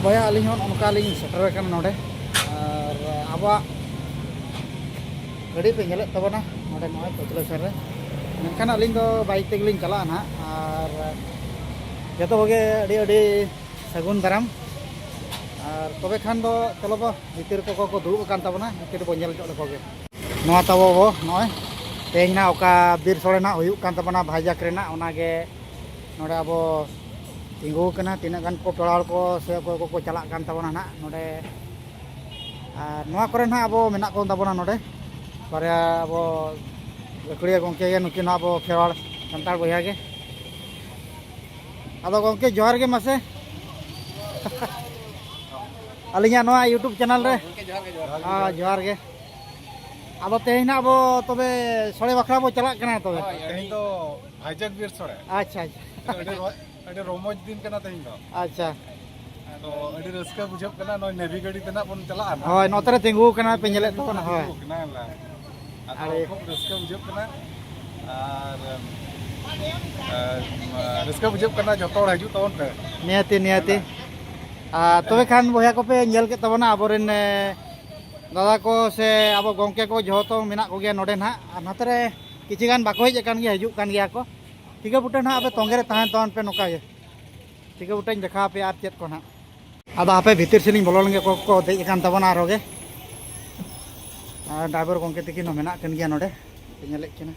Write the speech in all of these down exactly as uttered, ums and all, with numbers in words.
ᱵᱚᱭᱦᱟ, ᱟᱹᱞᱤᱧ ᱦᱚᱸ ᱚᱱᱠᱟ ᱞᱤᱧ ᱥᱮᱴᱮᱨ ᱟᱠᱟᱱᱟ ᱱᱚᱰᱮ᱾ ᱟᱨ ᱟᱵᱚᱣᱟᱜ ᱜᱟᱹᱰᱤ ᱯᱮ ᱧᱮᱞᱮᱫ ᱛᱟᱵᱚᱱᱟ ᱱᱚᱰᱮ, ᱱᱚᱜᱼᱚᱭ ᱯᱟᱹᱪᱞᱟᱹ ᱥᱮᱫ ᱨᱮ, ᱢᱮᱱᱠᱷᱟᱱ ᱟᱹᱞᱤᱧ ᱫᱚ ᱵᱟᱭᱤᱠ ᱛᱮᱜᱮᱞᱤᱧ ᱪᱟᱞᱟᱜᱼᱟ ᱱᱟᱦᱟᱜ᱾ ᱟᱨ ᱡᱚᱛᱚ ᱠᱚᱜᱮ ᱟᱹᱰᱤ ᱟᱹᱰᱤ ᱥᱟᱹᱜᱩᱱ ᱫᱟᱨᱟᱢ᱾ ᱟᱨ ᱛᱚᱵᱮ ᱠᱷᱟᱱ ᱫᱚ ᱪᱚᱞᱚ ᱵᱚ, ᱵᱷᱤᱛᱤᱨ ᱠᱚᱠᱚ ᱠᱚ ᱫᱩᱲᱩᱵ ᱟᱠᱟᱱ ᱛᱟᱵᱚᱱᱟ, ᱵᱷᱤᱛᱤᱨ ᱨᱮᱵᱚ ᱧᱮᱞ ᱧᱚᱜ ᱞᱮᱠᱚ ᱜᱮ᱾ ᱱᱚᱣᱟ ᱛᱟᱵᱚ ᱵᱚ ᱱᱚᱜᱼᱚᱭ ᱛᱮᱦᱮᱧ ᱱᱟᱜ ᱚᱠᱟ ᱵᱤᱨ ᱥᱳᱲᱮ ᱱᱟᱜ ᱦᱩᱭᱩᱜ ᱠᱟᱱ ᱛᱟᱵᱚᱱᱟ ᱵᱷᱟᱭᱡᱟᱠ ᱨᱮᱱᱟᱜ, ᱚᱱᱟᱜᱮ ᱱᱚᱰᱮ ᱟᱵᱚ ᱛᱤᱸᱜᱩ ᱟᱠᱟᱱᱟ᱾ ᱛᱤᱱᱟᱹᱜ ᱜᱟᱱ ᱠᱚ ᱯᱮᱲᱟ ᱦᱚᱲ ᱠᱚ ᱥᱮ ᱚᱠᱚᱭ ᱠᱚᱠᱚ ᱪᱟᱞᱟᱜ ᱠᱟᱱ ᱛᱟᱵᱚᱱᱟ ᱱᱟᱜ ᱱᱚᱰᱮ᱾ ᱟᱨ ᱱᱚᱣᱟ ᱠᱚᱨᱮ ᱱᱟᱜ ᱟᱵᱚ ᱢᱮᱱᱟᱜ ᱠᱚ ᱛᱟᱵᱚᱱᱟ ᱱᱚᱰᱮ ᱵᱟᱨᱭᱟ ᱟᱵᱚ ᱜᱟᱹᱠᱷᱩᱲᱤᱭᱟᱹ ᱜᱚᱢᱠᱮ ᱜᱮ, ᱱᱩᱠᱤᱱ ᱦᱚᱸ ᱟᱵᱚ ᱠᱷᱮᱨᱣᱟᱲ ᱥᱟᱱᱛᱟᱲ ᱵᱚᱭᱦᱟ ᱜᱮ᱾ ᱟᱫᱚ ᱜᱚᱢᱠᱮ, ᱡᱚᱦᱟᱨ ᱜᱮ ᱢᱟᱥᱮ᱾ ᱟᱹᱞᱤᱧᱟᱜ ᱱᱚᱣᱟ YouTube ᱪᱮᱱᱮᱞ ᱨᱮ᱾ ᱜᱚᱢᱠᱮ, ᱡᱚᱦᱟᱨ ᱜᱮ, ᱡᱚᱦᱟᱨ ᱜᱮ᱾ ᱦᱮᱸ, ᱡᱚᱦᱟᱨ ᱜᱮ᱾ ᱟᱫᱚ ᱛᱮᱦᱮᱧ ᱱᱟᱜ ᱟᱵᱚ ᱛᱚᱵᱮ ᱥᱚᱲᱮ ᱵᱟᱠᱷᱨᱟ ᱵᱚ ᱪᱟᱞᱟᱜ ᱠᱟᱱᱟ ᱛᱚᱵᱮ᱾ ᱦᱳᱭ, ᱛᱮᱦᱮᱧ ᱫᱚ ᱵᱷᱟᱭᱡᱟᱠ ᱵᱤᱨ ᱥᱚᱲᱮ᱾ ᱟᱪᱪᱷᱟ, ᱟᱪᱪᱷᱟ᱾ ᱟᱹᱰᱤ ᱨᱚ-, ᱟᱹᱰᱤ ᱨᱚᱢᱚᱡᱽ ᱫᱤᱱ ᱠᱟᱱᱟ ᱛᱮᱦᱮᱧ ᱫᱚ᱾ ᱟᱪᱪᱷᱟ᱾ ᱛᱚ, ᱟᱹᱰᱤ ᱨᱟᱹᱥᱠᱟᱹ ᱵᱩᱡᱷᱟᱹᱜ ᱠᱟᱱᱟ, ᱱᱚᱜᱼᱚᱭ ᱱᱮᱵᱷᱤ ᱜᱟᱹᱰᱤ ᱛᱮ ᱱᱟᱜ ᱵᱚᱱ ᱪᱟᱞᱟᱜᱼᱟ ᱱᱟᱜ᱾ ᱦᱳᱭ, ᱱᱚᱛᱮ ᱨᱮ ᱛᱤᱸᱜᱩ ᱟᱠᱟᱱᱟ ᱯᱮ ᱧᱮᱞᱮᱫ ᱛᱟᱵᱚᱱᱟ, ᱦᱳᱭ᱾ ᱛᱤᱸᱜᱩ ᱟᱠᱟᱱᱟ, ᱦᱮᱸ᱾ ᱟᱫᱚ ᱟᱹᱰᱤ ᱠᱷᱩᱵ ᱨᱟᱹᱥᱠᱟᱹ ᱵᱩᱡᱷᱟᱹᱜ ᱠᱟᱱᱟ᱾ ᱟᱨ, ᱟᱨ, ᱨᱟᱹᱥᱠᱟᱹ ᱵᱩᱡᱷᱟᱹᱜ ᱠᱟᱱᱟ, ᱡᱚᱛᱚ ᱦᱚᱲ ᱦᱤᱡᱩᱜ ᱛᱟᱵᱚᱱ ᱯᱮ᱾ ᱱᱤᱦᱟᱹᱛᱤ, ᱱᱤᱦᱟᱹᱛᱤ᱾ ᱦᱮᱸ᱾ ᱟᱨ ᱛᱚᱵᱮ ᱠᱷᱟᱱ ᱵᱚᱭᱦᱟ ᱠᱚᱯᱮ ᱧᱮᱞ ᱠᱮᱫ ᱛᱟᱵᱚᱱᱟ ᱟᱵᱚᱨᱮᱱ, ᱮ, ᱫᱟᱫᱟ ᱠᱚ ᱥᱮ ᱟᱵᱚ ᱜᱚᱢᱠᱮ ᱠᱚ ᱡᱚᱛᱚ ᱢᱮᱱᱟᱜ ᱠᱚᱜᱮᱭᱟ ᱱᱚᱰᱮ ᱱᱟᱦᱟᱜ᱾ ᱟᱨ ᱱᱚᱛᱮ ᱨᱮ ᱠᱤᱪᱷᱩ ᱜᱟᱱ ᱵᱟᱠᱚ ᱦᱮᱡ ᱟᱠᱟᱱ ᱜᱮᱭᱟ, ᱦᱤᱡᱩᱜ ᱠᱟᱱ ᱜᱮᱭᱟ ᱠᱚ᱾ ᱴᱷᱤᱠᱟᱹ ᱵᱩᱴᱟᱹ ᱱᱟᱦᱟᱜ ᱟᱯᱮ ᱛᱚᱸᱜᱮ ᱨᱮ ᱛᱟᱦᱮᱱ ᱛᱟᱵᱚᱱ ᱯᱮ ᱱᱚᱝᱠᱟ ᱜᱮ᱾ ᱴᱷᱤᱠᱟᱹ ᱵᱩᱴᱟᱹᱧ ᱫᱮᱠᱷᱟᱣ ᱟᱯᱮᱭᱟ ᱟᱨ ᱪᱮᱫ ᱠᱚ ᱱᱟᱦᱟᱜ᱾ ᱟᱫᱚ ᱦᱟᱯᱮ ᱵᱷᱤᱛᱤᱨ ᱥᱮᱫ ᱞᱤᱧ ᱵᱚᱞᱚ ᱞᱮᱱ ᱜᱮ, ᱚᱠᱚᱭ ᱠᱚ ᱫᱮᱡ ᱟᱠᱟᱱ ᱛᱟᱵᱚᱱᱟ ᱟᱨᱚ ᱜᱮ᱾ ᱟᱨ ᱰᱨᱟᱭᱵᱷᱟᱨ ᱜᱚᱢᱠᱮ ᱛᱟᱹᱠᱤᱱ ᱦᱚᱸ ᱢᱮᱱᱟᱜ ᱠᱤᱱ ᱜᱮᱭᱟ ᱱᱚᱰᱮ, ᱯᱮ ᱧᱮᱞᱮᱫ ᱠᱤᱱᱟ᱾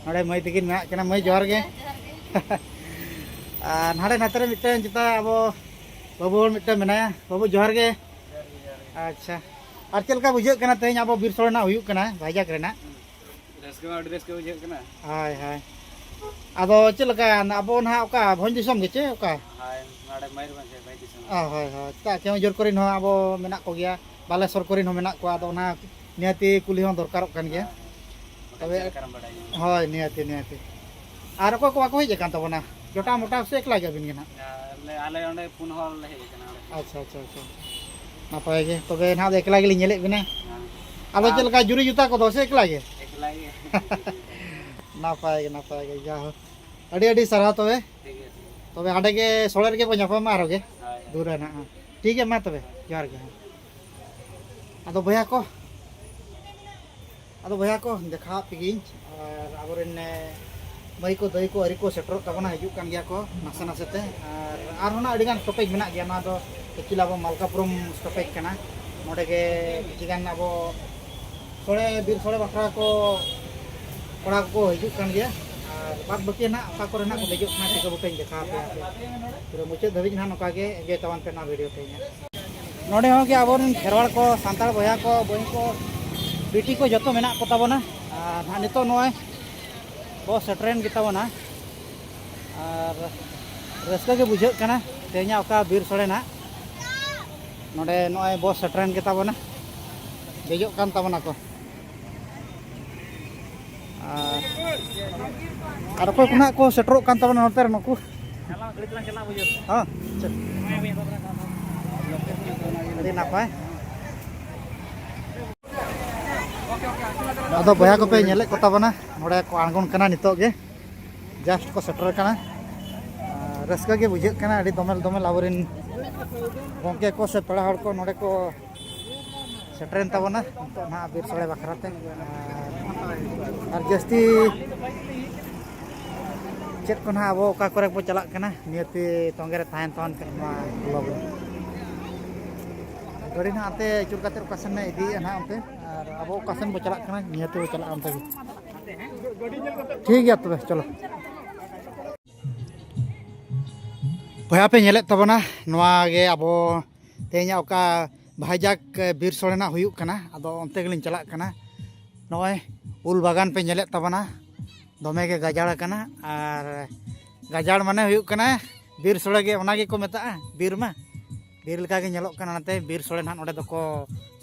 ᱱᱚᱰᱮ ᱢᱟᱹᱭ ᱛᱟᱹᱠᱤᱱ ᱢᱮᱱᱟᱜ ᱠᱤᱱᱟ᱾ ᱢᱟᱹᱭ, ᱡᱚᱦᱟᱨ ᱜᱮ᱾ ᱟᱨ ᱱᱟᱰᱮ ᱱᱟᱛᱮ ᱨᱮ ᱢᱤᱫᱴᱮᱱ ᱡᱮᱴᱟ ᱟᱵᱚ ᱵᱟᱹᱵᱩ ᱦᱚᱲ ᱢᱤᱫᱴᱮᱱ ᱢᱮᱱᱟᱭᱟ᱾ ᱵᱟᱹᱵᱩ, ᱡᱚᱦᱟᱨ ᱜᱮ᱾ ᱟᱪᱪᱷᱟ, ᱟᱨ ᱪᱮᱫ ᱞᱮᱠᱟ ᱵᱩᱡᱷᱟᱹᱜ ᱠᱟᱱᱟ ᱛᱮᱦᱮᱧ ᱟᱵᱚ ᱵᱤᱨ ᱥᱳᱲᱮ ᱨᱮᱱᱟᱜ ᱦᱩᱭᱩᱜ ᱠᱟᱱᱟ ᱵᱷᱟᱭᱡᱟᱠ ᱨᱮᱱᱟᱜ? ᱨᱟᱹᱥᱠᱟᱹ ᱢᱟ ᱟᱹᱰᱤ ᱨᱟᱹᱥᱠᱟᱹ ᱵᱩᱡᱷᱟᱹᱜ ᱠᱟᱱᱟ᱾ ᱦᱳᱭ, ᱦᱳᱭ᱾ ᱟᱫᱚ ᱪᱮᱫ ᱞᱮᱠᱟ ᱟᱵᱚ ᱱᱟᱦᱟᱜ ᱚᱠᱟ ᱵᱷᱚᱸᱡᱽ ᱫᱤᱥᱚᱢ ᱜᱮ ᱪᱮ ᱚᱠᱟ? ᱦᱳᱭ, ᱱᱚᱰᱮ ᱢᱚᱭᱩᱨᱵᱷᱚᱸᱡᱽ ᱵᱷᱟᱹᱭ ᱫᱤᱥᱚᱢ᱾ ᱚ, ᱦᱳᱭ, ᱦᱳᱭ᱾ ᱪᱮᱫᱟᱜ ᱠᱮᱣᱚᱱᱡᱷᱚᱨ ᱠᱚᱨᱮᱱ ᱦᱚᱸ ᱟᱵᱚ ᱢᱮᱱᱟᱜ ᱠᱚᱜᱮᱭᱟ, ᱵᱟᱞᱮᱥᱚᱨ ᱠᱚᱨᱮᱱ ᱦᱚᱸ ᱢᱮᱱᱟᱜ ᱠᱚᱣᱟ᱾ ᱟᱫᱚ ᱚᱱᱟ ᱱᱤᱦᱟᱹᱛᱤ ᱠᱩᱞᱤ ᱦᱚᱸ ᱫᱚᱨᱠᱟᱨᱚᱜ ᱠᱟᱱ ᱜᱮᱭᱟ᱾ ᱦᱳᱭ, ᱦᱳᱭ᱾ ᱵᱟᱠᱷᱟᱡ ᱛᱚᱵᱮ, ᱪᱮᱫ ᱞᱮᱠᱟᱨᱮᱢ ᱵᱟᱰᱟᱭ ᱧᱟᱢᱟ? ᱦᱳᱭ, ᱱᱤᱦᱟᱹᱛᱤ, ᱱᱤᱦᱟᱹᱛᱤ᱾ ᱟᱨ ᱚᱠᱚᱭ ᱠᱚ ᱵᱟᱠᱚ ᱦᱮᱡ ᱟᱠᱟᱱ ᱛᱟᱵᱚᱱᱟ? ᱡᱚᱴᱟᱣ ᱢᱚᱴᱟᱣ ᱥᱮ ᱮᱠᱞᱟ ᱜᱮ ᱟᱹᱵᱤᱱ ᱜᱮ ᱱᱟᱦᱟᱜ? ᱟᱞᱮ, ᱟᱞᱮ ᱚᱸᱰᱮ ᱯᱩᱱ ᱦᱚᱲ ᱞᱮ ᱦᱮᱡ ᱟᱠᱟᱱᱟ ᱚᱸᱰᱮ ᱠᱷᱚᱱ᱾ ᱟᱪᱪᱷᱟ, ᱟᱪᱪᱷᱟ, ᱟᱪᱪᱷᱟ᱾ ᱱᱟᱯᱟᱭ ᱜᱮ᱾ ᱛᱚᱵᱮ ᱱᱟᱦᱟᱜ ᱫᱚ ᱮᱠᱞᱟ ᱜᱮᱞᱤᱧ ᱧᱮᱞᱮᱫ ᱵᱤᱱᱟ᱾ ᱦᱮᱸ᱾ ᱟᱫᱚ ᱟᱢ? ᱪᱮᱫ ᱞᱮᱠᱟ ᱡᱩᱨᱤ ᱡᱩᱛᱟ ᱠᱚᱫᱚ ᱥᱮ ᱮᱠᱞᱟ ᱜᱮ? ᱮᱠᱞᱟ ᱜᱮ᱾ ᱱᱟᱯᱟᱭ ᱜᱮ, ᱱᱟᱯᱟᱭ ᱜᱮ, ᱡᱟᱦᱳ᱾ ᱟᱹᱰᱤ ᱟᱹᱰᱤ ᱥᱟᱨᱦᱟᱣ ᱛᱚᱵᱮ᱾ ᱴᱷᱤᱠ ᱜᱮᱭᱟ, ᱴᱷᱤᱠ ᱜᱮᱭᱟ᱾ ᱛᱚᱵᱮ ᱦᱟᱸᱰᱮ ᱜᱮ ᱥᱚᱲᱮ ᱨᱮᱜᱮ ᱵᱚ ᱧᱟᱯᱟᱢᱟ ᱟᱨᱚ ᱜᱮ᱾ ᱦᱳᱭ, ᱦᱳᱭ᱾ ᱫᱩᱨ ᱨᱮ ᱱᱟᱦᱟᱜ᱾ ᱴᱷᱤᱠ ᱜᱮᱭᱟ, ᱢᱟ ᱛᱚᱵᱮ, ᱡᱚᱦᱟᱨ ᱜᱮ᱾ ᱦᱮᱸ᱾ ᱟᱫᱚ ᱵᱚᱭᱦᱟ ᱠᱚ, ᱟᱫᱚ ᱵᱚᱭᱦᱟ ᱠᱚ, ᱫᱮᱠᱷᱟᱣᱟᱫ ᱯᱮᱜᱤᱧ᱾ ᱟᱨ ᱟᱵᱚᱨᱮᱱ, ᱮ, ᱢᱟᱹᱭ ᱠᱚ, ᱫᱟᱹᱭ ᱠᱚ, ᱟᱹᱨᱤ ᱠᱚ ᱥᱮᱴᱮᱨᱚᱜ ᱛᱟᱵᱚᱱᱟ, ᱦᱤᱡᱩᱜ ᱠᱟᱱ ᱜᱮᱭᱟ ᱠᱚ ᱱᱟᱥᱮ ᱱᱟᱥᱮ ᱛᱮ᱾ ᱟᱨ ᱟᱨᱦᱚᱸ ᱱᱟᱜ ᱟᱹᱰᱤ ᱜᱟᱱ stoppage ᱢᱮᱱᱟᱜ ᱜᱮᱭᱟ᱾ ᱱᱚᱣᱟ ᱫᱚ actually ᱟᱵᱚ ᱢᱟᱞᱠᱟᱯᱩᱨᱩᱢ stoppage ᱠᱟᱱᱟ᱾ ᱱᱚᱰᱮ ᱜᱮ ᱠᱤᱪᱷᱤ ᱜᱟᱱ ᱟᱵᱚ ᱥᱚᱲᱮ, ᱵᱤᱨ ᱥᱚᱲᱮ ᱵᱟᱠᱷᱨᱟ ᱠᱚ ᱠᱚᱲᱟ ᱠᱚᱠᱚ ᱦᱤᱡᱩᱜ ᱠᱟᱱ ᱜᱮᱭᱟ᱾ ᱟᱨ ᱵᱟᱫ ᱵᱟᱹᱠᱤ ᱱᱟᱜ ᱚᱠᱟ ᱠᱚᱨᱮ ᱱᱟᱜ ᱠᱚ ᱫᱮᱡᱚᱜ ᱠᱟᱱᱟ, ᱪᱤᱠᱟᱹ ᱵᱟᱯᱮᱧ ᱫᱮᱠᱷᱟᱣ ᱟᱯᱮᱭᱟ᱾ ᱯᱩᱨᱟᱹ ᱢᱩᱪᱟᱹᱫ ᱫᱷᱟᱹᱵᱤᱡ ᱱᱟᱜ ᱱᱚᱝᱠᱟ ᱜᱮ enjoy ᱛᱟᱵᱚᱱ ᱯᱮ ᱱᱚᱣᱟ video ᱛᱮ ᱤᱧᱟᱹᱜ᱾ ᱱᱚᱰᱮ ᱦᱚᱸ ᱜᱮ ᱟᱵᱚᱨᱮᱱ ᱠᱷᱮᱨᱣᱟᱲ ᱠᱚ, ᱥᱟᱱᱛᱟᱲ ᱵᱚᱭᱦᱟ ᱠᱚ, ᱵᱟᱹᱭ ᱠᱚ, ᱵᱤᱴᱤ ᱠᱚ ᱡᱚᱛᱚ ᱢᱮᱱᱟᱜ ᱠᱚ ᱛᱟᱵᱚᱱᱟ᱾ ᱟᱨ ᱱᱟᱦᱟᱜ ᱱᱤᱛᱚᱜ ᱱᱚᱜᱼᱚᱭ ᱵᱚᱥ ᱥᱮᱴᱮᱨᱮᱱ ᱜᱮ ᱛᱟᱵᱚᱱᱟ᱾ ᱟᱨ ᱨᱟᱹᱥᱠᱟᱹ ᱜᱮ ᱵᱩᱡᱷᱟᱹᱜ ᱠᱟᱱᱟ ᱛᱮᱦᱮᱧᱟᱜ ᱚᱠᱟ ᱵᱤᱨ ᱥᱚᱲᱮ ᱱᱟᱦᱟᱜ᱾ ᱱᱚᱰᱮ ᱱᱚᱜᱼᱚᱭ ᱵᱚᱥ ᱥᱮᱴᱮᱨᱮᱱ ᱜᱮ ᱛᱟᱵᱚᱱᱟ, ᱫᱮᱡᱚᱜ ᱠᱟᱱ ᱛᱟᱵᱚᱱᱟ ᱠᱚ᱾ ᱟᱨ, ᱟᱨ ᱚᱠᱚᱭ ᱠᱚ ᱱᱟᱦᱟᱜ ᱠᱚ ᱥᱮᱴᱮᱨᱚᱜ ᱠᱟᱱ ᱛᱟᱵᱚᱱᱟ ᱱᱚᱛᱮ ᱨᱮ ᱱᱩᱠᱩ? ᱦᱚᱸ, ᱟᱪᱪᱷᱟ᱾ ᱟᱹᱰᱤ ᱱᱟᱯᱟᱭ᱾ ᱟᱫᱚ ᱵᱚᱭᱦᱟ ᱠᱚᱯᱮ ᱧᱮᱞᱮᱫ ᱠᱚ ᱛᱟᱵᱚᱱᱟ, ᱱᱚᱰᱮ ᱠᱚ ᱟᱬᱜᱚᱱ ᱠᱟᱱᱟ ᱱᱤᱛᱚᱜ ᱜᱮ, just ᱠᱚ ᱥᱮᱴᱮᱨ ᱠᱟᱱᱟ᱾ ᱟᱨ ᱨᱟᱹᱥᱠᱟᱹ ᱜᱮ ᱵᱩᱡᱷᱟᱹᱜ ᱠᱟᱱᱟ, ᱟᱹᱰᱤ ᱫᱚᱢᱮᱞ ᱫᱚᱢᱮᱞ ᱟᱵᱚᱨᱮᱱ ᱜᱚᱢᱠᱮ ᱠᱚ ᱥᱮ ᱯᱮᱲᱟ ᱦᱚᱲ ᱠᱚ ᱱᱚᱰᱮ ᱠᱚ ᱥᱮᱴᱮᱨᱮᱱ ᱛᱟᱵᱚᱱᱟ ᱱᱤᱛᱚᱜ ᱱᱟᱦᱟᱜ ᱵᱤᱨ ᱥᱚᱲᱮ ᱵᱟᱠᱷᱨᱟ ᱛᱮ᱾ ᱟᱨ, ᱟᱨ ᱡᱟᱹᱥᱛᱤ ᱪᱮᱫ ᱠᱚ ᱱᱟᱦᱟᱜ ᱟᱵᱚ ᱚᱠᱟ ᱠᱚᱨᱮ ᱵᱚ ᱪᱟᱞᱟᱜ ᱠᱟᱱᱟ, ᱱᱤᱭᱟᱹᱛᱮ ᱛᱚᱸᱜᱮ ᱨᱮ ᱛᱟᱦᱮᱱ ᱛᱟᱵᱚᱱ ᱯᱮ ᱱᱚᱣᱟ vlog ᱨᱮ᱾ ᱜᱟᱹᱰᱤ ᱱᱟᱦᱟᱜ ᱦᱟᱱᱛᱮ ᱟᱹᱪᱩᱨ ᱠᱟᱛᱮ ᱚᱠᱟ ᱥᱮᱱ ᱮ ᱤᱫᱤᱭᱮᱫᱼᱟ ᱱᱟᱦᱟᱜ ᱚᱱᱛᱮ, ᱟᱨ ᱟᱵᱚ ᱚᱠᱟ ᱥᱮᱱ ᱵᱚ ᱪᱟᱞᱟᱜ ᱠᱟᱱᱟ, ᱱᱤᱭᱟᱹᱛᱮ ᱵᱚ ᱪᱟᱞᱟᱜᱼᱟ ᱚᱱᱛᱮ ᱜᱮ᱾ ᱴᱷᱤᱠ ᱜᱮᱭᱟ ᱛᱚᱵᱮ, ᱪᱚᱞᱚ᱾ ᱵᱚᱭᱦᱟ ᱯᱮ ᱧᱮᱞᱮᱫ ᱛᱟᱵᱚᱱᱟ, ᱱᱚᱣᱟ ᱜᱮ ᱟᱵᱚ ᱛᱮᱦᱮᱧᱟᱜ ᱚᱠᱟ ᱵᱷᱟᱭᱡᱟᱠ ᱵᱤᱨ ᱥᱚᱲᱮ ᱱᱟᱜ ᱦᱩᱭᱩᱜ ᱠᱟᱱᱟ, ᱟᱫᱚ ᱚᱱᱛᱮ ᱜᱮᱞᱤᱧ ᱪᱟᱞᱟᱜ ᱠᱟᱱᱟ᱾ ᱱᱚᱜᱼᱚᱭ ᱩᱞ ᱵᱟᱜᱟᱱ ᱯᱮ ᱧᱮᱞᱮᱫ ᱛᱟᱵᱚᱱᱟ, ᱫᱚᱢᱮ ᱜᱮ ᱜᱟᱡᱟᱲ ᱟᱠᱟᱱᱟ᱾ ᱟᱨ ᱜᱟᱡᱟᱲ ᱢᱟᱱᱮ ᱦᱩᱭᱩᱜ ᱠᱟᱱᱟ ᱵᱤᱨ ᱥᱚᱲᱮ ᱜᱮ, ᱚᱱᱟ ᱜᱮᱠᱚ ᱢᱮᱛᱟᱜᱼᱟ ᱵᱤᱨ ᱢᱟ᱾ ᱵᱤᱨ ᱞᱮᱠᱟ ᱜᱮ ᱧᱮᱞᱚᱜ ᱠᱟᱱᱟ᱾ ᱚᱱᱟᱛᱮ ᱵᱤᱨ ᱥᱚᱲᱮ ᱱᱟᱦᱟᱜ ᱱᱚᱰᱮ ᱫᱚᱠᱚ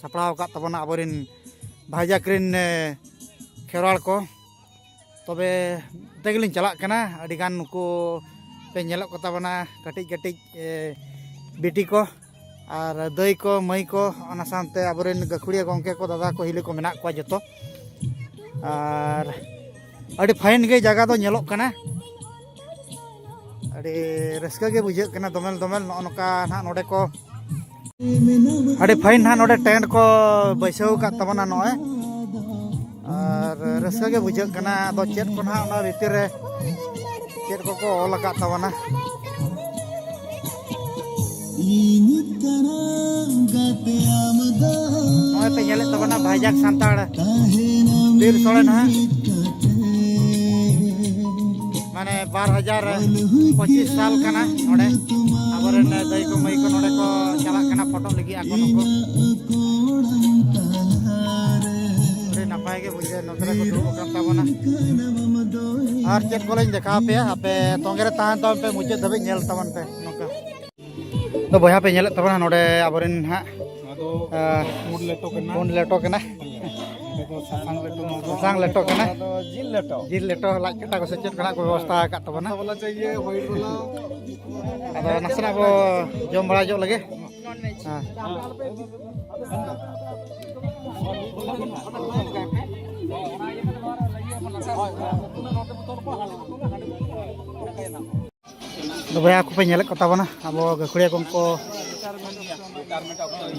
ᱥᱟᱯᱲᱟᱣ ᱟᱠᱟᱫ ᱛᱟᱵᱚᱱᱟ ᱟᱵᱚᱨᱮᱱ ᱵᱷᱟᱭᱡᱟᱠ ᱨᱮᱱ, ᱮ, ᱠᱷᱮᱨᱣᱟᱲ ᱠᱚ᱾ ᱛᱚᱵᱮ ᱚᱱᱛᱮ ᱜᱮᱞᱤᱧ ᱪᱟᱞᱟᱜ ᱠᱟᱱᱟ᱾ ᱟᱹᱰᱤᱜᱟᱱ ᱱᱩᱠᱩ ᱯᱮ ᱧᱮᱞᱚᱜ ᱠᱚ ᱛᱟᱵᱚᱱᱟ, ᱠᱟᱹᱴᱤᱡ ᱠᱟᱹᱴᱤᱡ, ᱮ, ᱵᱤᱴᱤ ᱠᱚ ᱟᱨ ᱫᱟᱹᱭ ᱠᱚ, ᱢᱟᱹᱭ ᱠᱚ, ᱚᱱᱟ ᱥᱟᱶᱛᱮ ᱟᱵᱚᱨᱮᱱ ᱜᱟᱹᱠᱷᱩᱲᱤᱭᱟᱹ ᱜᱚᱢᱠᱮ ᱠᱚ, ᱫᱟᱫᱟ ᱠᱚ, ᱦᱤᱞᱤ ᱠᱚ ᱢᱮᱱᱟᱜ ᱠᱚᱣᱟ ᱡᱚᱛᱚ᱾ ᱟᱨ ᱟᱹᱰᱤ fine ᱜᱮ ᱡᱟᱭᱜᱟ ᱫᱚ ᱧᱮᱞᱚᱜ ᱠᱟᱱᱟ, ᱟᱹᱰᱤ ᱨᱟᱹᱥᱠᱟᱹ ᱜᱮ ᱵᱩᱡᱷᱟᱹᱜ ᱠᱟᱱᱟ᱾ ᱫᱚᱢᱮᱞ ᱫᱚᱢᱮᱞ ᱱᱚᱜᱼᱚ ᱱᱚᱝᱠᱟ ᱱᱟᱦᱟᱜ ᱱᱚᱰᱮ ᱠᱚ ᱟᱹᱰᱤ ᱯᱷᱟᱭᱤᱱ ᱱᱟᱦᱟᱜ ᱱᱚᱰᱮ ᱴᱮᱱᱴ ᱠᱚ ᱵᱟᱹᱭᱥᱟᱹᱣ ᱟᱠᱟᱫ ᱛᱟᱵᱚᱱᱟ ᱱᱚᱜᱼᱚᱭ᱾ ᱟᱨ ᱨᱟᱹᱥᱠᱟᱹ ᱜᱮ ᱵᱩᱡᱷᱟᱹᱜ ᱠᱟᱱᱟ᱾ ᱟᱫᱚ ᱪᱮᱫ ᱠᱚ ᱱᱟᱦᱟᱜ ᱚᱱᱟ ᱵᱷᱤᱛᱤᱨ ᱨᱮ ᱪᱮᱫ ᱠᱚᱠᱚ ᱚᱞ ᱟᱠᱟᱫ ᱛᱟᱵᱚᱱᱟ᱾ ᱱᱚᱜᱼᱚᱭ ᱯᱮ ᱧᱮᱞᱮᱫ ᱛᱟᱵᱚᱱᱟ ᱵᱷᱟᱭᱡᱟᱠ ᱥᱟᱱᱛᱟᱲ ᱵᱤᱨ ᱥᱳᱲᱮ ᱱᱟᱦᱟᱜ᱾ ᱢᱟᱱᱮ ᱵᱟᱨ ᱦᱟᱡᱟᱨ ᱯᱚᱸᱪᱤᱥ ᱥᱟᱞ ᱠᱟᱱᱟ᱾ ᱱᱚᱰᱮ ᱟᱵᱚᱨᱮᱱ ᱫᱟᱹᱭ ᱠᱚ ᱢᱟᱹᱭ ᱠᱚ ᱱᱚᱰᱮ ᱠᱚ ᱪᱟᱞᱟᱜ ᱠᱟᱱᱟ ᱯᱷᱳᱴᱳ ᱞᱟᱹᱜᱤᱫ ᱟᱠᱚ ᱱᱩᱠᱩ᱾ ᱟᱹᱰᱤ ᱱᱟᱯᱟᱭ ᱜᱮ ᱵᱩᱡᱷᱟᱹᱜᱼᱟ ᱱᱚᱛᱮ ᱨᱮᱠᱚ ᱫᱩᱲᱩᱵ ᱟᱠᱟᱱ ᱛᱟᱵᱚᱱᱟ᱾ ᱟᱨ ᱪᱮᱫ ᱠᱚᱞᱤᱧ ᱫᱮᱠᱷᱟᱣ ᱟᱯᱮᱭᱟ, ᱟᱯᱮ ᱛᱚᱸᱜᱮ ᱨᱮ ᱛᱟᱦᱮᱱ ᱛᱟᱵᱚᱱ ᱯᱮ, ᱢᱩᱪᱟᱹᱫ ᱫᱷᱟᱹᱵᱤᱡ ᱧᱮᱞ ᱛᱟᱵᱚᱱ ᱯᱮ ᱱᱚᱝᱠᱟ᱾ ᱛᱚ ᱵᱚᱭᱦᱟ ᱯᱮ ᱧᱮᱞᱮᱫ ᱛᱟᱵᱚᱱᱟ ᱱᱚᱰᱮ ᱟᱵᱚᱨᱮᱱ ᱦᱟᱸᱜ ᱱᱚᱣᱟ ᱫᱚ ᱟᱸ, ᱯᱩᱸᱰ ᱞᱮᱴᱚ ᱠᱟᱱᱟ᱾ ᱯᱩᱸᱰ ᱞᱮᱴᱚ ᱠᱟᱱᱟ᱾ ᱱᱚᱸᱰᱮ ᱫᱚ ᱥᱟᱥᱟᱝ ᱞᱮᱴᱚ, ᱱᱚᱣᱟ ᱫᱚ ᱥᱟᱥᱟᱝ ᱞᱮᱴᱚ ᱠᱟᱱᱟ᱾ ᱱᱚᱣᱟ ᱫᱚ ᱡᱤᱞ ᱞᱮᱴᱚ᱾ ᱡᱤᱞ ᱞᱮᱴᱚ ᱞᱟᱡ ᱠᱟᱴᱟ ᱠᱚ ᱥᱮ ᱪᱮᱫ ᱠᱟᱱᱟ ᱠᱚ ᱵᱮᱵᱚᱥᱛᱷᱟ ᱟᱠᱟᱫ ᱛᱟᱵᱚᱱᱟ᱾ ᱥᱟᱫᱟ ᱵᱟᱞᱟ ᱪᱟᱦᱤᱭᱮ, ᱦᱚᱣᱟᱭᱤᱴ ᱵᱟᱞᱟ᱾ ᱟᱫᱚ ᱱᱟᱥᱮᱱᱟᱜ ᱵᱚ ᱡᱚᱢ ᱵᱟᱲᱟ ᱧᱚᱜ ᱞᱮᱜᱮ᱾ ᱦᱮᱸ᱾ ᱟᱫᱚ ᱵᱚᱭᱦᱟ ᱠᱚᱯᱮ ᱧᱮᱞᱮᱫ ᱠᱚ ᱛᱟᱵᱚᱱᱟ, ᱟᱵᱚ ᱜᱟᱹᱠᱷᱩᱲᱤᱭᱟᱹ ᱠᱚ ᱠᱚ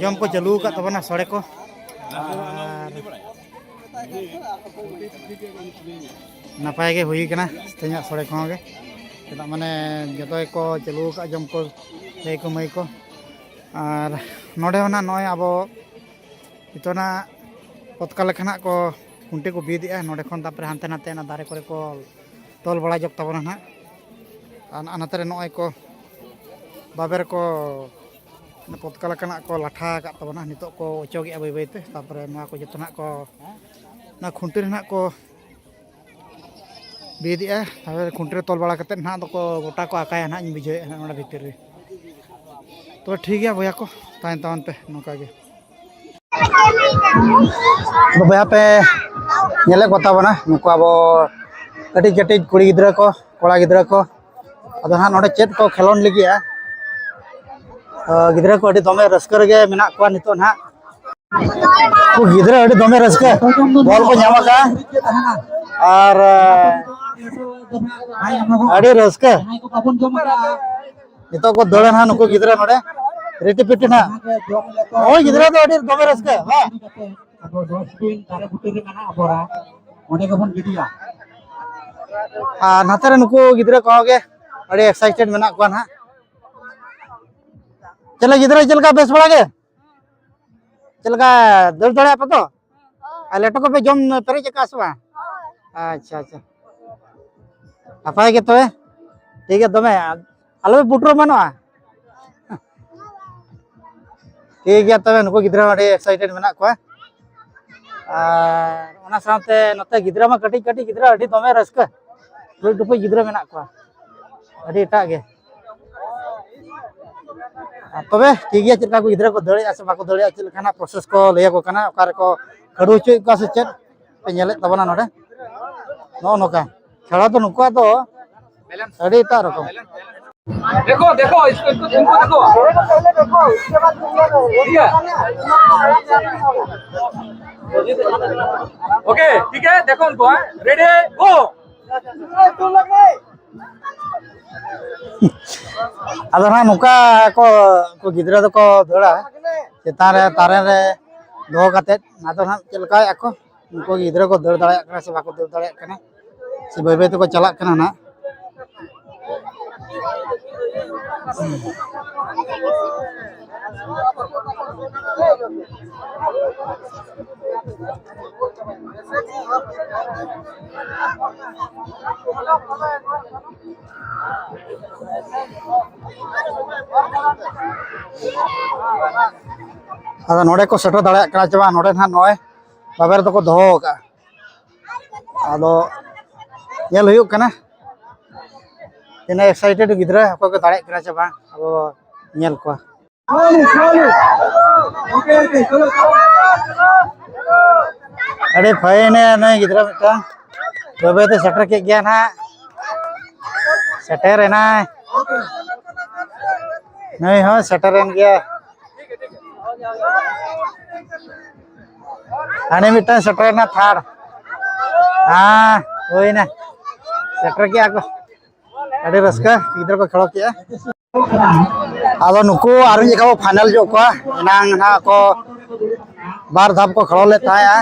ᱡᱚᱢ ᱠᱚ ᱪᱟᱹᱞᱩ ᱟᱠᱟᱫ ᱛᱟᱵᱚᱱᱟ ᱥᱚᱲᱮ ᱠᱚ᱾ ᱟᱨ ᱱᱟᱯᱟᱭ ᱜᱮ ᱦᱩᱭ ᱠᱟᱱᱟ ᱛᱮᱦᱮᱧᱟᱜ ᱥᱚᱲᱮ ᱠᱚᱦᱚᱸ ᱜᱮ᱾ ᱪᱮᱫᱟᱜ ᱢᱟᱱᱮ ᱡᱚᱛᱚ ᱜᱮᱠᱚ ᱪᱟᱹᱞᱩ ᱟᱠᱟᱫ ᱡᱚᱢ ᱠᱚ, ᱫᱟᱹᱭ ᱠᱚ ᱢᱟᱹᱭ ᱠᱚ᱾ ᱟᱨ ᱱᱚᱰᱮ ᱦᱚᱸ ᱱᱟᱜ ᱱᱚᱜᱼᱚᱭ ᱟᱵᱚ ᱱᱤᱛᱚᱜ ᱱᱟᱜ ᱯᱚᱛᱠᱟ ᱞᱮᱠᱟ ᱱᱟᱜ ᱠᱚ ᱠᱷᱩᱱᱴᱤ ᱠᱚ ᱵᱤᱫ ᱮᱜᱼᱟ᱾ ᱱᱚᱰᱮ ᱠᱷᱚᱱ ᱛᱟᱨᱯᱚᱨᱮ ᱦᱟᱱᱛᱮ ᱱᱟᱛᱮ ᱚᱱᱟ ᱫᱟᱨᱮ ᱠᱚᱨᱮ ᱠᱚ ᱛᱚᱞ ᱵᱟᱲᱟ ᱡᱚᱜ ᱛᱟᱵᱚᱱᱟ ᱱᱟᱜ᱾ ᱟᱨ ᱱᱚᱛᱮ ᱨᱮ ᱱᱚᱜᱼᱚᱭ ᱠᱚ ᱵᱟᱵᱮᱨ ᱠᱚ ᱚᱱᱟ ᱯᱚᱛᱠᱟ ᱞᱮᱠᱟᱱᱟᱜ ᱠᱚ ᱞᱟᱴᱷᱟ ᱟᱠᱟᱫ ᱛᱟᱵᱚᱱᱟ᱾ ᱱᱤᱛᱚᱜ ᱠᱚ ᱚᱪᱚᱜᱮᱜᱼᱟ ᱵᱟᱹᱭ ᱵᱟᱹᱭ ᱛᱮ᱾ ᱛᱟᱨᱯᱚᱨᱮ ᱱᱚᱣᱟ ᱠᱚ ᱡᱚᱛᱚᱱᱟᱜ ᱠᱚ ᱚᱱᱟ ᱠᱷᱩᱱᱴᱤ ᱨᱮ ᱱᱟᱜ ᱠᱚ ᱵᱤᱫᱮᱜᱼᱟ᱾ ᱛᱟᱨᱯᱚᱨᱮ ᱠᱷᱩᱱᱴᱤ ᱨᱮ ᱛᱚᱞ ᱵᱟᱲᱟ ᱠᱟᱛᱮᱫ ᱱᱟᱜ ᱫᱚᱠᱚ ᱜᱚᱴᱟ ᱠᱚ ᱟᱠᱟᱭᱟ ᱱᱟᱜ, ᱤᱧ ᱵᱩᱡᱷᱟᱹᱣᱮᱫᱼᱟ ᱱᱟᱜ ᱱᱚᱰᱮ ᱵᱷᱤᱛᱤᱨ ᱨᱮ᱾ ᱛᱚᱵᱮ ᱴᱷᱤᱠ ᱜᱮᱭᱟ ᱵᱚᱭᱦᱟ ᱠᱚ, ᱛᱟᱦᱮᱱ ᱛᱟᱵᱚᱱ ᱯᱮ ᱱᱚᱝᱠᱟ ᱜᱮ᱾ ᱟᱫᱚ ᱵᱚᱭᱦᱟ ᱯᱮ ᱧᱮᱞᱮᱫ ᱠᱚ ᱛᱟᱵᱚᱱᱟ, ᱱᱩᱠᱩ ᱟᱵᱚ ᱠᱟᱹᱴᱤᱡ ᱠᱟᱹᱴᱤᱡ ᱠᱩᱲᱤ ᱜᱤᱫᱽᱨᱟᱹ ᱠᱚ, ᱠᱚᱲᱟ ᱜᱤᱫᱽᱨᱟᱹ ᱠᱚ᱾ ᱟᱫᱚ ᱱᱟᱦᱟᱜ ᱱᱚᱰᱮ ᱪᱮᱫ ᱠᱚ ᱠᱷᱮᱞᱳᱱᱰ ᱞᱟᱹᱜᱤᱫᱼᱟ᱾ ᱛᱚ ᱜᱤᱫᱽᱨᱟᱹ ᱠᱚ ᱟᱹᱰᱤ ᱫᱚᱢᱮ ᱨᱟᱹᱥᱠᱟᱹ ᱨᱮᱜᱮ ᱢᱮᱱᱟᱜ ᱠᱚᱣᱟ ᱱᱤᱛᱚᱜ ᱱᱟᱦᱟᱜ᱾ ᱩᱱᱠᱩ ᱜᱤᱫᱽᱨᱟᱹ ᱟᱹᱰᱤ ᱫᱚᱢᱮ ᱨᱟᱹᱥᱠᱟᱹ, ᱵᱚᱞ ᱠᱚ ᱧᱟᱢ ᱟᱠᱟᱫᱼᱟ ᱟᱨ ᱟᱹᱰᱤ ᱨᱟᱹᱥᱠᱟᱹ᱾ ᱱᱤᱛᱚᱜ ᱠᱚ ᱫᱟᱹᱲᱟ ᱱᱟᱦᱟᱜ ᱱᱩᱠᱩ ᱜᱤᱫᱽᱨᱟᱹ ᱱᱚᱰᱮ᱾ ᱨᱤᱴᱤ ᱯᱤᱴᱤ ᱱᱟᱜ᱾ ᱦᱳᱭ, ᱜᱤᱫᱽᱨᱟᱹ ᱫᱚ ᱟᱹᱰᱤ ᱫᱚᱢᱮ ᱨᱟᱹᱥᱠᱟᱹ, ᱦᱮᱸ᱾ ᱟᱵᱚ ᱰᱟᱥᱴᱵᱤᱱ ᱫᱟᱨᱮ ᱵᱩᱴᱟᱹ ᱨᱮ ᱢᱮᱱᱟᱜ ᱵᱚᱱᱟ, ᱚᱸᱰᱮ ᱜᱮᱵᱚᱱ ᱜᱤᱰᱤᱭᱟ᱾ ᱟᱨ ᱱᱚᱛᱮ ᱨᱮ ᱱᱩᱠᱩ ᱜᱤᱫᱽᱨᱟᱹ ᱠᱚᱦᱚᱸ ᱜᱮ ᱟᱹᱰᱤ excited ᱢᱮᱱᱟᱜ ᱠᱚᱣᱟ ᱱᱟᱦᱟᱜ᱾ ᱪᱮᱫ ᱞᱮᱠᱟ ᱜᱤᱫᱽᱨᱟᱹ, ᱪᱮᱫ ᱞᱮᱠᱟ, ᱵᱮᱥ ᱵᱟᱲᱟ ᱜᱮ? ᱪᱮᱫ ᱞᱮᱠᱟ, ᱫᱟᱹᱲ ᱫᱟᱲᱮᱭᱟᱜ ᱯᱮ ᱛᱚ? ᱟᱨ ᱞᱮᱴᱚ ᱠᱚᱯᱮ ᱡᱚᱢ ᱯᱮᱨᱮᱡ ᱟᱠᱟᱫᱼᱟ ᱥᱮ ᱵᱟᱝ? ᱟᱪᱪᱷᱟ, ᱟᱪᱪᱷᱟ, ᱱᱟᱯᱟᱭ ᱜᱮ ᱛᱚᱵᱮ᱾ ᱴᱷᱤᱠ ᱜᱮᱭᱟ, ᱫᱚᱢᱮ ᱟᱞᱚ ᱯᱮ ᱯᱩᱴᱩᱨ ᱢᱟᱱᱚᱜᱼᱟ᱾ ᱴᱷᱤᱠ ᱜᱮᱭᱟ, ᱛᱚᱵᱮ ᱱᱩᱠᱩ ᱜᱤᱫᱽᱨᱟᱹ ᱦᱚᱸ ᱟᱹᱰᱤ excited ᱢᱮᱱᱟᱜ ᱠᱚᱣᱟ᱾ ᱟᱨ ᱚᱱᱟ ᱥᱟᱶᱛᱮ ᱱᱚᱛᱮ ᱜᱤᱫᱽᱨᱟᱹ ᱢᱟ ᱠᱟᱹᱴᱤᱡ ᱠᱟᱹᱴᱤᱡ ᱜᱤᱫᱽᱨᱟᱹ ᱟᱹᱰᱤ ᱫᱚᱢᱮ ᱨᱟᱹᱥᱠᱟᱹ, ᱴᱩᱯᱩᱡ ᱴᱩᱯᱩᱡ ᱜᱤᱫᱽᱨᱟᱹ ᱢᱮᱱᱟᱜ ᱠᱚᱣᱟ, ᱟᱹᱰᱤ ᱮᱴᱟᱜ ᱜᱮ᱾ ᱟᱨ ᱛᱚᱵᱮ ᱴᱷᱤᱠ ᱜᱮᱭᱟ, ᱪᱮᱫ ᱞᱮᱠᱟ ᱠᱚ ᱜᱤᱫᱽᱨᱟᱹ ᱠᱚ ᱫᱟᱹᱲᱮᱜᱼᱟ ᱥᱮ ᱵᱟᱠᱚ ᱫᱟᱹᱲᱮᱜᱼᱟ, ᱪᱮᱫ ᱞᱮᱠᱟᱱᱟᱜ process ᱠᱚ ᱞᱟᱹᱭ ᱟᱠᱚ ᱠᱟᱱᱟ, ᱚᱠᱟ ᱨᱮᱠᱚ ᱠᱷᱟᱹᱲᱩ ᱦᱚᱪᱚᱭᱮᱫ ᱠᱚᱣᱟ ᱥᱮ ᱪᱮᱫ ᱯᱮ ᱧᱮᱞᱮᱫ ᱛᱟᱵᱚᱱᱟ ᱱᱚᱰᱮ᱾ ᱱᱚᱜᱼᱚ ᱱᱚᱝᱠᱟ ᱠᱷᱮᱞᱟ ᱫᱚ ᱱᱩᱠᱩᱣᱟᱜ ᱫᱚ ᱟᱹᱰᱤ ᱮᱴᱟᱜ ᱨᱚᱠᱚᱢ᱾ ᱫᱮᱠᱷᱚ, ᱫᱮᱠᱷᱚ, ᱤᱥᱠᱳ, ᱤᱥᱠᱳ, ᱤᱥᱠᱳ ᱫᱮᱠᱷᱚ᱾ ᱴᱷᱤᱠ ᱦᱮ? ᱳᱠᱮ, ᱴᱷᱤᱠ ᱦᱮ, ᱫᱮᱠᱷᱚ ᱩᱱᱠᱩ, ᱦᱮ? ᱨᱮᱰᱤ, ᱜᱳ! ᱟᱫᱚ ᱱᱟᱦᱟᱜ ᱱᱚᱝᱠᱟ ᱠᱚ, ᱩᱱᱠᱩ ᱜᱤᱫᱽᱨᱟᱹ ᱫᱚᱠᱚ ᱫᱟᱹᱲᱟ ᱪᱮᱛᱟᱱ ᱨᱮ ᱛᱟᱨᱮᱱ ᱨᱮ ᱫᱚᱦᱚ ᱠᱟᱛᱮᱫ, ᱟᱫᱚ ᱱᱟᱦᱟᱜ ᱪᱮᱫ ᱞᱮᱠᱟᱭᱮᱫ ᱟᱠᱚ, ᱩᱱᱠᱩ ᱜᱤᱫᱽᱨᱟᱹ ᱠᱚ ᱫᱟᱹᱲ ᱫᱟᱲᱮᱭᱟᱜ ᱠᱟᱱᱟ ᱥᱮ ᱵᱟᱠᱚ ᱫᱟᱹᱲ ᱫᱟᱲᱮᱭᱟᱜ ᱠᱟᱱᱟ, ᱥᱮ ᱵᱟᱹᱭ ᱵᱟᱹᱭ ᱛᱮᱠᱚ ᱪᱟᱞᱟᱜ ᱠᱟᱱᱟ ᱱᱟᱦᱟᱜ᱾ ᱟᱫᱚ ᱱᱚᱰᱮ ᱠᱚ ᱥᱮᱴᱮᱨ ᱫᱟᱲᱮᱭᱟᱜ ᱠᱟᱱᱟ ᱪᱮ ᱵᱟᱝ? ᱱᱚᱰᱮ ᱱᱟᱦᱟᱜ ᱱᱚᱜᱼᱚᱭ ᱵᱟᱵᱮᱨ ᱫᱚᱠᱚ ᱫᱚᱦᱚ ᱟᱠᱟᱫᱼᱟ᱾ ᱟᱫᱚ ᱧᱮᱞ ᱦᱩᱭᱩᱜ ᱠᱟᱱᱟ ᱛᱤᱱᱟᱹᱜ excited ᱜᱤᱫᱽᱨᱟᱹ, ᱚᱠᱚᱭ ᱠᱚ ᱫᱟᱲᱮᱭᱟᱜ ᱠᱟᱱᱟ ᱪᱮ ᱵᱟᱝ, ᱟᱵᱚ ᱧᱮᱞ ᱠᱚᱣᱟ᱾ ᱟᱹᱰᱤ fine ᱮ ᱱᱩᱭ ᱜᱤᱫᱽᱨᱟᱹ ᱢᱤᱫᱴᱟᱝ ᱵᱟᱹᱭ ᱵᱟᱹᱭ ᱛᱮ ᱥᱮᱴᱮᱨ ᱠᱮᱫ ᱜᱮᱭᱟ ᱱᱟᱦᱟᱜ, ᱥᱮᱴᱮᱨ ᱮᱱᱟᱭ, ᱱᱩᱭ ᱦᱚᱸ ᱥᱮᱴᱮᱨᱮᱱ ᱜᱮᱭᱟ᱾ ᱦᱟᱱᱮ ᱢᱤᱫᱴᱟᱝ ᱥᱮᱴᱮᱨᱮᱱᱟ, third᱾ ᱦᱮᱸ, ᱦᱩᱭᱱᱟ, ᱥᱮᱴᱮᱨ ᱠᱮᱜᱼᱟ ᱠᱚ᱾ ᱟᱹᱰᱤ ᱨᱟᱹᱥᱠᱟᱹ, ᱜᱤᱫᱽᱨᱟᱹ ᱠᱚ ᱠᱷᱮᱞᱳ ᱠᱮᱜᱼᱟ᱾ ᱟᱫᱚ ᱱᱩᱠᱩ ᱟᱨ ᱢᱤᱫ ᱡᱚᱠᱷᱟ ᱵᱚ ᱯᱷᱟᱭᱱᱟᱞ ᱡᱚᱜ ᱠᱚᱣᱟ᱾ ᱮᱱᱟᱝ ᱱᱟᱦᱟᱜ ᱠᱚ ᱵᱟᱨ ᱫᱷᱟᱯ ᱠᱚ ᱠᱷᱮᱞᱳ ᱞᱮᱫ ᱛᱟᱦᱮᱸᱜᱼᱟ᱾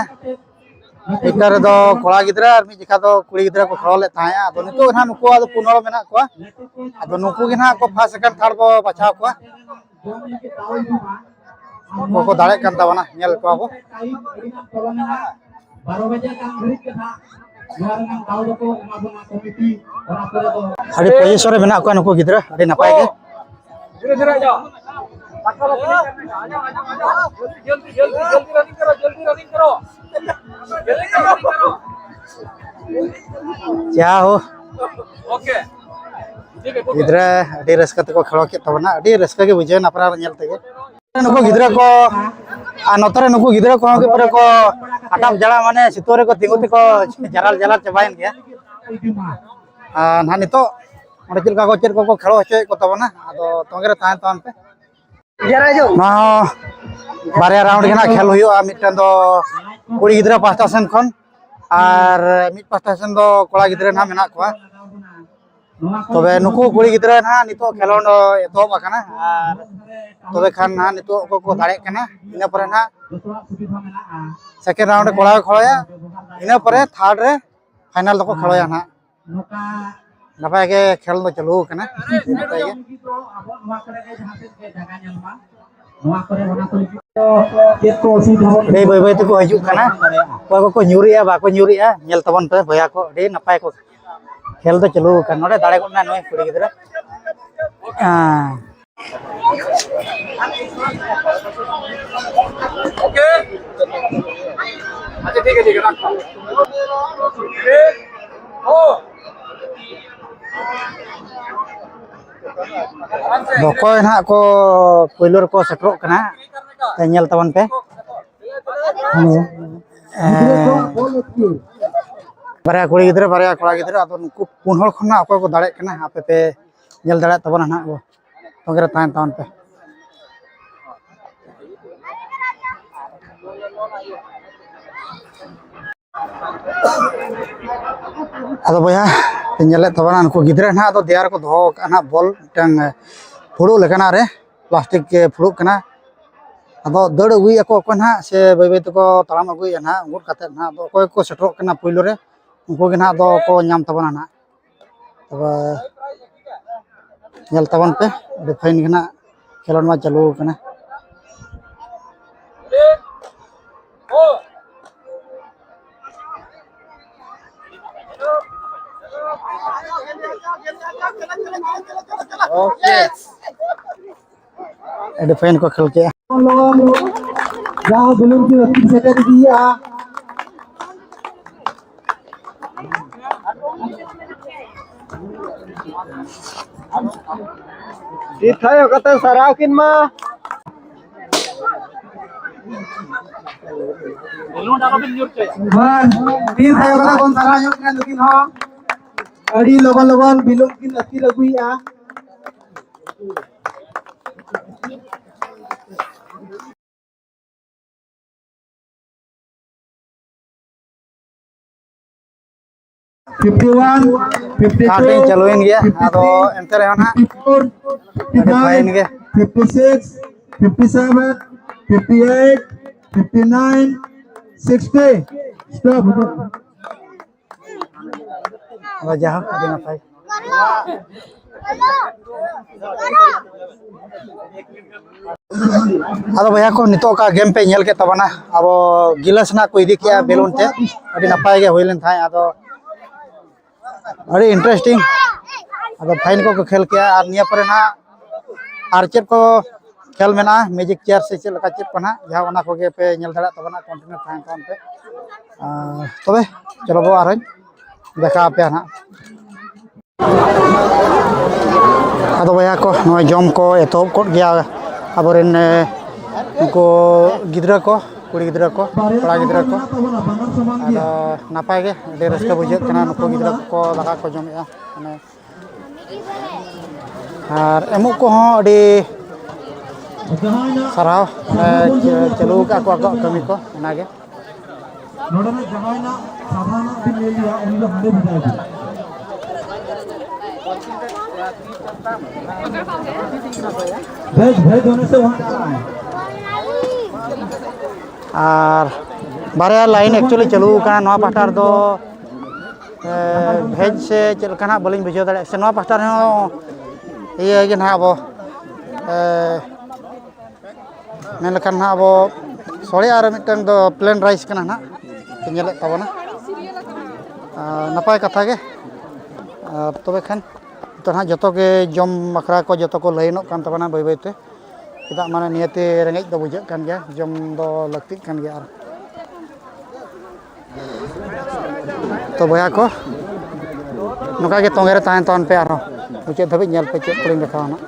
ᱢᱤᱫᱴᱟᱝ ᱨᱮᱫᱚ ᱠᱚᱲᱟ ᱜᱤᱫᱽᱨᱟᱹ ᱟᱨ ᱢᱤᱫ ᱡᱚᱠᱷᱟ ᱫᱚ ᱠᱩᱲᱤ ᱜᱤᱫᱽᱨᱟᱹ ᱠᱚ ᱠᱷᱮᱞᱳ ᱞᱮᱫ ᱛᱟᱦᱮᱸᱜᱼᱟ᱾ ᱟᱫᱚ ᱱᱤᱛᱚᱜ ᱱᱟᱦᱟᱜ ᱱᱩᱠᱩ ᱟᱫᱚ ᱯᱩᱱ ᱦᱚᱲ ᱢᱮᱱᱟᱜ ᱠᱚᱣᱟ᱾ ᱟᱫᱚ ᱱᱩᱠᱩ ᱜᱮ ᱱᱟᱦᱟᱜ ᱠᱚ ᱯᱷᱟᱥᱴ, ᱥᱮᱠᱮᱱᱰ, ᱛᱷᱟᱨᱰ ᱵᱚ ᱵᱟᱪᱷᱟᱣ ᱠᱚᱣᱟ᱾ ᱚᱠᱚᱭ ᱠᱚ ᱫᱟᱲᱮᱜ ᱠᱟᱱ ᱛᱟᱵᱚᱱᱟ, ᱧᱮᱞ ᱠᱚᱣᱟ ᱵᱚ᱾ ᱵᱟᱨᱚ ᱵᱟᱡᱮ ᱠᱟᱱ ᱜᱷᱟᱹᱲᱤᱡ ᱜᱮ ᱱᱟᱦᱟᱜ ᱱᱚᱣᱟ ᱨᱮᱱᱟᱜ ᱫᱟᱣ ᱫᱚᱠᱚ ᱮᱢᱟ ᱵᱚᱱᱟ ᱠᱚᱢᱤᱴᱤ᱾ ᱚᱱᱟ ᱯᱚᱨᱮ ᱫᱚ ᱟᱹᱰᱤ ᱯᱚᱡᱤᱥᱚᱱ ᱨᱮ ᱢᱮᱱᱟᱜ ᱠᱚᱣᱟ ᱱᱩᱠᱩ ᱜᱤᱫᱽᱨᱟᱹ, ᱟᱹᱰᱤ ᱱᱟᱯᱟᱭ ᱜᱮ᱾ धीरे धीरे आ जाओ। जल्दी जल्दी जल्दी जल्दी रनिंग करो, जल्दी रनिंग करो। जल्दी करो, जल्दी करो। ᱡᱟ ᱦᱳ, ᱜᱤᱫᱽᱨᱟᱹ ᱟᱹᱰᱤ ᱨᱟᱹᱥᱠᱟᱹ ᱛᱮᱠᱚ ᱠᱷᱮᱞᱳ ᱠᱮᱫ ᱛᱟᱵᱚᱱᱟ, ᱟᱹᱰᱤ ᱨᱟᱹᱥᱠᱟᱹ ᱜᱮ ᱵᱩᱡᱷᱟᱹᱣ ᱮᱱᱟ ᱟᱯᱱᱟᱨ ᱧᱮᱞ ᱛᱮᱜᱮ᱾ ᱱᱩᱠᱩ ᱜᱤᱫᱽᱨᱟᱹ ᱠᱚ, ᱟᱨ ᱱᱚᱛᱮ ᱨᱮ ᱱᱩᱠᱩ ᱜᱤᱫᱽᱨᱟᱹ ᱠᱚᱦᱚᱸ ᱜᱮ ᱯᱩᱨᱟᱹ ᱠᱚ ᱟᱴᱟᱯ ᱡᱟᱲᱟ, ᱢᱟᱱᱮ ᱥᱤᱛᱩᱝ ᱨᱮᱠᱚ ᱛᱤᱸᱜᱩ ᱛᱮᱠᱚ ᱡᱟᱨᱟᱞ ᱡᱟᱨᱟᱞ ᱪᱟᱵᱟᱭᱮᱱ ᱜᱮᱭᱟ᱾ ᱟᱨ ᱱᱟᱦᱟᱜ ᱱᱤᱛᱚᱜ ᱚᱸᱰᱮ ᱪᱮᱫ ᱞᱮᱠᱟ ᱠᱚ, ᱪᱮᱫ ᱠᱚᱠᱚ ᱠᱷᱮᱞᱳ ᱦᱚᱪᱚᱭᱮᱫ ᱠᱚ ᱛᱟᱵᱚᱱᱟ, ᱟᱫᱚ ᱛᱚᱸᱜᱮ ᱨᱮ ᱛᱟᱦᱮᱱ ᱛᱟᱵᱚᱱ ᱯᱮ᱾ ᱱᱚᱣᱟ ᱦᱚᱸ ᱵᱟᱨᱭᱟ ᱨᱟᱣᱩᱱᱰ ᱜᱮ ᱱᱟᱦᱟᱜ ᱠᱷᱮᱞ ᱦᱩᱭᱩᱜᱼᱟ᱾ ᱢᱤᱫᱴᱮᱱ ᱫᱚ ᱠᱩᱲᱤ ᱜᱤᱫᱽᱨᱟᱹ ᱯᱟᱦᱴᱟ ᱥᱮᱱ ᱠᱷᱚᱱ ᱟᱨ ᱢᱤᱫ ᱯᱟᱦᱴᱟ ᱥᱮᱱ ᱫᱚ ᱠᱚᱲᱟ ᱜᱤᱫᱽᱨᱟᱹ ᱱᱟᱦᱟᱜ ᱢᱮᱱᱟᱜ ᱠᱚᱣᱟ᱾ ᱛᱚᱵᱮ ᱱᱩᱠᱩ ᱠᱩᱲᱤ ᱜᱤᱫᱽᱨᱟᱹ ᱱᱟᱦᱟᱜ ᱱᱤᱛᱚᱜ ᱠᱷᱮᱞᱳᱰ ᱮᱛᱚᱦᱚᱵ ᱟᱠᱟᱱᱟ, ᱟᱨ ᱛᱚᱵᱮ ᱠᱷᱟᱱ ᱱᱟᱦᱟᱜ ᱱᱤᱛᱚᱜ ᱚᱠᱚᱭ ᱠᱚ ᱫᱟᱲᱮᱜ ᱠᱟᱱᱟ, ᱤᱱᱟᱹ ᱯᱚᱨᱮ ᱱᱟᱦᱟᱜ ᱥᱮᱠᱮᱱᱰ ᱨᱟᱣᱩᱱᱰ ᱨᱮ ᱠᱚᱲᱟ ᱠᱚ ᱠᱷᱮᱞᱳᱭᱟ, ᱤᱱᱟᱹ ᱯᱚᱨᱮ ᱛᱷᱟᱨᱰ ᱨᱮ ᱯᱷᱟᱭᱱᱟᱞ ᱫᱚᱠᱚ ᱠᱷᱮᱞᱳᱭᱟ ᱱᱟᱦᱟᱜ᱾ ᱱᱟᱯᱟᱭ ᱜᱮ ᱠᱷᱮᱞ ᱫᱚ ᱪᱟᱹᱞᱩ ᱟᱠᱟᱱᱟ, ᱱᱟᱯᱟᱭ ᱜᱮ᱾ ᱟᱹᱰᱤ ᱵᱟᱹᱭ ᱵᱟᱹᱭ ᱛᱮᱠᱚ ᱦᱤᱡᱩᱜ ᱠᱟᱱᱟ᱾ ᱚᱠᱚᱭ ᱠᱚᱠᱚ ᱧᱩᱨᱮᱜᱼᱟ, ᱵᱟᱠᱚ ᱧᱩᱨᱮᱜᱼᱟ, ᱧᱮᱞ ᱛᱟᱵᱚᱱ ᱯᱮ ᱵᱚᱭᱦᱟ ᱠᱚ, ᱟᱹᱰᱤ ᱱᱟᱯᱟᱭ ᱠᱚ ᱠᱷᱮᱞ ᱫᱚ ᱪᱟᱹᱞᱩ ᱟᱠᱟᱱ᱾ ᱱᱚᱰᱮ ᱫᱟᱲᱮ ᱜᱚᱫ ᱱᱟᱭ ᱱᱩᱭ ᱠᱩᱲᱤ ᱜᱤᱫᱽᱨᱟᱹ᱾ ᱦᱮᱸ᱾ ᱟᱪᱪᱷᱟ, ᱴᱷᱤᱠ ᱟᱪᱷᱮ, ᱴᱷᱤᱠ ᱟᱪᱷᱮ, ᱨᱟᱠᱷ ᱠᱟᱜ᱾ ᱚ᱾ ᱫᱚ ᱚᱠᱚᱭ ᱱᱟᱦᱟᱜ ᱠᱚ ᱯᱳᱭᱞᱳ ᱨᱮᱠᱚ ᱥᱮᱴᱮᱨᱚᱜ ᱠᱟᱱᱟ, ᱛᱮ ᱧᱮᱞ ᱛᱟᱵᱚᱱ ᱯᱮ᱾ ᱦᱮᱸ᱾ ᱵᱟᱨᱭᱟ ᱠᱩᱲᱤ ᱜᱤᱫᱽᱨᱟᱹ, ᱵᱟᱨᱭᱟ ᱠᱚᱲᱟ ᱜᱤᱫᱽᱨᱟᱹ᱾ ᱟᱫᱚ ᱱᱩᱠᱩ ᱯᱩᱱ ᱦᱚᱲ ᱠᱷᱚᱱ ᱱᱟᱦᱟᱜ ᱚᱠᱚᱭ ᱠᱚ ᱫᱟᱲᱮᱜ ᱠᱟᱱᱟ, ᱟᱯᱮ ᱯᱮ ᱧᱮᱞ ᱫᱟᱲᱮᱭᱟᱜ ᱛᱟᱵᱚᱱᱟ ᱱᱟᱦᱟᱜ ᱵᱚ᱾ ᱛᱚᱸᱜᱮ ᱨᱮ ᱛᱟᱦᱮᱱ ᱛᱟᱵᱚᱱ ᱯᱮ᱾ ᱟᱫᱚ ᱵᱚᱭᱦᱟ, ᱯᱮ ᱧᱮᱞᱮᱫ ᱛᱟᱵᱚᱱᱟ, ᱱᱩᱠᱩ ᱜᱤᱫᱽᱨᱟᱹ ᱱᱟᱦᱟᱜ ᱫᱚ ᱫᱮᱭᱟ ᱨᱮᱠᱚ ᱫᱚᱦᱚ ᱟᱠᱟᱫᱼᱟ ᱱᱟᱦᱟᱜ ᱵᱚᱞ, ᱢᱤᱫᱴᱟᱝ, ᱮ, ᱯᱷᱩᱲᱩᱜ ᱞᱮᱠᱟᱱᱟᱜ ᱨᱮ ᱯᱞᱟᱥᱴᱤᱠ ᱜᱮ ᱯᱷᱩᱲᱩᱜ ᱠᱟᱱᱟ᱾ ᱟᱫᱚ ᱫᱟᱹᱲ ᱟᱹᱜᱩᱭᱮᱫᱼᱟ ᱠᱚ ᱚᱠᱚᱭ ᱱᱟᱦᱟᱜ, ᱥᱮ ᱵᱟᱹᱭ ᱵᱟᱹᱭ ᱛᱮᱠᱚ ᱛᱟᱲᱟᱢ ᱟᱹᱜᱩᱭᱮᱫᱼᱟ ᱱᱟᱦᱟᱜ, ᱩᱸᱜᱚᱫ ᱠᱟᱛᱮᱫ ᱱᱟᱦᱟᱜ᱾ ᱟᱫᱚ ᱚᱠᱚᱭ ᱠᱚ ᱥᱮᱴᱮᱨᱚᱜ ᱠᱟᱱᱟ ᱯᱳᱭᱞᱳ ᱨᱮ, ᱩᱱᱠᱩ ᱜᱮ ᱱᱟᱦᱟᱜ ᱫᱚ ᱠᱚ ᱧᱟᱢ ᱛᱟᱵᱚᱱᱟ ᱱᱟᱦᱟᱜ᱾ ᱛᱚᱵᱮ ᱧᱮᱞ ᱛᱟᱵᱚᱱ ᱯᱮ, ᱟᱹᱰᱤ ᱯᱷᱟᱭᱤᱱ ᱜᱮ ᱱᱟᱦᱟᱜ ᱠᱷᱮᱞᱳᱰ ᱢᱟ ᱪᱟᱹᱞᱩ ᱟᱠᱟᱱᱟ᱾ ᱟᱹᱰᱤ ᱯᱷᱟᱭᱤᱱ ᱠᱚ ᱠᱷᱮᱞ ᱠᱮᱜᱼᱟ᱾ ᱡᱟᱦᱟᱸ ᱵᱮᱞᱩᱱ ᱠᱤᱱ ᱟᱹᱛᱠᱤᱨ ᱥᱮᱴᱮᱨ ᱤᱫᱤᱭᱮᱜᱼᱟ᱾ ᱛᱤ ᱛᱷᱟᱭᱚ ᱠᱟᱛᱮ ᱥᱟᱨᱦᱟᱣ ᱠᱤᱱ ᱢᱟ᱾ ᱵᱟᱝ, ᱛᱤ ᱛᱷᱟᱭᱚ ᱠᱟᱛᱮ ᱵᱚᱱ ᱥᱟᱨᱦᱟᱣ ᱧᱚᱜ ᱠᱤᱱᱟ ᱱᱩᱠᱤᱱ ᱦᱚᱸ᱾ ᱟᱹᱰᱤ ᱞᱚᱜᱚᱱ ᱞᱚᱜᱚᱱ ᱵᱮᱞᱩᱱ ᱠᱤᱱ ᱟᱹᱛᱠᱤᱨ ᱟᱹᱜᱩᱭᱮᱜᱼᱟ᱾ Fifty one, fifty two, ᱠᱟᱴᱤᱝ ᱪᱟᱹᱞᱩᱭᱮᱱ ᱜᱮᱭᱟ, ᱟᱫᱚ ᱮᱱᱛᱮ ᱨᱮᱦᱚᱸ ᱱᱟᱦᱟᱜ fifty four, ᱟᱹᱰᱤ fine ᱜᱮ᱾ Fifty six, fifty seven, fifty eight, fifty nine, sixty. Stop. ᱟᱫᱚ ᱡᱟᱭᱦᱳᱠ, ᱟᱹᱰᱤ ᱱᱟᱯᱟᱭ᱾ ᱟᱫᱚ ᱵᱚᱭᱦᱟ ᱠᱚ, ᱱᱤᱛᱚᱜ ᱚᱠᱟ ᱜᱮᱢ ᱯᱮ ᱧᱮᱞ ᱠᱮᱫ ᱛᱟᱵᱚᱱᱟ, ᱟᱵᱚ ᱜᱤᱞᱟᱹᱥ ᱱᱟᱜ ᱠᱚ ᱤᱫᱤ ᱠᱮᱜᱼᱟ ᱵᱮᱞᱩᱱ ᱛᱮ, ᱟᱹᱰᱤ ᱱᱟᱯᱟᱭ ᱜᱮ ᱦᱩᱭ ᱞᱮᱱ ᱛᱟᱦᱮᱸᱫ᱾ ᱟᱫᱚ ᱟᱹᱰᱤ interesting, ᱟᱫᱚ ᱯᱷᱟᱭᱤᱱ ᱠᱚᱠᱚ ᱠᱷᱮᱞ ᱠᱮᱜᱼᱟ᱾ ᱟᱨ ᱱᱤᱭᱟᱹ ᱯᱚᱨᱮ ᱱᱟᱜ ᱟᱨ ᱪᱮᱫ ᱠᱚ ᱠᱷᱮᱞ ᱢᱮᱱᱟᱜᱼᱟ, ᱢᱮᱡᱤᱠ ᱪᱮᱭᱟᱨ ᱥᱮ ᱪᱮᱫ ᱞᱮᱠᱟ ᱪᱮᱫ ᱠᱚ ᱱᱟᱜ, ᱡᱟᱦᱟᱸ ᱚᱱᱟ ᱠᱚᱜᱮ ᱯᱮ ᱧᱮᱞ ᱫᱟᱲᱮᱭᱟᱜ ᱛᱟᱵᱚᱱᱟ, continue ᱛᱟᱦᱮᱱ ᱛᱟᱵᱚᱱ ᱯᱮ᱾ ᱟᱨ ᱛᱚᱵᱮ ᱪᱚᱞᱚ ᱵᱚ ᱟᱨᱦᱚᱸᱧ ᱫᱮᱠᱷᱟᱣ ᱟᱯᱮᱭᱟ ᱱᱟᱜ᱾ ᱟᱫᱚ ᱵᱚᱭᱦᱟ ᱠᱚ, ᱱᱚᱜᱼᱚᱭ ᱡᱚᱢ ᱠᱚ ᱮᱛᱚᱦᱚᱵ ᱠᱚᱜ ᱜᱮᱭᱟ ᱟᱵᱚᱨᱮᱱ, ᱮ, ᱩᱱᱠᱩ ᱜᱤᱫᱽᱨᱟᱹ ᱠᱚ, ᱠᱩᱲᱤ ᱜᱤᱫᱽᱨᱟᱹ ᱠᱚ, ᱠᱚᱲᱟ ᱜᱤᱫᱽᱨᱟᱹ ᱠᱚ᱾ ᱟᱫᱚ ᱱᱟᱯᱟᱭ ᱜᱮ, ᱟᱹᱰᱤ ᱨᱟᱹᱥᱠᱟᱹ ᱵᱩᱡᱷᱟᱹᱜ ᱠᱟᱱᱟ, ᱱᱩᱠᱩ ᱜᱤᱫᱽᱨᱟᱹ ᱠᱚ ᱫᱟᱠᱟ ᱠᱚ ᱡᱚᱢᱮᱜᱼᱟ᱾ ᱢᱟᱱᱮ ᱟᱨ ᱮᱢᱚᱜ ᱠᱚᱦᱚᱸ ᱟᱹᱰᱤ ᱥᱟᱨᱦᱟᱣ, ᱢᱟᱱᱮ ᱪᱟᱹᱞᱩ ᱟᱠᱟᱫ ᱠᱚ ᱟᱠᱚᱣᱟᱜ ᱠᱟᱹᱢᱤ ᱠᱚ, ᱚᱱᱟᱜᱮ᱾ ᱱᱚᱰᱮᱱᱟᱜ ᱡᱟᱦᱟᱸᱭ ᱱᱟᱜ ᱥᱟᱫᱷᱟ ᱱᱟᱜ ᱵᱤᱱ ᱞᱟᱹᱭ ᱞᱮᱭᱟ, ᱩᱱᱤ ᱫᱚ ᱦᱟᱸᱰᱮ ᱵᱷᱮᱡᱟᱭ ᱵᱤᱱ᱾ भेज भेज होने से वहाँ डाला है। ᱟᱨ ᱵᱟᱨᱭᱟ ᱞᱟᱭᱤᱱ ᱮᱠᱪᱩᱭᱮᱞᱤ ᱪᱟᱹᱞᱩ ᱟᱠᱟᱱᱟ᱾ ᱱᱚᱣᱟ ᱯᱟᱦᱴᱟ ᱨᱮᱫᱚ ᱵᱷᱮᱡᱽ ᱥᱮ ᱪᱮᱫ ᱞᱮᱠᱟ ᱱᱟᱦᱟᱜ ᱵᱟᱹᱞᱤᱧ ᱵᱩᱡᱷᱟᱹᱣ ᱫᱟᱲᱮᱭᱟᱜᱼᱟ, ᱥᱮ ᱱᱚᱣᱟ ᱯᱟᱦᱴᱟ ᱨᱮᱦᱚᱸ ᱤᱭᱟᱹ ᱜᱮ ᱱᱟᱦᱟᱜ ᱟᱵᱚ ᱢᱮᱱ ᱞᱮᱠᱷᱟᱱ ᱱᱟᱦᱟᱜ ᱟᱵᱚ ᱥᱚᱲᱮ ᱟᱨ ᱢᱤᱫᱴᱟᱝ ᱫᱚ ᱯᱞᱮᱱ ᱨᱟᱭᱤᱥ ᱠᱟᱱᱟ ᱱᱟᱦᱟᱜ ᱯᱮ ᱧᱮᱞᱮᱫ ᱛᱟᱵᱚᱱᱟ᱾ ᱟᱨ ᱱᱟᱯᱟᱭ ᱠᱟᱛᱷᱟ ᱜᱮ᱾ ᱟᱨ ᱛᱚᱵᱮ ᱠᱷᱟᱱ ᱱᱤᱛᱚᱜ ᱱᱟᱦᱟᱜ ᱡᱚᱛᱚ ᱜᱮ ᱡᱚᱢ ᱵᱟᱠᱷᱨᱟ ᱠᱚ ᱡᱚᱛᱚ ᱠᱚ ᱞᱟᱭᱤᱱᱚᱜ ᱠᱟᱱ ᱛᱟᱵᱚᱱᱟ ᱵᱟᱹᱭ ᱵᱟᱹᱭ ᱛᱮ᱾ ᱪᱮᱫᱟᱜ ᱢᱟᱱᱮ ᱱᱤᱭᱟᱹᱛᱮ ᱨᱮᱸᱜᱮᱡ ᱫᱚ ᱵᱩᱡᱷᱟᱹᱜ ᱠᱟᱱ ᱜᱮᱭᱟ, ᱡᱚᱢ ᱫᱚ ᱞᱟᱹᱠᱛᱤᱜ ᱠᱟᱱ ᱜᱮᱭᱟ᱾ ᱟᱨ ᱛᱚ ᱵᱚᱭᱦᱟ ᱠᱚ, ᱱᱚᱝᱠᱟ ᱜᱮ ᱛᱚᱸᱜᱮ ᱨᱮ ᱛᱟᱦᱮᱱ ᱛᱟᱵᱚᱱ ᱯᱮ, ᱟᱨᱦᱚᱸ ᱢᱩᱪᱟᱹᱫ ᱫᱷᱟᱹᱵᱤᱡ ᱧᱮᱞ ᱯᱮ ᱪᱮᱫ ᱠᱚᱞᱤᱧ ᱫᱮᱠᱷᱟᱣᱟ ᱱᱟᱜ᱾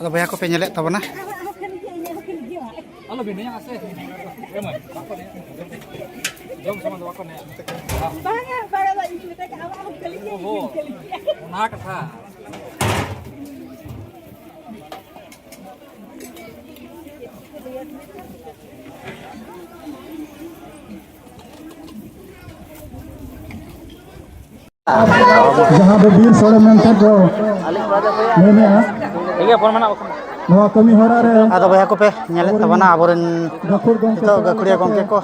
ᱟᱫᱚ ᱵᱚᱭᱦᱟ ᱠᱚᱯᱮ ᱧᱮᱞᱮᱫ ᱛᱟᱵᱚᱱᱟ᱾ ᱟᱞᱚ ᱵᱤᱱ ᱱᱮᱭᱟᱜᱼᱟ ᱥᱮ᱾ ᱮᱢᱟᱭ, ᱵᱟᱠᱚ ᱱᱮᱭᱟᱜᱼᱟ᱾ ᱡᱚᱢ ᱥᱚᱢᱚᱭ ᱫᱚ ᱵᱟᱠᱚ ᱱᱮᱭᱟᱜᱼᱟ᱾ ᱵᱟᱝᱟ, ᱵᱟᱝᱟ, ᱵᱟᱝᱟ, ᱤᱧ ᱢᱮᱛᱟᱭ ᱠᱟᱱᱟ, ᱟᱢᱟᱜ ᱦᱚᱸ ᱠᱷᱟᱹᱞᱤ ᱜᱮᱭᱟ, ᱤᱧ ᱦᱚᱸ ᱠᱷᱟᱹᱞᱤ ᱜᱮᱭᱟ᱾ ᱚᱱᱟ ᱠᱟᱛᱷᱟ᱾ ᱡᱟᱦᱟᱸ ᱫᱚ ᱵᱤᱨ ᱥᱳᱲᱮ ᱢᱮᱱᱛᱮ ᱠᱚ ᱢᱮᱱᱮᱜᱼᱟ᱾ ᱴᱷᱤᱠ ᱜᱮᱭᱟ, ᱯᱷᱳᱱ ᱢᱮᱱᱟᱜ ᱵᱟᱠᱷᱟᱱ᱾ ᱱᱚᱣᱟ ᱠᱟᱹᱢᱤ ᱦᱚᱨᱟ ᱨᱮ ᱟᱫᱚ ᱵᱚᱭᱦᱟ ᱠᱚᱯᱮ ᱧᱮᱞᱮᱫ ᱛᱟᱵᱚᱱᱟ, ᱟᱵᱚᱨᱮᱱ ᱜᱟᱹᱠᱷᱩᱲ ᱜᱚᱢᱠᱮ ᱱᱤᱛᱚᱜ ᱥᱟᱶ ᱜᱟᱹᱠᱷᱩᱲᱤᱭᱟᱹ ᱜᱚᱢᱠᱮ ᱠᱟᱛᱮ ᱠᱚ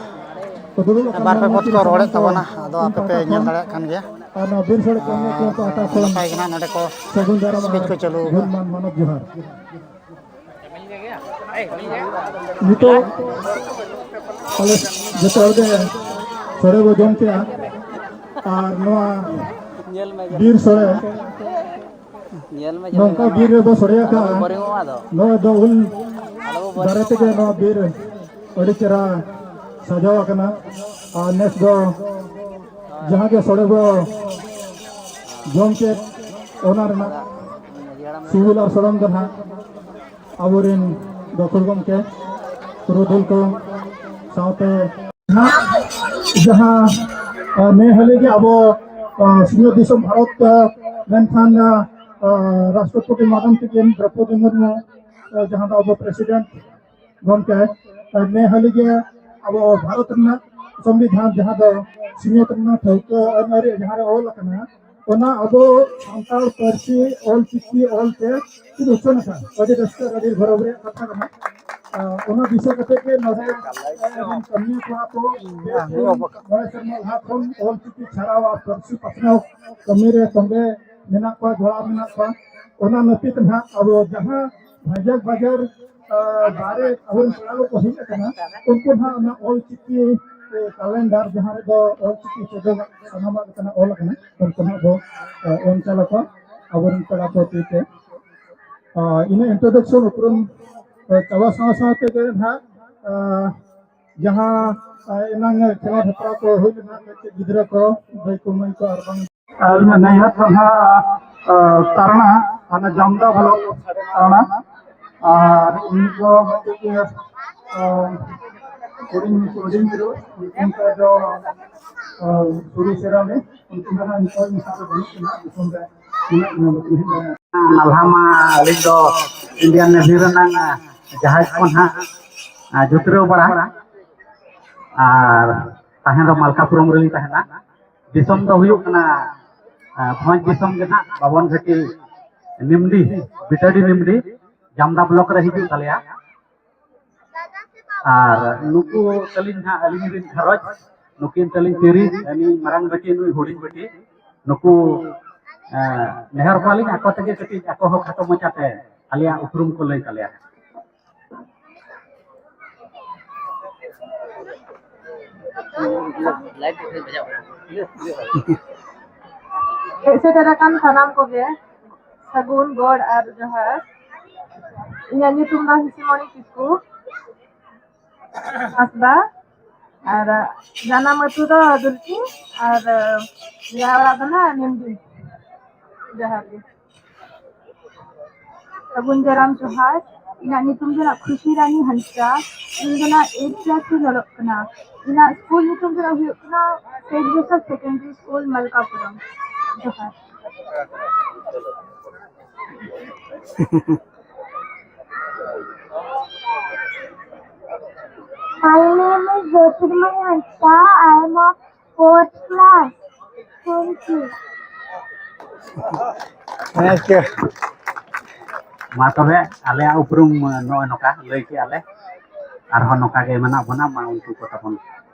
ᱠᱚ ᱫᱩᱲᱩᱵ ᱟᱠᱟᱱ ᱵᱟᱨ ᱯᱮ ᱢᱚᱸᱪ ᱯᱚᱫ ᱠᱚ ᱨᱮ ᱨᱚᱲᱮᱫ ᱤᱧ ᱛᱟᱵᱚᱱᱟ, ᱟᱫᱚ ᱤᱧ ᱟᱯᱮ ᱯᱮ ᱯᱟᱦᱴᱟ ᱧᱮᱞ ᱠᱷᱚᱱ ᱫᱟᱲᱮᱭᱟᱜ ᱠᱟᱱ ᱜᱮᱭᱟ᱾ ᱟᱨ ᱱᱚᱣᱟ ᱵᱤᱨ ᱥᱳᱲᱮ ᱠᱟᱹᱢᱤᱭᱟᱹ ᱠᱚ ᱟᱨ ᱯᱟᱦᱴᱟ ᱠᱷᱚᱱ ᱱᱟᱯᱟᱭ ᱜᱮ ᱱᱟᱜ ᱱᱚᱰᱮ ᱠᱚ ᱥᱟᱹᱜᱩᱱ ᱫᱟᱨᱟᱢ ᱥᱯᱤᱪ ᱟᱨ ᱠᱚ ᱪᱟᱹᱞᱩ ᱜᱩᱰ ᱟᱠᱟᱫᱼᱟ᱾ ᱢᱟᱱ ᱢᱟᱱᱚᱛ ᱡᱚᱦᱟᱨ᱾ ᱱᱤᱛᱚᱜ ᱟᱞᱮ ᱡᱚᱛᱚ ᱦᱚᱲ ᱜᱮ ᱥᱚᱲᱮ ᱵᱚ ᱡᱚᱢ ᱠᱮᱜᱼᱟ᱾ ᱟᱨ ᱱᱚᱣᱟ ᱵᱤᱨ ᱥᱚᱲᱮ ᱧᱮᱞ ᱢᱮ, ᱱᱚᱝᱠᱟ ᱵᱤᱨ ᱨᱮᱵᱚ ᱥᱚᱲᱮ ᱟᱠᱟᱜᱼᱟ᱾ ᱟᱞᱚ ᱵᱚ ᱵᱚᱨᱤᱝᱚᱜᱼᱟ ᱟᱫᱚ᱾ ᱱᱚᱣᱟ ᱫᱚ ᱩᱞ ᱟᱞᱚ ᱵᱚ ᱵᱚᱨᱤᱝᱚᱜᱼᱟ᱾ ᱫᱟᱨᱮ ᱛᱮᱜᱮ ᱱᱚᱣᱟ ᱵᱤᱨ ᱟᱹᱰᱤ ᱪᱮᱦᱨᱟ ᱥᱟᱡᱟᱣ ᱟᱠᱟᱱᱟ᱾ ᱟᱨ ᱱᱮᱥ ᱫᱚ ᱡᱟᱦᱟᱸ ᱜᱮ ᱥᱚᱲᱮ ᱵᱚ ᱡᱚᱢ ᱠᱮᱫ, ᱚᱱᱟ ᱨᱮᱱᱟᱜ ᱥᱤᱵᱤᱞ ᱟᱨ ᱥᱚᱲᱚᱢ ᱫᱚ ᱱᱟᱦᱟᱜ ᱟᱵᱚᱨᱮᱱ ᱜᱟᱹᱠᱷᱩᱲ ᱜᱚᱢᱠᱮ, ᱯᱩᱨᱩᱫᱷᱩᱞ ᱠᱚ ᱥᱟᱶᱛᱮ ᱱᱟᱦᱟᱜ ᱡᱟᱦᱟᱸ, ᱟ, ᱱᱮ ᱦᱟᱹᱞᱤ ᱜᱮ ᱟᱵᱚ, ᱟ, ᱥᱤᱧᱚᱛ ᱫᱤᱥᱚᱢ ᱵᱷᱟᱨᱚᱛ, ᱟ, ᱢᱮᱱᱠᱷᱟᱱ, ᱟ, ᱟ, ᱨᱟᱥᱴᱨᱚᱯᱚᱛᱤ ᱢᱟᱫᱷᱚᱢ ᱛᱮᱠᱤᱱ ᱫᱨᱚᱯᱚᱫᱤ ᱢᱩᱨᱢᱩ, ᱟ, ᱡᱟᱦᱟᱸ ᱫᱚ ᱟᱵᱚ ᱯᱨᱮᱥᱤᱰᱮᱱᱴ ᱜᱚᱢᱠᱮ, ᱟ, ᱱᱮ ᱦᱟᱹᱞᱤ ᱜᱮ ᱟᱵᱚ ᱵᱷᱟᱨᱚᱛ ᱨᱮᱱᱟᱜ ᱥᱚᱝᱵᱤᱫᱷᱟᱱ ᱡᱟᱦᱟᱸ ᱫᱚ ᱥᱤᱧᱚᱛ ᱨᱮᱱᱟᱜ ᱴᱷᱟᱹᱣᱠᱟᱹ ᱟᱹᱱ ᱟᱹᱨᱤ ᱡᱟᱦᱟᱸ ᱨᱮ ᱚᱞ ᱟᱠᱟᱱᱟ, ᱚᱱᱟ ᱟᱵᱚ ᱥᱟᱱᱛᱟᱲ ᱯᱟᱹᱨᱥᱤ ᱚᱞ ᱪᱤᱠᱤ ᱚᱞ ᱛᱮ ᱪᱮᱫ ᱩᱪᱷᱟᱹᱱ ᱟᱠᱟᱱ ᱟᱹᱰᱤ ᱨᱟᱹᱥᱠᱟᱹ ᱟᱨ ᱟᱹᱰᱤ ᱜᱚᱨᱚᱵᱽ ᱨᱮᱭᱟᱜ ᱠᱟᱛᱷᱟ ᱠᱟᱱᱟ᱾ ᱟᱨ ᱚᱱᱟ ᱫᱤᱥᱟᱹ ᱠᱟᱛᱮ ᱜᱮ ᱱᱚᱰᱮ ᱟᱵᱚᱨᱮᱱ ᱠᱟᱹᱢᱤᱭᱟᱹ ᱠᱚᱲᱟ ᱠᱚ ᱢᱚᱬᱮ ᱥᱮᱨᱢᱟ ᱞᱟᱦᱟ ᱠᱷᱚᱱ ᱚᱞ ᱪᱤᱠᱤ ᱪᱷᱟᱨᱟᱣ ᱟᱨ ᱯᱟᱹᱨᱥᱤ ᱯᱟᱥᱱᱟᱣ ᱠᱟᱹᱢᱤ ᱨᱮ ᱛᱚᱸᱜᱮ ᱢᱮᱱᱟᱜ ᱠᱚᱣᱟ, ᱡᱚᱲᱟᱣ ᱢᱮᱱᱟᱜ ᱠᱚᱣᱟ᱾ ᱚᱱᱟ ᱱᱟᱹᱯᱤᱛ ᱱᱟᱦᱟᱜ ᱟᱵᱚ ᱡᱟᱦᱟᱸ ᱵᱷᱟᱡᱟᱨ ᱵᱷᱟᱡᱟᱨ ᱟᱨ ᱵᱟᱦᱨᱮ ᱟᱵᱚᱨᱮᱱ ᱯᱮᱲᱟ ᱠᱚᱠᱚ ᱦᱮᱡ ᱟᱠᱟᱱᱟ, ᱩᱱᱠᱩ ᱱᱟᱦᱟᱜ ᱚᱱᱟ ᱚᱞ ᱪᱤᱠᱤ ᱠᱮᱞᱮᱱᱰᱟᱨ ᱡᱟᱦᱟᱸ ᱨᱮᱫᱚ ᱚᱞ ᱪᱤᱠᱤ ᱪᱮᱫᱚᱜ ᱥᱟᱱᱟᱢᱟᱜ ᱞᱮᱠᱟᱱᱟᱜ ᱚᱞ ᱟᱠᱟᱱᱟ, ᱩᱱᱠᱩ ᱱᱟᱦᱟᱜ ᱵᱚ ᱮᱢ ᱪᱟᱞ ᱟᱠᱚᱣᱟ ᱟᱵᱚᱨᱮᱱ ᱯᱮᱲᱟ ᱠᱚ ᱛᱤ ᱛᱮ᱾ ᱤᱱᱟᱹ ᱤᱱᱴᱨᱳᱰᱟᱠᱥᱚᱱ ᱩᱯᱨᱩᱢ ᱪᱟᱵᱟ ᱥᱟᱶ ᱥᱟᱶ ᱛᱮᱜᱮ ᱱᱟᱦᱟᱜ ᱡᱟᱦᱟᱸ ᱮᱱᱟᱝ ᱠᱷᱮᱞᱳᱰ ᱦᱮᱯᱨᱟᱣ ᱠᱚ ᱦᱩᱭ ᱞᱮᱱᱟ, ᱠᱟᱹᱴᱤᱡ ᱜᱤᱫᱽᱨᱟᱹ ᱠᱚ, ᱫᱟᱹᱭ ᱠᱚ, ᱢᱟᱹᱭ ᱠᱚ ᱟᱨ ᱵᱟᱝ ᱟᱨ ᱱᱟᱹᱭᱦᱟᱹᱨ ᱫᱚ ᱱᱟᱦᱟᱜ ᱛᱟᱨᱟᱱᱟ, ᱦᱟᱱᱟ ᱡᱟᱢᱫᱟ ᱵᱞᱚᱠ ᱛᱟᱨᱟᱱᱟ᱾ ᱟᱨ ᱩᱱᱤ ᱫᱚ ᱢᱤᱫᱴᱮᱡ ᱦᱩᱰᱤᱧ ᱦᱩᱰᱤᱧ ᱜᱤᱫᱽᱨᱟᱹ ᱧᱩᱛᱩᱢ ᱛᱟᱭ ᱫᱚ ᱥᱩᱨᱩ ᱥᱮᱨᱟᱢᱤ᱾ ᱩᱱᱠᱤᱱ ᱫᱚ ᱱᱟᱦᱟᱜ ᱱᱤᱛᱚᱜ ᱤᱧ ᱥᱟᱶᱛᱮ ᱵᱟᱹᱱᱩᱜ ᱠᱤᱱᱟ, ᱫᱤᱥᱚᱢ ᱨᱮ ᱢᱮᱱᱟᱜ ᱠᱤᱱᱟ, ᱵᱟᱹᱠᱤᱱ ᱦᱮᱡ ᱫᱟᱲᱮᱭᱟᱜᱼᱟ᱾ ᱱᱟᱞᱦᱟ ᱢᱟ ᱟᱹᱞᱤᱧ ᱫᱚ ᱤᱱᱰᱤᱭᱟᱱ ᱱᱮᱵᱷᱤ ᱨᱮᱱᱟᱝ ᱡᱟᱦᱟᱡᱽ ᱠᱚ ᱱᱟᱦᱟᱜ ᱡᱩᱛᱨᱟᱹᱣ ᱵᱟᱲᱟ, ᱟᱨ ᱛᱟᱦᱮᱸ ᱫᱚ ᱢᱟᱞᱠᱟᱯᱩᱨᱚᱢ ᱨᱮᱞᱤᱧ ᱛᱟᱦᱮᱱᱟ᱾ ᱫᱤᱥᱚᱢ ᱫᱚ ᱦᱩᱭᱩᱜ ᱠᱟᱱᱟ ᱵᱷᱚᱸᱡᱽ ᱫᱤᱥᱚᱢ ᱜᱮ ᱱᱟᱦᱟᱜ, ᱵᱟᱵᱚᱱ ᱜᱷᱟᱹᱴᱤ ᱱᱤᱢᱰᱤ, ᱵᱤᱴᱟᱰᱤ ᱱᱤᱢᱰᱤ, ᱡᱟᱢᱫᱟ ᱵᱞᱚᱠ ᱨᱮ ᱦᱤᱡᱩᱜ ᱛᱟᱞᱮᱭᱟ᱾ ᱟᱨ ᱱᱩᱠᱩ ᱛᱟᱹᱞᱤᱧ ᱱᱟᱦᱟᱜ ᱟᱹᱞᱤᱧ ᱨᱮᱱ ᱜᱷᱟᱨᱚᱸᱡᱽ, ᱱᱩᱠᱤᱱ ᱛᱟᱹᱞᱤᱧ ᱛᱤᱨᱤ, ᱩᱱᱤ ᱢᱟᱨᱟᱝ ᱵᱤᱴᱤ, ᱱᱩᱭ ᱦᱩᱰᱤᱧ ᱵᱤᱴᱤ, ᱱᱩᱠᱩ ᱱᱮᱦᱚᱨ ᱠᱚᱣᱟᱞᱤᱧ ᱟᱠᱚ ᱛᱮᱜᱮ ᱠᱟᱹᱴᱤᱡ ᱟᱠᱚ ᱦᱚᱸ ᱠᱷᱟᱴᱚ ᱢᱟᱪᱷᱟᱛᱮ ᱟᱞᱮᱭᱟᱜ ᱩᱯᱨᱩᱢ ᱠᱚ ᱞᱟᱹᱭ ᱛᱟᱞᱮᱭᱟ᱾ ᱦᱮᱡ ᱥᱮᱴᱮᱨ ᱟᱠᱟᱱ ᱥᱟᱱᱟᱢ ᱠᱚᱜᱮ ᱥᱟᱹᱜᱩᱱ ᱜᱚᱰ ᱟᱨ ᱡᱚᱦᱟᱨ᱾ ᱤᱧᱟᱹᱜ ᱧᱩᱛᱩᱢ ᱫᱚ ᱦᱤᱥᱤᱢᱚᱬᱤ ᱠᱤᱥᱠᱩ ᱦᱟᱸᱥᱫᱟ, ᱟᱨ ᱡᱟᱱᱟᱢ ᱟᱹᱛᱩ ᱫᱚ ᱫᱩᱞᱠᱤ, ᱟᱨ ᱡᱟᱶᱟᱭ ᱚᱲᱟᱜ ᱫᱚ ᱱᱟᱦᱟᱜ ᱱᱤᱢᱰᱤ᱾ ᱡᱚᱦᱟᱨ ᱜᱮ᱾ ᱥᱟᱹᱜᱩᱱ ᱫᱟᱨᱟᱢ ᱡᱚᱦᱟᱨ᱾ ᱤᱧᱟᱹᱜ ᱧᱩᱛᱩᱢ ᱫᱚ ᱱᱟᱜ ᱠᱷᱩᱥᱤ ᱨᱟᱱᱤ ᱦᱟᱸᱥᱫᱟ᱾ ᱤᱧ ᱫᱚ ᱱᱟᱜ ᱮᱭᱤᱴ ᱠᱞᱟᱥ ᱨᱤᱧ ᱚᱞᱚᱜ ᱠᱟᱱᱟ᱾ ᱤᱧᱟᱹᱜ ᱥᱠᱩᱞ ᱧᱩᱛᱩᱢ ᱫᱚ ᱱᱟᱜ ᱦᱩᱭᱩᱜ ᱠᱟᱱᱟ ᱥᱮᱱᱴ ᱡᱳᱥᱮᱯᱷ ᱥᱮᱠᱮᱱᱰᱟᱨᱤ ᱥᱠᱩᱞ, ᱢᱟᱞᱠᱟᱯᱩᱨᱚᱢ᱾ ᱡᱚᱦᱟᱨ᱾ My name is Jyotirmay Hansda. I am of fourth class. Thank you. ᱦᱮᱸ, ᱪᱮ-, ᱢᱟ ᱛᱚᱵᱮ, ᱟᱞᱮᱭᱟᱜ ᱩᱯᱨᱩᱢ ᱱᱚᱜᱼᱚᱭ ᱱᱚᱝᱠᱟ ᱞᱟᱹᱭ ᱠᱮᱜᱼᱟ ᱞᱮ᱾ ᱟᱨᱦᱚᱸ ᱱᱚᱝᱠᱟ ᱜᱮ ᱢᱮᱱᱟᱜ ᱵᱚᱱᱟ, ᱢᱟ ᱩᱱᱠᱩ ᱠᱚ ᱛᱟᱵᱚᱱ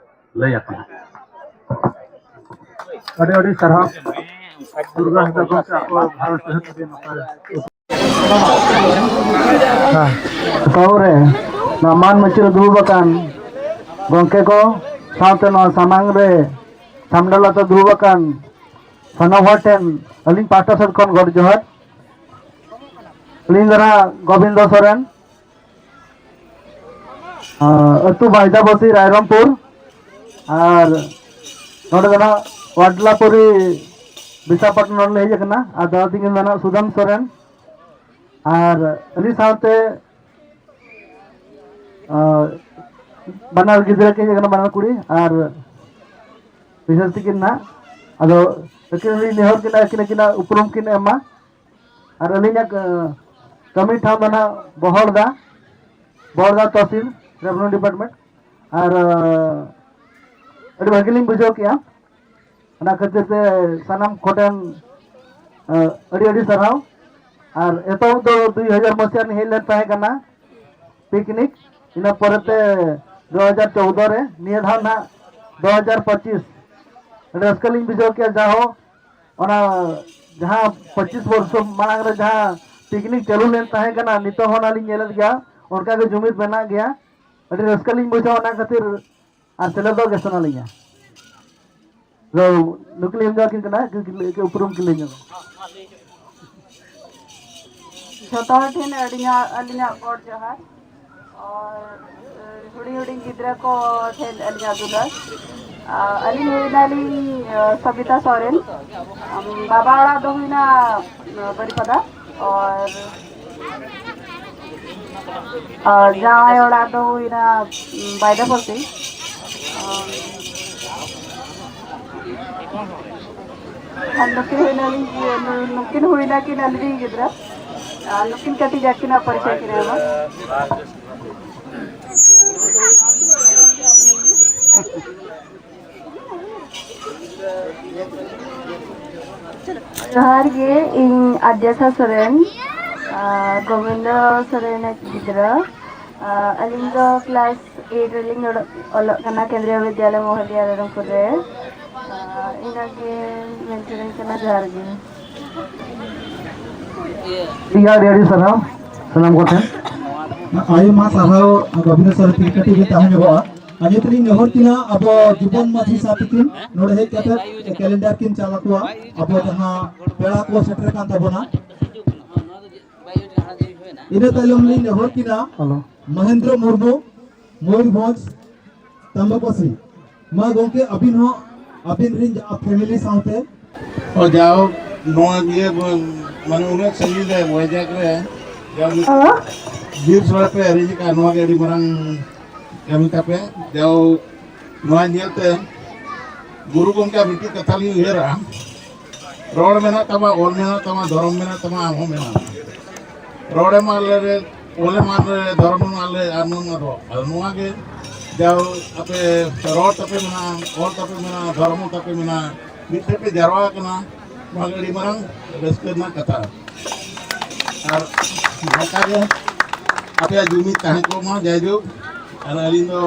ᱞᱟᱹᱭ ᱟᱠᱚ ᱦᱟᱸᱜ᱾ ᱟᱹᱰᱤ ᱟᱹᱰᱤ ᱥᱟᱨᱦᱟᱣ᱾ ᱫᱩᱨᱜᱟ ᱦᱟᱸᱥᱫᱟ ᱜᱚᱢᱠᱮ, ᱟᱠᱚ ᱜᱷᱟᱨᱚᱸᱡᱽ ᱛᱮᱦᱚᱸ ᱟᱹᱰᱤ ᱱᱟᱯᱟᱭ᱾ ᱦᱮᱸ᱾ ᱛᱟᱹᱣ ᱨᱮ ᱱᱚᱣᱟ ᱢᱟᱱ ᱢᱟᱹᱪᱤ ᱨᱮ ᱫᱩᱲᱩᱵ ᱟᱠᱟᱱ ᱜᱚᱢᱠᱮ ᱠᱚ ᱥᱟᱶᱛᱮ ᱱᱚᱣᱟ ᱥᱟᱢᱟᱝ ᱨᱮ ᱥᱟᱢᱰᱟᱞᱟᱛ ᱨᱮ ᱫᱩᱲᱩᱵ ᱟᱠᱟᱱ ᱥᱟᱱᱟᱢ ᱦᱚᱲ ᱴᱷᱮᱱ ᱟᱹᱞᱤᱧ ᱯᱟᱦᱴᱟ ᱥᱮᱫ ᱠᱷᱚᱱ ᱜᱚᱰ ᱡᱚᱦᱟᱨ᱾ ᱟᱹᱞᱤᱧ ᱫᱚ ᱱᱟᱦᱟᱜ ᱜᱳᱵᱤᱱᱫᱚ ᱥᱚᱨᱮᱱ, ᱟᱸ, ᱟᱹᱛᱩ ᱵᱟᱭᱫᱟᱵᱟᱹᱥᱤ, ᱨᱟᱭᱨᱚᱝᱯᱩᱨ᱾ ᱟᱨ ᱱᱚᱰᱮ ᱫᱚ ᱱᱟᱦᱟᱜ ᱣᱟᱰᱞᱟᱯᱩᱨᱤ, ᱵᱤᱥᱟᱠᱷᱟᱯᱟᱴᱱᱟ ᱞᱮ ᱦᱮᱡ ᱟᱠᱟᱱᱟ᱾ ᱟᱨ ᱫᱟᱫᱟ ᱛᱤᱧ ᱫᱚ ᱱᱟᱦᱟᱜ ᱥᱩᱫᱟᱢ ᱥᱚᱨᱮᱱ᱾ ᱟᱨ ᱟᱹᱞᱤᱧ ᱥᱟᱶᱛᱮ, ᱟᱸ, ᱵᱟᱱᱟᱨ ᱜᱤᱫᱽᱨᱟᱹ ᱠᱤᱱ ᱦᱮᱡ ᱟᱠᱟᱱᱟ, ᱵᱟᱱᱟᱨ ᱠᱩᱲᱤ᱾ ᱟᱨ ᱵᱤᱥᱮᱥ ᱛᱤᱠᱤᱱ ᱱᱟᱦᱟᱜ, ᱟᱫᱚ ᱟᱹᱠᱤᱱ ᱦᱚᱸᱞᱤᱧ ᱱᱮᱦᱚᱨ ᱠᱤᱱᱟ, ᱟᱹᱠᱤᱱ ᱟᱹᱠᱤᱱᱟᱜ ᱩᱯᱨᱩᱢ ᱠᱤᱱ ᱮᱢᱟ᱾ ᱟᱨ ᱟᱹᱞᱤᱧᱟᱜ, ᱟᱸ, ᱠᱟᱹᱢᱤ ᱴᱷᱟᱶ ᱫᱚ ᱱᱟᱦᱟᱜ ᱵᱚᱦᱚᱲᱫᱟ, ᱵᱚᱦᱚᱲᱫᱟ ᱛᱚᱦᱥᱤᱞ, ᱨᱮᱵᱷᱮᱱᱭᱩ ᱰᱤᱯᱟᱨᱴᱢᱮᱱᱴ᱾ ᱟᱨ, ᱟᱸ, ᱟᱹᱰᱤ ᱵᱷᱟᱹᱜᱤ ᱞᱤᱧ ᱵᱩᱡᱷᱟᱹᱣ ᱠᱮᱜᱼᱟ᱾ ᱚᱱᱟ ᱠᱷᱟᱹᱛᱤᱨ ᱛᱮ ᱥᱟᱱᱟᱢ ᱠᱚᱴᱷᱮᱱ, ᱟᱸ, ᱟᱹᱰᱤ ᱟᱹᱰᱤ ᱥᱟᱨᱦᱟᱣ᱾ ᱟᱨ ᱮᱛᱚᱦᱚᱵ ᱫᱚ ᱫᱩᱭ ᱦᱟᱡᱟᱨ ᱢᱟᱹᱥᱤᱭᱟ ᱨᱮ ᱦᱮᱡ ᱞᱮᱱ ᱛᱟᱦᱮᱸ ᱠᱟᱱᱟ ᱯᱤᱠᱱᱤᱠ, ᱤᱱᱟᱹ ᱯᱚᱨᱮᱛᱮ ᱫᱩ ᱦᱟᱡᱟᱨ ᱪᱳᱣᱫᱚ ᱨᱮ, ᱱᱤᱭᱟᱹ ᱫᱷᱟᱣ ᱱᱟᱦᱟᱜ ᱫᱩ ᱦᱟᱡᱟᱨ ᱯᱚᱸᱪᱤᱥ᱾ ᱟᱹᱰᱤ ᱨᱟᱹᱥᱠᱟᱹ ᱞᱤᱧ ᱵᱩᱡᱷᱟᱹᱣ ᱠᱮᱜᱼᱟ, ᱡᱟᱦᱳ ᱚᱱᱟ ᱡᱟᱦᱟᱸ ᱯᱚᱸᱪᱤᱥ ᱵᱚᱨᱥᱚ ᱢᱟᱲᱟᱝ ᱨᱮ ᱡᱟᱦᱟᱸ ᱯᱤᱠᱱᱤᱠ ᱪᱟᱹᱞᱩ ᱞᱮᱱ ᱛᱟᱦᱮᱸ ᱠᱟᱱᱟ, ᱱᱤᱛᱚᱜ ᱦᱚᱸ ᱚᱱᱟ ᱞᱤᱧ ᱧᱮᱞᱮᱫ ᱜᱮᱭᱟ, ᱚᱱᱠᱟ ᱜᱮ ᱡᱩᱢᱤᱫ ᱢᱮᱱᱟᱜ ᱜᱮᱭᱟ᱾ ᱟᱹᱰᱤ ᱨᱟᱹᱥᱠᱟᱹ ᱞᱤᱧ ᱵᱩᱡᱷᱟᱹᱣᱟ ᱚᱱᱟ ᱠᱷᱟᱹᱛᱤᱨ, ᱟᱨ ᱥᱮᱞᱮᱫᱚᱜ ᱜᱮ ᱥᱟᱱᱟ ᱞᱤᱧᱟ᱾ ᱟᱫᱚ ᱱᱩᱠᱤᱱ ᱞᱤᱧ ᱮᱢ ᱧᱚᱜ ᱟᱹᱠᱤᱱ ᱠᱟᱱᱟ, ᱩᱱᱠᱤᱱ ᱠᱤᱱ ᱞᱟᱹᱭ ᱠᱮᱫ ᱩᱯᱨᱩᱢ ᱠᱤᱱ ᱞᱟᱹᱭ ᱧᱚᱜᱟ᱾ ᱡᱷᱚᱛᱚ ᱦᱚᱲ ᱴᱷᱮᱱ ᱟᱹᱞᱤᱧᱟᱜ, ᱟᱹᱞᱤᱧᱟᱜ ᱜᱚᱰ ᱡᱚᱦᱟᱨ᱾ ᱟᱨ, ᱮ, ᱦᱩᱰᱤᱧ ᱦᱩᱰᱤᱧ ᱜᱤᱫᱽᱨᱟᱹ ᱠᱚ ᱴᱷᱮᱱ ᱟᱹᱞᱤᱧᱟᱜ ᱫᱩᱞᱟᱹᱲ᱾ ᱟᱨ ᱟᱹᱞᱤᱧ ᱦᱩᱭᱱᱟᱞᱤᱧ, ᱮ, ᱥᱚᱵᱤᱛᱟ ᱥᱚᱨᱮᱱ᱾ ᱟᱢ, ᱵᱟᱵᱟ ᱚᱲᱟᱜ ᱫᱚ ᱦᱩᱭᱱᱟ, ᱮ, ᱵᱟᱹᱨᱤᱯᱟᱫᱟ᱾ ᱟᱨ ᱟᱨ ᱡᱟᱶᱟᱭ ᱚᱲᱟᱜ ᱫᱚ ᱦᱩᱭᱱᱟ, ᱩᱢ, ᱵᱟᱭᱫᱟᱯᱚᱥᱤ᱾ ᱟᱨ, ᱟᱨ ᱱᱩᱠᱤᱱ ᱦᱩᱭᱱᱟ, ᱱᱩᱠᱤᱱ ᱦᱩᱭᱱᱟ ᱠᱤᱱ ᱟᱹᱞᱤᱧ ᱨᱮᱱ ᱜᱤᱫᱽᱨᱟᱹ᱾ ᱟᱨ ᱱᱩᱠᱤᱱ ᱠᱟᱹᱴᱤᱡ ᱟᱹᱠᱤᱱᱟᱜ ᱯᱚᱨᱤᱪᱚᱭ ᱠᱤᱱ ᱮᱢᱟ᱾ ᱡᱚᱦᱟᱨ ᱜᱮ, ᱤᱧ ᱟᱫᱽᱭᱟᱥᱟ ᱥᱚᱨᱮᱱ, ᱟᱨ ᱜᱳᱵᱤᱱᱫᱚ ᱥᱚᱨᱮᱱ ᱟᱜ ᱜᱤᱫᱽᱨᱟᱹ᱾ ᱟᱨ ᱟᱹᱞᱤᱧ ᱫᱚ ᱠᱞᱟᱥ ᱮᱭᱤᱴ ᱨᱮᱞᱤᱧ ᱚᱞᱚᱜ, ᱚᱞᱚᱜ ᱠᱟᱱᱟ, ᱠᱮᱱᱫᱨᱤᱭᱚ ᱵᱤᱫᱽᱭᱟᱞᱚᱭ ᱢᱚᱦᱚᱞᱤᱭᱟ ᱨᱟᱭᱨᱚᱝᱯᱩᱨ ᱨᱮ᱾ ᱟᱨ ᱤᱱᱟᱹᱜᱮ ᱢᱮᱱ ᱥᱟᱱᱟᱧ ᱠᱟᱱᱟ᱾ ᱡᱚᱦᱟᱨ ᱜᱮ᱾ ᱤᱭᱟᱹ, ᱟᱹᱰᱤ ᱟᱹᱰᱤ ᱥᱟᱨᱦᱟᱣ ᱥᱟᱱᱟᱢ ᱠᱚᱴᱷᱮᱱ᱾ ᱟᱭᱳ ᱢᱟ ᱥᱟᱨᱦᱟᱣ, ᱜᱳᱵᱤᱱᱫᱚ ᱥᱚᱨᱮᱱ ᱛᱤᱱ ᱠᱟᱹᱴᱤᱡ ᱜᱮ ᱛᱟᱦᱮᱸ ᱧᱚᱜᱚᱜᱼᱟ᱾ ᱟᱨ ᱱᱤᱛ ᱞᱤᱧ ᱱᱮᱦᱚᱨ ᱠᱤᱱᱟ ᱟᱵᱚ ᱡᱩᱵᱚᱱ ᱢᱟᱹᱡᱷᱤ ᱥᱟᱨ ᱛᱤᱠᱤᱱ ᱱᱚᱰᱮ ᱦᱮᱡ ᱠᱟᱛᱮ ᱠᱮᱞᱮᱱᱰᱟᱨ ᱠᱤᱱ ᱪᱟᱞ ᱟᱠᱚᱣᱟ ᱟᱵᱚ ᱡᱟᱦᱟᱸ ᱯᱮᱲᱟ ᱠᱚ ᱥᱮᱴᱮᱨ ᱟᱠᱟᱱ ᱛᱟᱵᱚᱱᱟ᱾ ᱤᱱᱟᱹ ᱛᱟᱭᱚᱢ ᱞᱤᱧ ᱱᱮᱦᱚᱨ ᱠᱤᱱᱟ ᱦᱮᱞᱳ᱾ ᱢᱚᱦᱮᱱᱫᱨᱚ ᱢᱩᱨᱢᱩ, ᱢᱚᱭᱩᱨᱵᱷᱚᱸᱡᱽ, ᱛᱟᱢᱵᱟᱯᱟᱥᱤ᱾ ᱢᱟ ᱜᱚᱢᱠᱮ, ᱟᱹᱵᱤᱱ ᱦᱚᱸ ᱟᱹᱵᱤᱱ ᱨᱤᱱ ᱡᱟᱦᱟᱸ ᱯᱷᱮᱢᱤᱞᱤ ᱥᱟᱶᱛᱮ᱾ ᱚ, ᱡᱟᱣ ᱱᱚᱣᱟ ᱤᱭᱟᱹ, ᱢᱟᱱᱮ ᱩᱱᱟᱹᱜ ᱥᱟᱺᱜᱤᱧ ᱨᱮ ᱵᱚᱭᱡᱟᱠ ᱨᱮ ᱡᱟᱣ ᱦᱮᱞᱳ᱾ ᱵᱤᱨ ᱥᱚᱲᱮ ᱯᱮ ᱟᱹᱨᱤᱡ ᱟᱠᱟᱫ, ᱱᱚᱣᱟ ᱜᱮ ᱟᱹᱰᱤ ᱢᱟᱨᱟᱝ ᱠᱟᱹᱢᱤ ᱛᱟᱯᱮ᱾ ᱡᱟᱣ ᱱᱚᱣᱟ ᱧᱮᱞᱛᱮ ᱜᱩᱨᱩ ᱜᱚᱢᱠᱮ ᱢᱤᱫᱴᱤᱡ ᱠᱟᱛᱷᱟ ᱞᱤᱧ ᱩᱭᱦᱟᱹᱨᱟ, ᱨᱚᱲ ᱢᱮᱱᱟᱜ ᱛᱟᱢᱟ, ᱚᱞ ᱢᱮᱱᱟᱜ ᱛᱟᱢᱟ, ᱫᱷᱚᱨᱚᱢ ᱢᱮᱱᱟᱜ ᱛᱟᱢᱟ, ᱟᱢ ᱦᱚᱸ ᱢᱮᱱᱟᱢ᱾ ᱨᱚᱲᱮᱢ ᱟᱞᱮ ᱨᱮ, ᱚᱞᱮᱢ ᱟᱞᱮ ᱨᱮ, ᱫᱷᱚᱨᱚᱢᱮᱢ ᱟᱞᱮ ᱟᱨ ᱱᱚᱣᱟ ᱨᱚᱲ᱾ ᱟᱫᱚ ᱱᱚᱣᱟ ᱜᱮ ᱡᱟᱣ ᱟᱯᱮ ᱨᱚᱲ ᱛᱟᱯᱮ ᱢᱮᱱᱟᱜᱼᱟ, ᱚᱞ ᱛᱟᱯᱮ ᱢᱮᱱᱟᱜᱼᱟ, ᱫᱷᱚᱨᱚᱢ ᱦᱚᱸ ᱛᱟᱯᱮ ᱢᱮᱱᱟᱜᱼᱟ, ᱢᱤᱫᱴᱷᱮᱱ ᱯᱮ ᱡᱟᱨᱣᱟ ᱟᱠᱟᱱᱟ, ᱱᱚᱣᱟ ᱜᱮ ᱟᱹᱰᱤ ᱢᱟᱨᱟᱝ ᱨᱟᱹᱥᱠᱟᱹ ᱨᱮᱱᱟᱜ ᱠᱟᱛᱷᱟ᱾ ᱟᱨ ᱱᱚᱝᱠᱟ ᱜᱮ ᱟᱯᱮᱭᱟᱜ ᱡᱩᱢᱤᱫ ᱛᱟᱦᱮᱸ ᱠᱚᱜ ᱢᱟ ᱡᱟᱭᱡᱩᱜᱽ᱾ ᱟᱨ ᱟᱹᱞᱤᱧ ᱫᱚ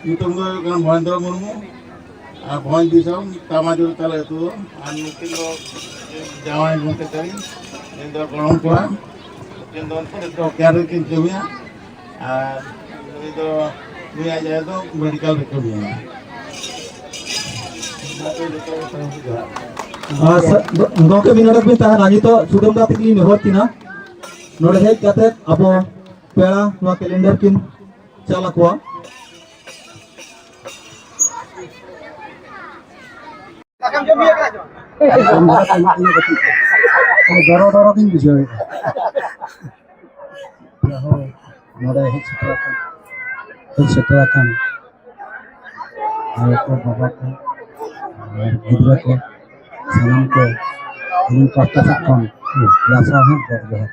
ᱧᱩᱛᱩᱢ ᱫᱚ ᱦᱩᱭᱩᱜ ᱠᱟᱱᱟ ᱢᱚᱦᱮᱱᱫᱨᱚ ᱢᱩᱨᱢᱩ᱾ ᱟᱨ ᱵᱷᱚᱸᱡᱽ ᱫᱤᱥᱚᱢ ᱛᱟᱢᱟᱡᱩᱨ ᱛᱟᱞᱮ ᱟᱹᱛᱩ ᱫᱚ᱾ ᱟᱨ ᱱᱩᱠᱤᱱ ᱫᱚ ᱡᱟᱶᱟᱭ ᱜᱚᱢᱠᱮ ᱛᱟᱹᱞᱤᱧ, ᱩᱱᱤ ᱫᱚ ᱜᱚᱲᱚᱢ ᱠᱚᱲᱟ᱾ ᱱᱩᱠᱤᱱ ᱫᱚ ᱩᱱᱠᱤᱱ ᱫᱚ ᱠᱮᱭᱟᱨ ᱨᱮᱠᱤᱱ ᱠᱟᱹᱢᱤᱭᱟ᱾ ᱟᱨ ᱩᱱᱤ ᱫᱚ, ᱱᱩᱭᱟᱜ ᱡᱟᱭᱜᱟ ᱫᱚ ᱢᱮᱰᱤᱠᱟᱞ ᱨᱮ ᱠᱟᱹᱢᱤᱭᱟ᱾ ᱟᱨ ᱥᱟ-, ᱜᱚᱢᱠᱮ, ᱢᱤᱫ ᱱᱚᱰᱮ ᱵᱤᱱ ᱛᱟᱦᱮᱱᱟ, ᱱᱤᱛᱚᱜ ᱥᱩᱫᱟᱹᱢ ᱫᱟ ᱛᱟᱹᱠᱤᱱ ᱞᱤᱧ ᱱᱮᱦᱚᱨ ᱠᱤᱱᱟ, ᱱᱚᱰᱮ ᱦᱮᱡ ᱠᱟᱛᱮ ᱟᱵᱚ ᱯᱮᱲᱟ ᱱᱚᱣᱟ ᱠᱮᱞᱮᱱᱰᱟᱨ ᱠᱤᱱ ᱪᱟᱞ ᱟᱠᱚᱣᱟ᱾ ᱫᱚᱨᱚ ᱫᱚᱨᱚ ᱜᱤᱧ ᱵᱩᱡᱷᱟᱹᱣᱮᱫᱼᱟ᱾ ᱡᱟᱦᱳ, ᱱᱚᱰᱮ ᱦᱮᱡ ᱥᱮᱴᱮᱨ ᱟᱠᱟᱱ, ᱦᱮᱡ ᱥᱮᱴᱮᱨ ᱟᱠᱟᱱ ᱟᱭᱳ ᱠᱚ, ᱵᱟᱵᱟ ᱠᱚ, ᱟᱨ ᱜᱤᱫᱽᱨᱟᱹ ᱠᱚ, ᱥᱟᱱᱟᱢ ᱠᱚ ᱤᱧ ᱯᱟᱦᱴᱟ ᱥᱮᱫ ᱠᱷᱚᱱ ᱞᱟᱥᱟᱲᱦᱮᱫ ᱜᱚᱰ ᱡᱚᱦᱟᱨ᱾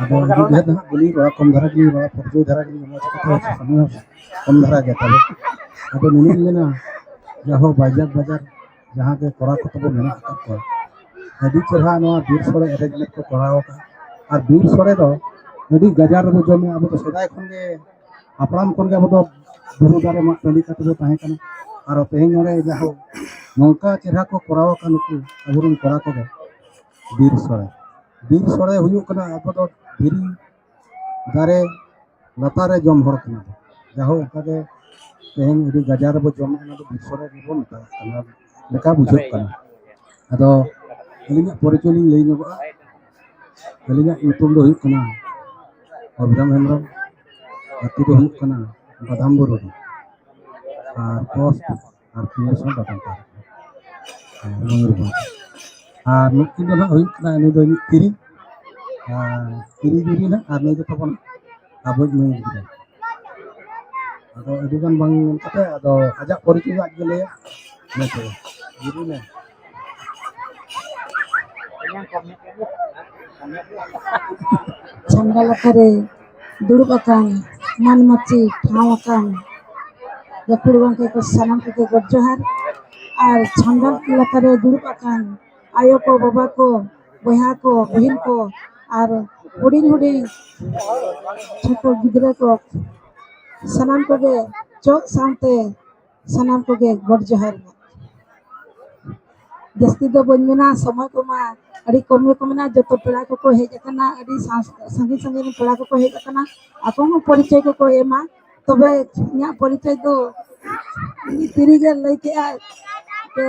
ᱟᱫᱚ ᱩᱱᱟᱹᱜ ᱰᱷᱮᱨ ᱫᱚ ᱦᱟᱸᱜ ᱵᱟᱹᱞᱤᱧ ᱨᱚᱲᱟ, ᱠᱚᱢ ᱫᱷᱟᱨᱟ ᱜᱮᱞᱤᱧ ᱨᱚᱲᱟ, ᱯᱟᱹᱨᱠᱟᱹᱣ ᱫᱷᱟᱨᱟ ᱜᱮᱞᱤᱧ ᱨᱚᱲᱟ, ᱪᱤᱠᱟᱹᱛᱮ ᱥᱚᱢᱚᱭ ᱦᱚᱸ ᱠᱚᱢ ᱫᱷᱟᱨᱟ ᱜᱮᱭᱟ ᱛᱟᱵᱚ᱾ ᱟᱫᱚ ᱱᱤᱱᱟᱹᱜ ᱤᱧ ᱢᱮᱱᱟ, ᱡᱟᱦᱳ ᱵᱟᱡᱟᱨ ᱵᱟᱡᱟᱨ ᱡᱟᱦᱟᱸ ᱜᱮ ᱠᱚᱲᱟ ᱠᱚ ᱛᱟᱵᱚ ᱢᱮᱱᱟᱜ ᱟᱠᱟᱫ ᱠᱚᱣᱟ, ᱟᱹᱰᱤ ᱪᱮᱦᱨᱟ ᱱᱚᱣᱟ ᱵᱤᱨ ᱥᱳᱲᱮ ᱮᱨᱮᱧᱡᱽᱢᱮᱱᱴ ᱠᱚ ᱠᱚᱨᱟᱣ ᱟᱠᱟᱫᱼᱟ᱾ ᱟᱨ ᱵᱤᱨ ᱥᱳᱲᱮ ᱫᱚ ᱟᱹᱰᱤ ᱜᱟᱡᱟᱲ ᱨᱮᱵᱚ ᱡᱚᱢᱮᱫᱼᱟ᱾ ᱟᱵᱚ ᱫᱚ ᱥᱮᱫᱟᱭ ᱠᱷᱚᱱ ᱜᱮ, ᱦᱟᱯᱲᱟᱢ ᱠᱷᱚᱱ ᱜᱮ ᱟᱵᱚ ᱫᱚ ᱵᱩᱨᱩ ᱫᱟᱨᱮ ᱢᱟᱜ ᱴᱟᱺᱰᱤ ᱠᱟᱛᱮ ᱵᱚ ᱛᱟᱦᱮᱸ ᱠᱟᱱᱟ᱾ ᱟᱨ ᱛᱮᱦᱮᱧ ᱱᱚᱰᱮ ᱡᱟᱦᱳ ᱱᱚᱝᱠᱟ ᱪᱮᱦᱨᱟ ᱠᱚ ᱠᱚᱨᱟᱣ ᱟᱠᱟᱫ ᱱᱩᱠᱩ ᱟᱵᱚᱨᱮᱱ ᱠᱚᱲᱟ ᱠᱚᱫᱚ ᱵᱤᱨ ᱥᱳᱲᱮ, ᱵᱤᱨ ᱥᱳᱲᱮ ᱦᱩᱭᱩᱜ ᱠᱟᱱᱟ ᱟᱵᱚ ᱫᱚ ᱫᱷᱤᱨᱤ ᱫᱟᱨᱮ ᱞᱟᱛᱟᱨ ᱨᱮ ᱡᱚᱢ ᱦᱚᱲ ᱠᱟᱱᱟ ᱵᱚ᱾ ᱡᱟᱦᱳ ᱚᱱᱠᱟᱜᱮ ᱛᱮᱦᱮᱧ ᱟᱹᱰᱤ ᱜᱟᱡᱟᱲ ᱨᱮᱵᱚ ᱡᱚᱢᱮᱫ ᱠᱟᱱᱟ, ᱟᱫᱚ ᱵᱤᱨ ᱥᱳᱲᱮ ᱜᱮᱵᱚ ᱢᱮᱛᱟᱜ ᱠᱟᱱᱟ ᱞᱮᱠᱟ ᱵᱩᱡᱷᱟᱹᱜ ᱠᱟᱱᱟ᱾ ᱟᱫᱚ ᱟᱹᱞᱤᱧᱟᱜ ᱯᱚᱨᱤᱪᱚᱭ ᱞᱤᱧ ᱞᱟᱹᱭ ᱧᱚᱜᱚᱜᱼᱟ᱾ ᱟᱹᱞᱤᱧᱟᱜ ᱧᱩᱛᱩᱢ ᱫᱚ ᱦᱩᱭᱩᱜ ᱠᱟᱱᱟ ᱚᱵᱤᱨᱟᱢ ᱦᱮᱢᱵᱨᱚᱢ᱾ ᱟᱹᱛᱩ ᱫᱚ ᱦᱩᱭᱩᱜ ᱠᱟᱱᱟ ᱵᱟᱫᱟᱢ ᱵᱩᱨᱩ ᱨᱮ᱾ ᱟᱨ ᱯᱳᱥᱴ ᱟᱨ ᱯᱤ ᱮᱥ ᱦᱚᱸ ᱵᱟᱫᱟᱢ ᱯᱟᱨᱠ᱾ ᱟᱨ ᱢᱚᱭᱩᱨᱵᱷᱚᱸᱡᱽ᱾ ᱟᱨ ᱱᱩᱠᱤᱱ ᱫᱚ ᱱᱟᱜ ᱦᱩᱭᱩᱜ ᱠᱟᱱᱟ, ᱩᱱᱤ ᱫᱚ ᱤᱧᱤᱡ ᱛᱤᱨᱤ᱾ ᱟᱨ ᱛᱤᱨᱤ ᱡᱩᱨᱤ ᱱᱟᱜ, ᱟᱨ ᱱᱩᱭ ᱫᱚ ᱛᱟᱵᱚᱱ ᱟᱵᱚᱭᱤᱡ ᱢᱟᱹᱭ ᱜᱤᱫᱽᱨᱟᱹ᱾ ᱟᱫᱚ ᱟᱹᱰᱤ ᱜᱟᱱ ᱵᱟᱝ ᱢᱮᱱ ᱠᱟᱛᱮ, ᱟᱫᱚ ᱟᱡᱟᱜ ᱯᱚᱨᱤᱪᱚᱭ ᱟᱡ ᱜᱮ ᱞᱟᱹᱭᱟ᱾ ᱢᱟ ᱛᱚᱵᱮ, ᱡᱩᱨᱤ ᱢᱮ᱾ ᱪᱷᱟᱢᱰᱟ ᱞᱟᱛᱟᱨ ᱨᱮ ᱫᱩᱲᱩᱵ ᱟᱠᱟᱱ ᱢᱟᱹᱱ ᱢᱟᱹᱪᱤ ᱴᱷᱟᱶ ᱟᱠᱟᱱ ᱜᱟᱹᱠᱷᱩᱲ ᱜᱚᱢᱠᱮ ᱠᱚ ᱥᱟᱱᱟᱢ ᱠᱚᱜᱮ ᱜᱚᱰ ᱡᱚᱦᱟᱨ᱾ ᱟᱨ ᱪᱷᱟᱢᱰᱟ ᱞᱟᱛᱟᱨ ᱨᱮ ᱫᱩᱲᱩᱵ ᱟᱠᱟᱱ ᱟᱭᱳ ᱠᱚ, ᱵᱟᱵᱟ ᱠᱚ, ᱵᱚᱭᱦᱟ ᱠᱚ, ᱵᱩᱦᱤᱱ ᱠᱚ, ᱟᱨ ᱦᱩᱰᱤᱧ ᱦᱩᱰᱤᱧ ᱪᱷᱳᱴᱳ ᱜᱤᱫᱽᱨᱟᱹ ᱠᱚ, ᱥᱟᱱᱟᱢ ᱠᱚᱜᱮ ᱪᱚᱜ ᱥᱟᱶᱛᱮ ᱥᱟᱱᱟᱢ ᱠᱚᱜᱮ ᱜᱚᱰ ᱡᱚᱦᱟᱨ᱾ ᱡᱟᱹᱥᱛᱤ ᱫᱚ ᱵᱟᱹᱧ ᱢᱮᱱᱟ, ᱥᱚᱢᱚᱭ ᱠᱚᱢᱟ ᱟᱹᱰᱤ ᱠᱚᱢ ᱜᱮᱠᱚ ᱢᱮᱱᱟ᱾ ᱡᱚᱛᱚ ᱯᱮᱲᱟ ᱠᱚᱠᱚ ᱦᱮᱡ ᱟᱠᱟᱱᱟ, ᱟᱹᱰᱤ ᱥᱟᱸ-, ᱥᱟᱺᱜᱤᱧ ᱥᱟᱺᱜᱤᱧ ᱨᱮᱱ ᱯᱮᱲᱟ ᱠᱚᱠᱚ ᱦᱮᱡ ᱟᱠᱟᱱᱟ, ᱟᱠᱚ ᱦᱚᱸ ᱯᱚᱨᱤᱪᱚᱭ ᱠᱚᱠᱚ ᱮᱢᱟ᱾ ᱛᱚᱵᱮ ᱤᱧᱟᱹᱜ ᱯᱚᱨᱤᱪᱚᱭ ᱫᱚ ᱛᱤᱨᱤ ᱜᱮ ᱞᱟᱹᱭ ᱠᱮᱜᱼᱟ᱾ ᱛᱚ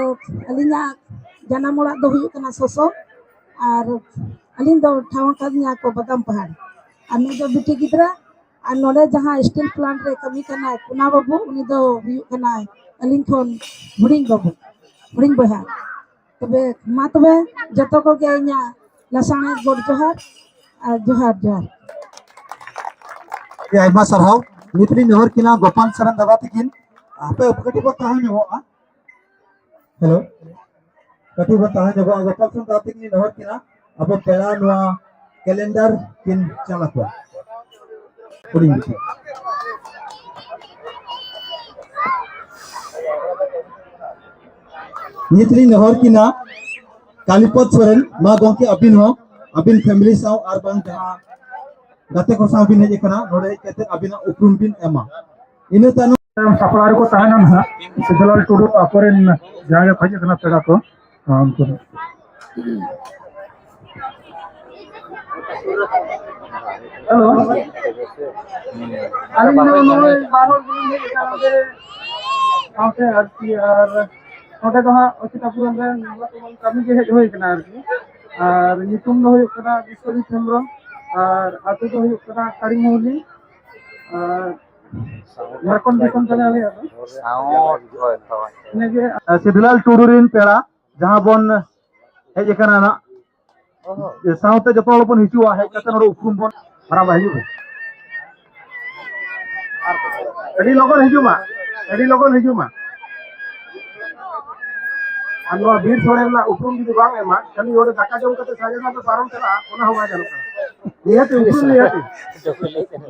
ᱟᱹᱞᱤᱧᱟᱜ ᱡᱟᱱᱟᱢ ᱚᱲᱟᱜ ᱫᱚ ᱦᱩᱭᱩᱜ ᱠᱟᱱᱟ ᱥᱚᱥᱚ, ᱟᱨ ᱟᱹᱞᱤᱧ ᱫᱚ ᱴᱷᱟᱶ ᱟᱠᱟᱫᱤᱧᱟ ᱠᱚ ᱵᱟᱫᱟᱢ ᱯᱟᱦᱟᱲ᱾ ᱟᱨ ᱱᱩᱭ ᱫᱚ ᱵᱤᱴᱤ ᱜᱤᱫᱽᱨᱟᱹ, ᱟᱨ ᱱᱚᱰᱮ ᱡᱟᱦᱟᱸ ᱥᱴᱤᱞ ᱯᱞᱟᱱᱴ ᱨᱮ ᱠᱟᱹᱢᱤ ᱠᱟᱱᱟᱭ ᱠᱩᱱᱟ ᱵᱟᱹᱵᱩ, ᱩᱱᱤ ᱫᱚ ᱦᱩᱭᱩᱜ ᱠᱟᱱᱟᱭ ᱟᱹᱞᱤᱧ ᱠᱷᱚᱱ ᱦᱩᱰᱤᱧ ᱵᱟᱹᱵᱩ, ᱦᱩᱰᱤᱧ ᱵᱚᱭᱦᱟ᱾ ᱛᱚᱵᱮ ᱢᱟ ᱛᱚᱵᱮ ᱡᱚᱛᱚ ᱠᱚᱜᱮ ᱤᱧᱟᱹᱜ ᱞᱟᱥᱟᱲᱦᱮᱫ ᱜᱚᱰ ᱡᱚᱦᱟᱨ ᱟᱨ ᱡᱚᱦᱟᱨ, ᱡᱚᱦᱟᱨ᱾ ᱟᱹᱰᱤ ᱟᱭᱢᱟ ᱥᱟᱨᱦᱟᱣ᱾ ᱱᱤᱛ ᱞᱤᱧ ᱱᱮᱦᱚᱨ ᱠᱤᱱᱟ ᱜᱳᱯᱟᱞ ᱥᱚᱨᱮᱱ ᱫᱟᱫᱟ ᱛᱟᱹᱠᱤᱱ, ᱟᱯᱮ ᱠᱟᱹᱴᱤᱡ ᱵᱚ ᱛᱟᱦᱮᱸ ᱧᱚᱜᱚᱜᱼᱟ᱾ ᱦᱮᱞᱳ, ᱠᱟᱹᱴᱤᱡ ᱵᱚ ᱛᱟᱦᱮᱸ ᱧᱚᱜᱚᱜᱼᱟ᱾ ᱜᱳᱯᱟᱞ ᱥᱚᱨᱮᱱ ᱫᱟᱫᱟ ᱛᱟᱹᱠᱤᱱ ᱞᱤᱧ ᱱᱮᱦᱚᱨ ᱠᱤᱱᱟ, ᱟᱵᱚ ᱯᱮᱲᱟ ᱱᱚᱣᱟ ᱠᱮᱞᱮᱱᱰᱟᱨ ᱠᱤᱱ ᱪᱟᱞ ᱟᱠᱚᱣᱟ᱾ ᱦᱩᱰᱤᱧ ᱜᱤᱫᱽᱨᱟᱹ᱾ ᱱᱤᱛ ᱞᱤᱧ ᱱᱮᱦᱚᱨ ᱠᱤᱱᱟ ᱠᱟᱞᱤᱯᱚᱫ ᱥᱚᱨᱮᱱ, ᱢᱟ ᱜᱚᱢᱠᱮ ᱟᱹᱵᱤᱱ ᱦᱚᱸ ᱟᱹᱵᱤᱱ ᱯᱷᱮᱢᱤᱞᱤ ᱥᱟᱶ ᱟᱨ ᱵᱟᱝ ᱡᱟᱦᱟᱸ ᱜᱟᱛᱮ ᱠᱚ ᱥᱟᱶ ᱵᱤᱱ ᱦᱮᱡ ᱟᱠᱟᱱᱟ, ᱱᱚᱰᱮ ᱦᱮᱡ ᱠᱟᱛᱮ ᱟᱹᱵᱤᱱᱟᱜ ᱩᱯᱨᱩᱢ ᱵᱤᱱ ᱮᱢᱟ᱾ ᱤᱱᱟᱹ ᱛᱟᱭᱱᱚᱢ ᱥᱟᱯᱲᱟᱣ ᱨᱮᱠᱚ ᱛᱟᱦᱮᱱᱟ ᱱᱟᱦᱟᱜ ᱥᱤᱫᱩᱞᱟᱞ ᱴᱩᱰᱩ ᱟᱠᱚᱨᱮᱱ ᱡᱟᱦᱟᱸᱭ ᱠᱚ ᱦᱮᱡ ᱟᱠᱟᱱᱟ ᱯᱮᱲᱟ ᱠᱚ, ᱩᱱᱠᱩ ᱫᱚ᱾ ᱦᱮᱞᱳ, ᱟᱹᱞᱤᱧ ᱫᱚ ᱱᱚᱜᱼᱚᱭ ᱵᱟᱨ ᱦᱚᱲ ᱜᱮᱞᱤᱧ ᱦᱮᱡ ᱟᱠᱟᱱᱟ ᱱᱚᱰᱮ ᱥᱟᱶᱛᱮ ᱟᱨᱠᱤ, ᱟᱨ ᱱᱚᱰᱮ ᱫᱚ ᱦᱟᱸᱜ ᱚᱪᱤᱛᱟᱯᱩᱨᱚᱢ ᱨᱮ ᱱᱟᱞᱟ ᱛᱩᱢᱟᱹᱞ ᱠᱟᱹᱢᱤ ᱜᱮ ᱦᱮᱡ ᱦᱩᱭ ᱟᱠᱟᱱᱟ ᱟᱨᱠᱤ᱾ ᱟᱨ ᱧᱩᱛᱩᱢ ᱫᱚ ᱦᱩᱭᱩᱜ ᱠᱟᱱᱟ ᱵᱤᱥᱥᱚᱡᱤᱛ ᱦᱮᱢᱵᱨᱚᱢ, ᱟᱨ ᱟᱹᱛᱩ ᱫᱚ ᱦᱩᱭᱩᱜ ᱠᱟᱱᱟ ᱠᱟᱲᱤᱢᱩᱦᱩᱞᱤ, ᱟᱨ ᱡᱷᱟᱲᱠᱷᱚᱸᱰ ᱫᱤᱥᱚᱢ ᱛᱟᱞᱮ ᱟᱞᱮᱭᱟᱜ ᱫᱚ᱾ ᱤᱱᱟᱹᱜᱮ᱾ ᱥᱤᱫᱷᱩᱞᱟᱞ ᱴᱩᱰᱩ ᱨᱮᱱ ᱯᱮᱲᱟ ᱡᱟᱦᱟᱸ ᱵᱚᱱ ᱦᱮᱡ ᱟᱠᱟᱱᱟ ᱱᱟᱜ, ᱥᱟᱶᱛᱮ ᱡᱚᱛᱚ ᱦᱚᱲ ᱵᱚᱱ ᱦᱤᱡᱩᱜᱼᱟ, ᱦᱮᱡ ᱠᱟᱛᱮ ᱱᱚᱰᱮ ᱩᱯᱨᱩᱢ ᱵᱚᱱ ᱢᱟᱨᱟᱝ ᱵᱟ ᱦᱤᱡᱩᱜ ᱢᱮ᱾ ᱟᱹᱰᱤ ᱞᱚᱜᱚᱱ ᱦᱤᱡᱩᱜ ᱢᱟ, ᱟᱹᱰᱤ ᱞᱚᱜᱚᱱ ᱦᱤᱡᱩᱜ ᱢᱟ᱾ ᱟᱨ ᱱᱚᱣᱟ ᱵᱤᱨ ᱥᱳᱲᱮ ᱨᱮᱱᱟᱜ ᱩᱯᱨᱩᱢ ᱡᱩᱫᱤ ᱵᱟᱝ ᱮᱢᱟ, ᱠᱷᱟᱹᱞᱤ ᱱᱚᱰᱮ ᱫᱟᱠᱟ ᱡᱚᱢ ᱠᱟᱛᱮ ᱥᱟᱸᱜᱮ ᱥᱟᱸᱜᱮ ᱯᱟᱨᱚᱢ ᱪᱟᱞᱟᱜᱼᱟ, ᱚᱱᱟ ᱦᱚᱸ ᱵᱟᱭ ᱜᱟᱱᱚᱜ ᱠᱟᱱᱟ᱾ ᱱᱤᱦᱟᱹᱛ ᱩᱯᱨᱩᱢ, ᱱᱤᱦᱟᱹᱛ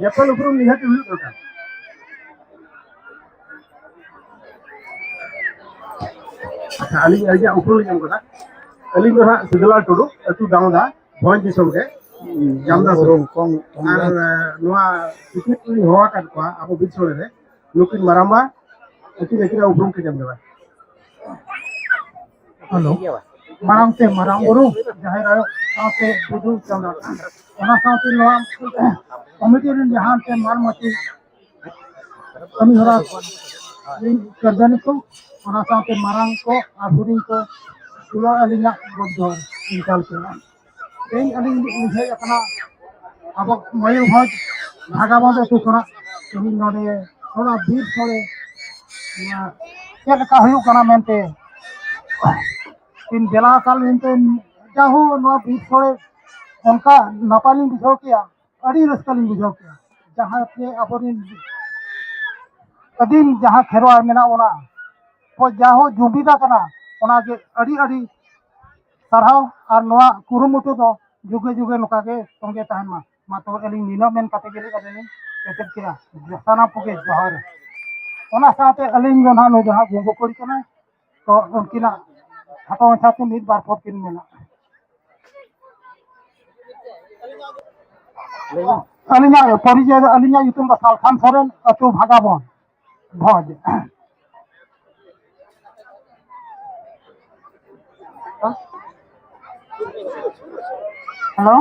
ᱧᱮᱯᱮᱞ ᱩᱯᱨᱩᱢ ᱱᱤᱦᱟᱹᱛ ᱦᱩᱭᱩᱜ ᱫᱚᱨᱠᱟᱨ᱾ ᱟᱪᱪᱷᱟ, ᱟᱹᱞᱤᱧ ᱟᱹᱞᱤᱧᱟᱜ ᱩᱯᱨᱩᱢ ᱞᱤᱧ ᱮᱢ ᱠᱟᱫᱟ᱾ ᱟᱹᱞᱤᱧ ᱫᱚ ᱦᱟᱸᱜ ᱥᱤᱫᱩᱞᱟᱞ ᱴᱩᱰᱩ, ᱟᱹᱛᱩ ᱫᱟᱢᱳᱫᱟ, ᱵᱷᱚᱸᱡᱽ ᱫᱤᱥᱚᱢ ᱨᱮ, ᱡᱟᱢᱫᱟ ᱥᱩᱨ᱾ ᱩᱯᱨᱩᱢ ᱠᱚᱢ, ᱠᱚᱢ ᱟᱨ, ᱜᱮ᱾ ᱮ, ᱱᱚᱣᱟ ᱛᱤᱠᱤᱱ ᱞᱤᱧ ᱦᱚᱦᱚ ᱟᱠᱟᱫ ᱠᱚᱣᱟ ᱟᱵᱚ ᱵᱤᱨ ᱥᱳᱲᱮ ᱨᱮ, ᱱᱩᱠᱤᱱ ᱢᱟᱨᱟᱝᱵᱟ, ᱟᱹᱠᱤᱱ ᱟᱹᱠᱤᱱᱟᱜ ᱩᱯᱨᱩᱢ ᱠᱤᱱ ᱮᱢ ᱠᱟᱫᱟ᱾ ᱦᱮᱞᱳ, ᱢᱟᱲᱟᱝ ᱛᱮ ᱢᱟᱨᱟᱝ ᱵᱩᱨᱩ, ᱡᱟᱦᱮᱨ ᱟᱭᱳ, ᱥᱟᱶᱛᱮ ᱵᱤᱫᱩ ᱪᱟᱸᱫᱟ, ᱚᱱᱟ ᱥᱟᱶᱛᱮ ᱱᱚᱣᱟ ᱠᱚᱢᱤᱴᱤ ᱨᱮᱱ ᱡᱟᱦᱟᱸ ᱛᱮ ᱢᱟᱱ ᱢᱟᱹᱪᱤ ᱠᱟᱹᱢᱤ ᱦᱚᱨᱟ ᱨᱤᱱ ᱠᱟᱹᱨᱫᱷᱟᱹᱱᱤ ᱠᱚ, ᱚᱱᱟ ᱥᱟᱶᱛᱮ ᱢᱟᱨᱟᱝ ᱠᱚ ᱟᱨ ᱦᱩᱰᱤᱧ ᱠᱚ, ᱡᱚᱛᱚ ᱟᱹᱞᱤᱧᱟᱜ ᱜᱚᱰ ᱡᱚᱦᱟᱨ ᱤᱧ ᱪᱟᱞ ᱠᱮᱫᱟ᱾ ᱛᱮᱦᱮᱧ ᱟᱹᱞᱤᱧ ᱞᱤᱧ ᱦᱮᱡ ᱟᱠᱟᱱᱟ ᱟᱵᱚ ᱢᱚᱭᱩᱨᱵᱷᱚᱸᱡᱽ ᱵᱷᱟᱜᱟᱵᱚᱸᱫ ᱟᱹᱛᱩ ᱠᱷᱚᱱᱟᱜ᱾ ᱛᱮᱦᱮᱧ ᱱᱚᱰᱮ ᱛᱷᱚᱲᱟ ᱵᱤᱨ ᱥᱳᱲᱮ, ᱱᱚᱣᱟ ᱪᱮᱫ ᱞᱮᱠᱟ ᱦᱩᱭᱩᱜ ᱠᱟᱱᱟ ᱢᱮᱱᱛᱮ ᱵᱤᱱ ᱫᱮᱞᱟ ᱟᱠᱟᱫ ᱞᱤᱧ ᱛᱮ, ᱡᱟᱦᱳ ᱱᱚᱣᱟ ᱵᱤᱨ ᱥᱳᱲᱮ ᱚᱱᱠᱟ ᱱᱟᱯᱟᱭ ᱞᱤᱧ ᱵᱩᱡᱷᱟᱹᱣ ᱠᱮᱜᱼᱟ, ᱟᱹᱰᱤ ᱨᱟᱹᱥᱠᱟᱹ ᱞᱤᱧ ᱵᱩᱡᱷᱟᱹᱣ ᱠᱮᱜᱼᱟ᱾ ᱡᱟᱦᱟᱸ ᱛᱮ ᱟᱵᱚᱨᱮᱱ ᱟᱹᱫᱤᱢ ᱡᱟᱦᱟᱸ ᱠᱷᱮᱨᱣᱟᱲ ᱢᱮᱱᱟᱜ ᱵᱚᱱᱟ, ᱠᱚ ᱡᱟᱦᱳ ᱡᱩᱢᱤᱫ ᱟᱠᱟᱱᱟ, ᱚᱱᱟᱜᱮ ᱟᱹᱰᱤ ᱟᱹᱰᱤ ᱥᱟᱨᱦᱟᱣ᱾ ᱟᱨ ᱱᱚᱣᱟ ᱠᱩᱨᱩᱢᱩᱴᱩ ᱫᱚ ᱡᱩᱜᱮ ᱡᱩᱜᱮ ᱱᱚᱝᱠᱟ ᱜᱮ ᱛᱚᱸᱜᱮ ᱛᱟᱦᱮᱱ ᱢᱟ᱾ ᱢᱟ ᱛᱚᱵᱮ ᱟᱹᱞᱤᱧ ᱱᱤᱱᱟᱹᱜ ᱢᱮᱱ ᱠᱟᱛᱮ ᱜᱮᱞᱤᱧ ᱟᱹᱞᱤᱧ ᱞᱤᱧ ᱠᱮᱪᱮᱫ ᱠᱮᱫᱟ᱾ ᱥᱟᱱᱟᱢ ᱠᱚᱜᱮ ᱡᱚᱦᱟᱨ᱾ ᱚᱱᱟ ᱥᱟᱶᱛᱮ ᱟᱹᱞᱤᱧ ᱫᱚ ᱱᱟᱦᱟᱜ ᱱᱩᱭ ᱫᱚ ᱱᱟᱦᱟᱜ ᱜᱚᱜᱚ ᱠᱩᱲᱤ ᱠᱟᱱᱟᱭ, ᱛᱚ ᱩᱱᱠᱤᱱᱟᱜ ᱠᱷᱟᱴᱚ ᱢᱟᱪᱷᱟᱛᱮ ᱢᱤᱫ ᱵᱟᱨ ᱯᱚᱫ ᱠᱤᱱ ᱢᱮᱱᱟ᱾ ᱟᱹᱞᱤᱧᱟᱜ ᱯᱚᱨᱤᱪᱚᱭ ᱫᱚ, ᱟᱹᱞᱤᱧᱟᱜ ᱧᱩᱛᱩᱢ ᱫᱚ ᱥᱟᱞᱠᱷᱟᱱ ᱥᱚᱨᱮᱱ, ᱟᱹᱛᱩ ᱵᱷᱟᱜᱟᱵᱚᱱ, ᱵᱷᱚᱸᱡᱽ᱾ ᱦᱮᱞᱳ,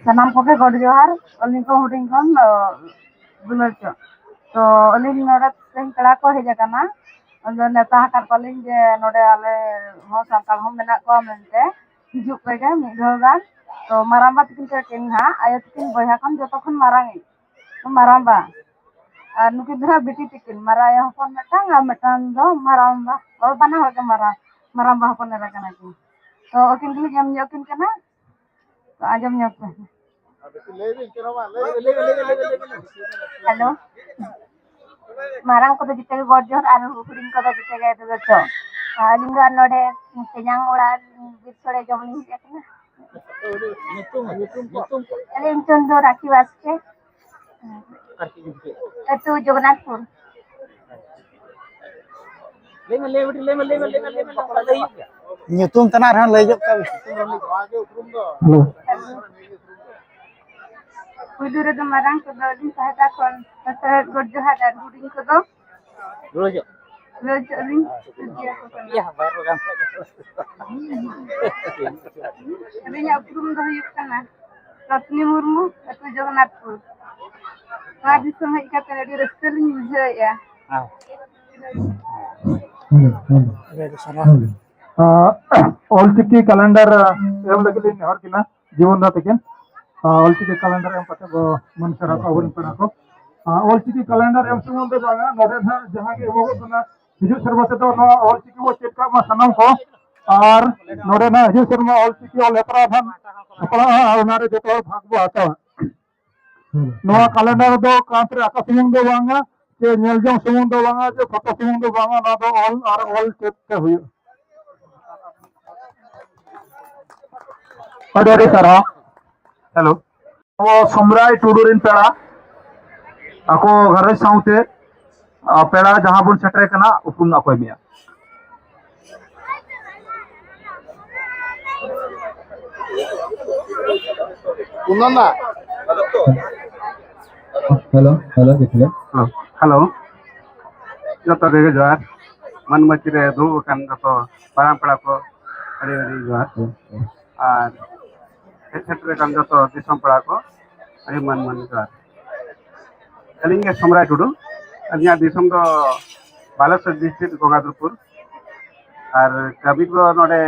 ᱥᱟᱱᱟᱢ ᱠᱚᱜᱮ ᱜᱚᱰ ᱡᱚᱦᱟᱨ᱾ ᱟᱹᱞᱤᱧ ᱠᱚ ᱦᱩᱰᱤᱧ ᱠᱷᱚᱱ, ᱫᱚ ᱫᱩᱞᱟᱹᱲ ᱪᱚ᱾ ᱛᱚ ᱟᱹᱞᱤᱧ ᱱᱚᱰᱮ ᱛᱮᱦᱮᱧ ᱯᱮᱲᱟ ᱠᱚ ᱦᱮᱡ ᱟᱠᱟᱱᱟ, ᱟᱫᱚ ᱱᱮᱣᱛᱟ ᱟᱠᱟᱫ ᱠᱚᱣᱟᱞᱤᱧ ᱡᱮ ᱱᱚᱰᱮ ᱟᱞᱮ ᱦᱚᱸ ᱥᱟᱱᱛᱟᱲ ᱦᱚᱸ ᱢᱮᱱᱟᱜ ᱠᱚᱣᱟ ᱢᱮᱱᱛᱮ, ᱦᱤᱡᱩᱜ ᱯᱮᱜᱮ ᱢᱤᱫ ᱫᱷᱟᱣ ᱜᱟᱱ᱾ ᱛᱚ ᱢᱟᱨᱟᱝᱵᱟ ᱛᱟᱹᱠᱤᱱ ᱠᱤᱱ ᱦᱟᱸᱜ, ᱟᱭᱳ ᱛᱟᱹᱠᱤᱱ ᱵᱚᱭᱦᱟ ᱠᱷᱚᱱ ᱡᱚᱛᱚ ᱠᱷᱚᱱ ᱢᱟᱨᱟᱝ ᱤᱡ ᱢᱟᱨᱟᱝᱵᱟ, ᱟᱨ ᱱᱩᱠᱤᱱ ᱫᱚ ᱦᱟᱸᱜ ᱵᱤᱴᱤ ᱛᱟᱹᱠᱤᱱ, ᱢᱟᱨᱟᱝ ᱟᱭᱳ ᱦᱚᱯᱚᱱ ᱢᱤᱫᱴᱟᱝ ᱟᱨ ᱢᱤᱫᱴᱟᱝ ᱫᱚ ᱢᱟᱨᱟᱝᱵᱟ, ᱵᱟᱱᱟ ᱦᱚᱲ ᱜᱮ ᱢᱟᱨᱟᱝ, ᱢᱟᱨᱟᱝᱵᱟ ᱦᱚᱯᱚᱱ ᱮᱨᱟ ᱠᱟᱱᱟ ᱠᱤᱱ᱾ ᱛᱚ ᱟᱹᱠᱤᱱ ᱜᱮᱞᱤᱧ ᱮᱢ ᱧᱚᱜ ᱠᱤᱱ ᱠᱟᱱᱟ, ᱛᱚ ᱟᱸᱡᱚᱢ ᱧᱚᱜ ᱯᱮ᱾ ᱦᱮᱞᱳ, ᱢᱟᱨᱟᱝ ᱠᱚᱫᱚ ᱡᱚᱛᱚ ᱜᱮ ᱜᱚᱰ ᱡᱚᱦᱟᱨ ᱟᱨ ᱦᱩᱰᱤᱧ ᱠᱚᱫᱚ ᱡᱚᱛᱚ ᱜᱮ ᱫᱩᱞᱟᱹᱲ ᱪᱚ᱾ ᱟᱹᱞᱤᱧ ᱫᱚ ᱟᱨ ᱱᱚᱰᱮ ᱛᱮᱧᱟᱝ ᱚᱲᱟᱜ ᱵᱤᱨ ᱥᱳᱲᱮ ᱡᱚᱢ ᱞᱤᱧ ᱦᱮᱡ ᱟᱠᱟᱱᱟ᱾ ᱧᱩᱛᱩᱢ, ᱧᱩᱛᱩᱢ, ᱧᱩᱛᱩᱢ ᱠᱚ? ᱟᱹᱞᱤᱧ ᱧᱩᱛᱩᱢ ᱫᱚ ᱨᱟᱠᱷᱤ ᱵᱟᱥᱠᱮ᱾ ᱟᱨ ᱪᱮᱫ ᱧᱩᱛᱩᱢ? ᱟᱹᱛᱩ ᱡᱚᱜᱚᱱᱱᱟᱛᱷᱯᱩᱨ᱾ ᱞᱟᱹᱭ ᱢᱮ, ᱞᱟᱹᱭ ᱢᱮ, ᱞᱟᱹᱭ ᱢᱮ, ᱞᱟᱹᱭ ᱢᱮ, ᱞᱟᱹᱭ ᱢᱮ, ᱞᱟᱹᱭ ᱢᱮ, ᱞᱟᱹᱭ ᱢᱮ, ᱞᱟᱹᱭ ᱢᱮ᱾ ᱧᱩᱛᱩᱢ ᱛᱮᱱᱟᱜ ᱨᱮᱦᱚᱸ ᱞᱟᱹᱭ ᱧᱚᱜ ᱠᱟᱜ ᱢᱮ᱾ ᱦᱮᱞᱳ᱾ ᱯᱩᱭᱞᱩ ᱨᱮᱫᱚ ᱢᱟᱨᱟᱝ ᱠᱚᱫᱚ ᱟᱹᱞᱤᱧ ᱯᱟᱦᱴᱟ ᱠᱷᱚᱱ ᱥᱟᱥᱟᱭᱟᱫ ᱜᱚᱰ ᱡᱚᱦᱟᱨ ᱟᱨ ᱦᱩᱰᱤᱧ ᱠᱚᱫᱚ ᱨᱩᱣᱟᱹᱲ ᱦᱚᱪᱚᱜ᱾ ᱨᱩᱣᱟᱹᱲ ᱦᱚᱪᱚᱜ ᱟᱹᱞᱤᱧ᱾ ᱤᱭᱟᱹ, ᱵᱟᱭ ᱨᱚᱲ ᱜᱟᱱ ᱠᱷᱟᱡ ᱫᱚ᱾ ᱟᱹᱞᱤᱧᱟᱜ ᱩᱯᱨᱩᱢ ᱫᱚ ᱦᱩᱭᱩᱜ ᱠᱟᱱᱟ ᱨᱚᱛᱱᱤ ᱢᱩᱨᱢᱩ, ᱟᱹᱛᱩ ᱡᱚᱜᱚᱱᱱᱟᱛᱷᱯᱩᱨ᱾ ᱱᱚᱣᱟ ᱫᱤᱥᱚᱢ ᱦᱮᱡ ᱠᱟᱛᱮ ᱟᱹᱰᱤ ᱨᱟᱹᱥᱠᱟᱹ ᱞᱤᱧ ᱵᱩᱡᱷᱟᱹᱣᱮᱫᱼᱟ᱾ ᱦᱮᱸ᱾ Hello, hello, hello. ᱟᱸ, ᱚᱞᱪᱤᱠᱤ ᱠᱮᱞᱮᱱᱰᱟᱨ, ᱟᱸ, ᱮᱢ ᱞᱟᱹᱜᱤᱫ ᱞᱤᱧ ᱱᱮᱦᱚᱨ ᱠᱤᱱᱟ ᱡᱤᱵᱚᱱ ᱫᱟ ᱛᱟᱹᱠᱤᱱ᱾ ᱟᱸ, ᱚᱞᱪᱤᱠᱤ ᱠᱮᱞᱮᱱᱰᱟᱨ ᱮᱢ ᱠᱟᱛᱮ ᱵᱚ ᱢᱟᱹᱱ ᱥᱟᱨᱦᱟᱣ ᱠᱚᱣᱟ ᱟᱵᱚᱨᱮᱱ ᱯᱮᱲᱟ ᱠᱚ᱾ ᱟᱸ, ᱚᱞᱪᱤᱠᱤ ᱠᱮᱞᱮᱱᱰᱟᱨ ᱮᱢ ᱥᱩᱢᱩᱝ ᱫᱚ ᱵᱟᱝᱟ, ᱱᱚᱰᱮ ᱱᱟᱦᱟᱜ ᱡᱟᱦᱟᱸ ᱜᱮ ᱮᱢᱚᱜᱚᱜ ᱠᱟᱱᱟ, ᱦᱤᱡᱩᱜ ᱥᱮᱨᱢᱟ ᱛᱮᱫᱚ ᱱᱚᱣᱟ ᱚᱞᱪᱤᱠᱤ ᱵᱚ ᱪᱮᱫ ᱠᱟᱜ ᱢᱟ ᱥᱟᱱᱟᱢ ᱠᱚ᱾ ᱟᱨ ᱱᱚᱰᱮ ᱱᱟᱦᱟᱜ ᱦᱤᱡᱩᱜ ᱥᱮᱨᱢᱟ ᱚᱞᱪᱤᱠᱤ ᱚᱞ ᱦᱮᱯᱨᱟᱣ ᱱᱟᱦᱟᱜ ᱥᱟᱯᱲᱟᱜᱼᱟ, ᱟᱨ ᱚᱱᱟᱨᱮ ᱡᱚᱛᱚ ᱦᱚᱲ ᱵᱷᱟᱜᱽ ᱵᱚ ᱦᱟᱛᱟᱣᱟ᱾ ᱱᱚᱣᱟ ᱠᱮᱞᱮᱱᱰᱟᱨ ᱫᱚ ᱠᱟᱸᱛ ᱨᱮ ᱟᱸᱠᱟ ᱥᱩᱢᱩᱝ ᱫᱚ ᱵᱟᱝᱟ, ᱪᱮ ᱧᱮᱞ ᱡᱚᱝ ᱥᱩᱢᱩᱝ ᱫᱚ ᱵᱟᱝᱟ, ᱪᱮ ᱯᱷᱳᱴᱳ ᱥᱩᱢᱩᱝ ᱫᱚ ᱵᱟᱝᱟ, ᱱᱚᱣᱟ ᱫᱚ ᱚᱞ ᱟᱨ ᱚᱞ ᱪᱮᱫ ᱛᱮ ᱦᱩᱭᱩᱜᱼᱟ᱾ ᱟᱹᱰᱤ ᱟᱹᱰᱤ ᱥᱟᱨᱦᱟᱣ᱾ ᱦᱮᱞᱳ᱾ ᱟᱵᱚ ᱥᱚᱢᱨᱟᱭ ᱴᱩᱰᱩ ᱨᱮᱱ ᱯᱮᱲᱟ, ᱟᱠᱚ ᱜᱷᱟᱨᱚᱸᱡᱽ ᱥᱟᱶᱛᱮ, ᱟ, ᱯᱮᱲᱟ ᱡᱟᱦᱟᱸ ᱵᱚᱱ ᱥᱮᱴᱮᱨ ᱠᱟᱱᱟ, ᱩᱯᱨᱩᱢ ᱚᱠᱚᱭ ᱢᱮᱭᱟ? ᱦᱮᱞᱳ, ᱦᱮᱞᱳ, ᱪᱮᱫ ᱦᱮᱞᱳ? ᱦᱮᱞᱳ, ᱡᱚᱛᱚ ᱜᱮ ᱡᱚᱦᱟᱨ᱾ ᱢᱟᱹᱱ ᱢᱟᱹᱪᱤ ᱨᱮ ᱫᱩᱲᱩᱵ ᱟᱠᱟᱱ ᱡᱚᱛᱚ ᱢᱟᱨᱟᱝ ᱯᱮᱲᱟ ᱠᱚ, ᱟᱹᱰᱤ ᱟᱹᱰᱤ ᱡᱚᱦᱟᱨ᱾ ᱟᱨ ᱦᱮᱡ ᱥᱮᱴᱮᱨ ᱟᱠᱟᱱ ᱡᱚᱛᱚ ᱫᱤᱥᱚᱢ ᱯᱮᱲᱟ ᱠᱚ, ᱟᱹᱰᱤ ᱢᱟᱹᱱ ᱢᱟᱹᱱ ᱡᱚᱦᱟᱨ᱾ ᱟᱹᱞᱤᱧ ᱜᱮ ᱥᱚᱢᱨᱟᱭ ᱴᱩᱰᱩ, ᱟᱹᱞᱤᱧᱟᱜ ᱫᱤᱥᱚᱢ ᱫᱚ ᱵᱟᱞᱮᱥᱚᱨ ᱰᱤᱥᱴᱨᱤᱠᱴ ᱜᱚᱝᱜᱟᱫᱷᱨᱯᱩᱨ, ᱟᱨ ᱠᱟᱹᱢᱤ ᱫᱚ ᱱᱚᱰᱮ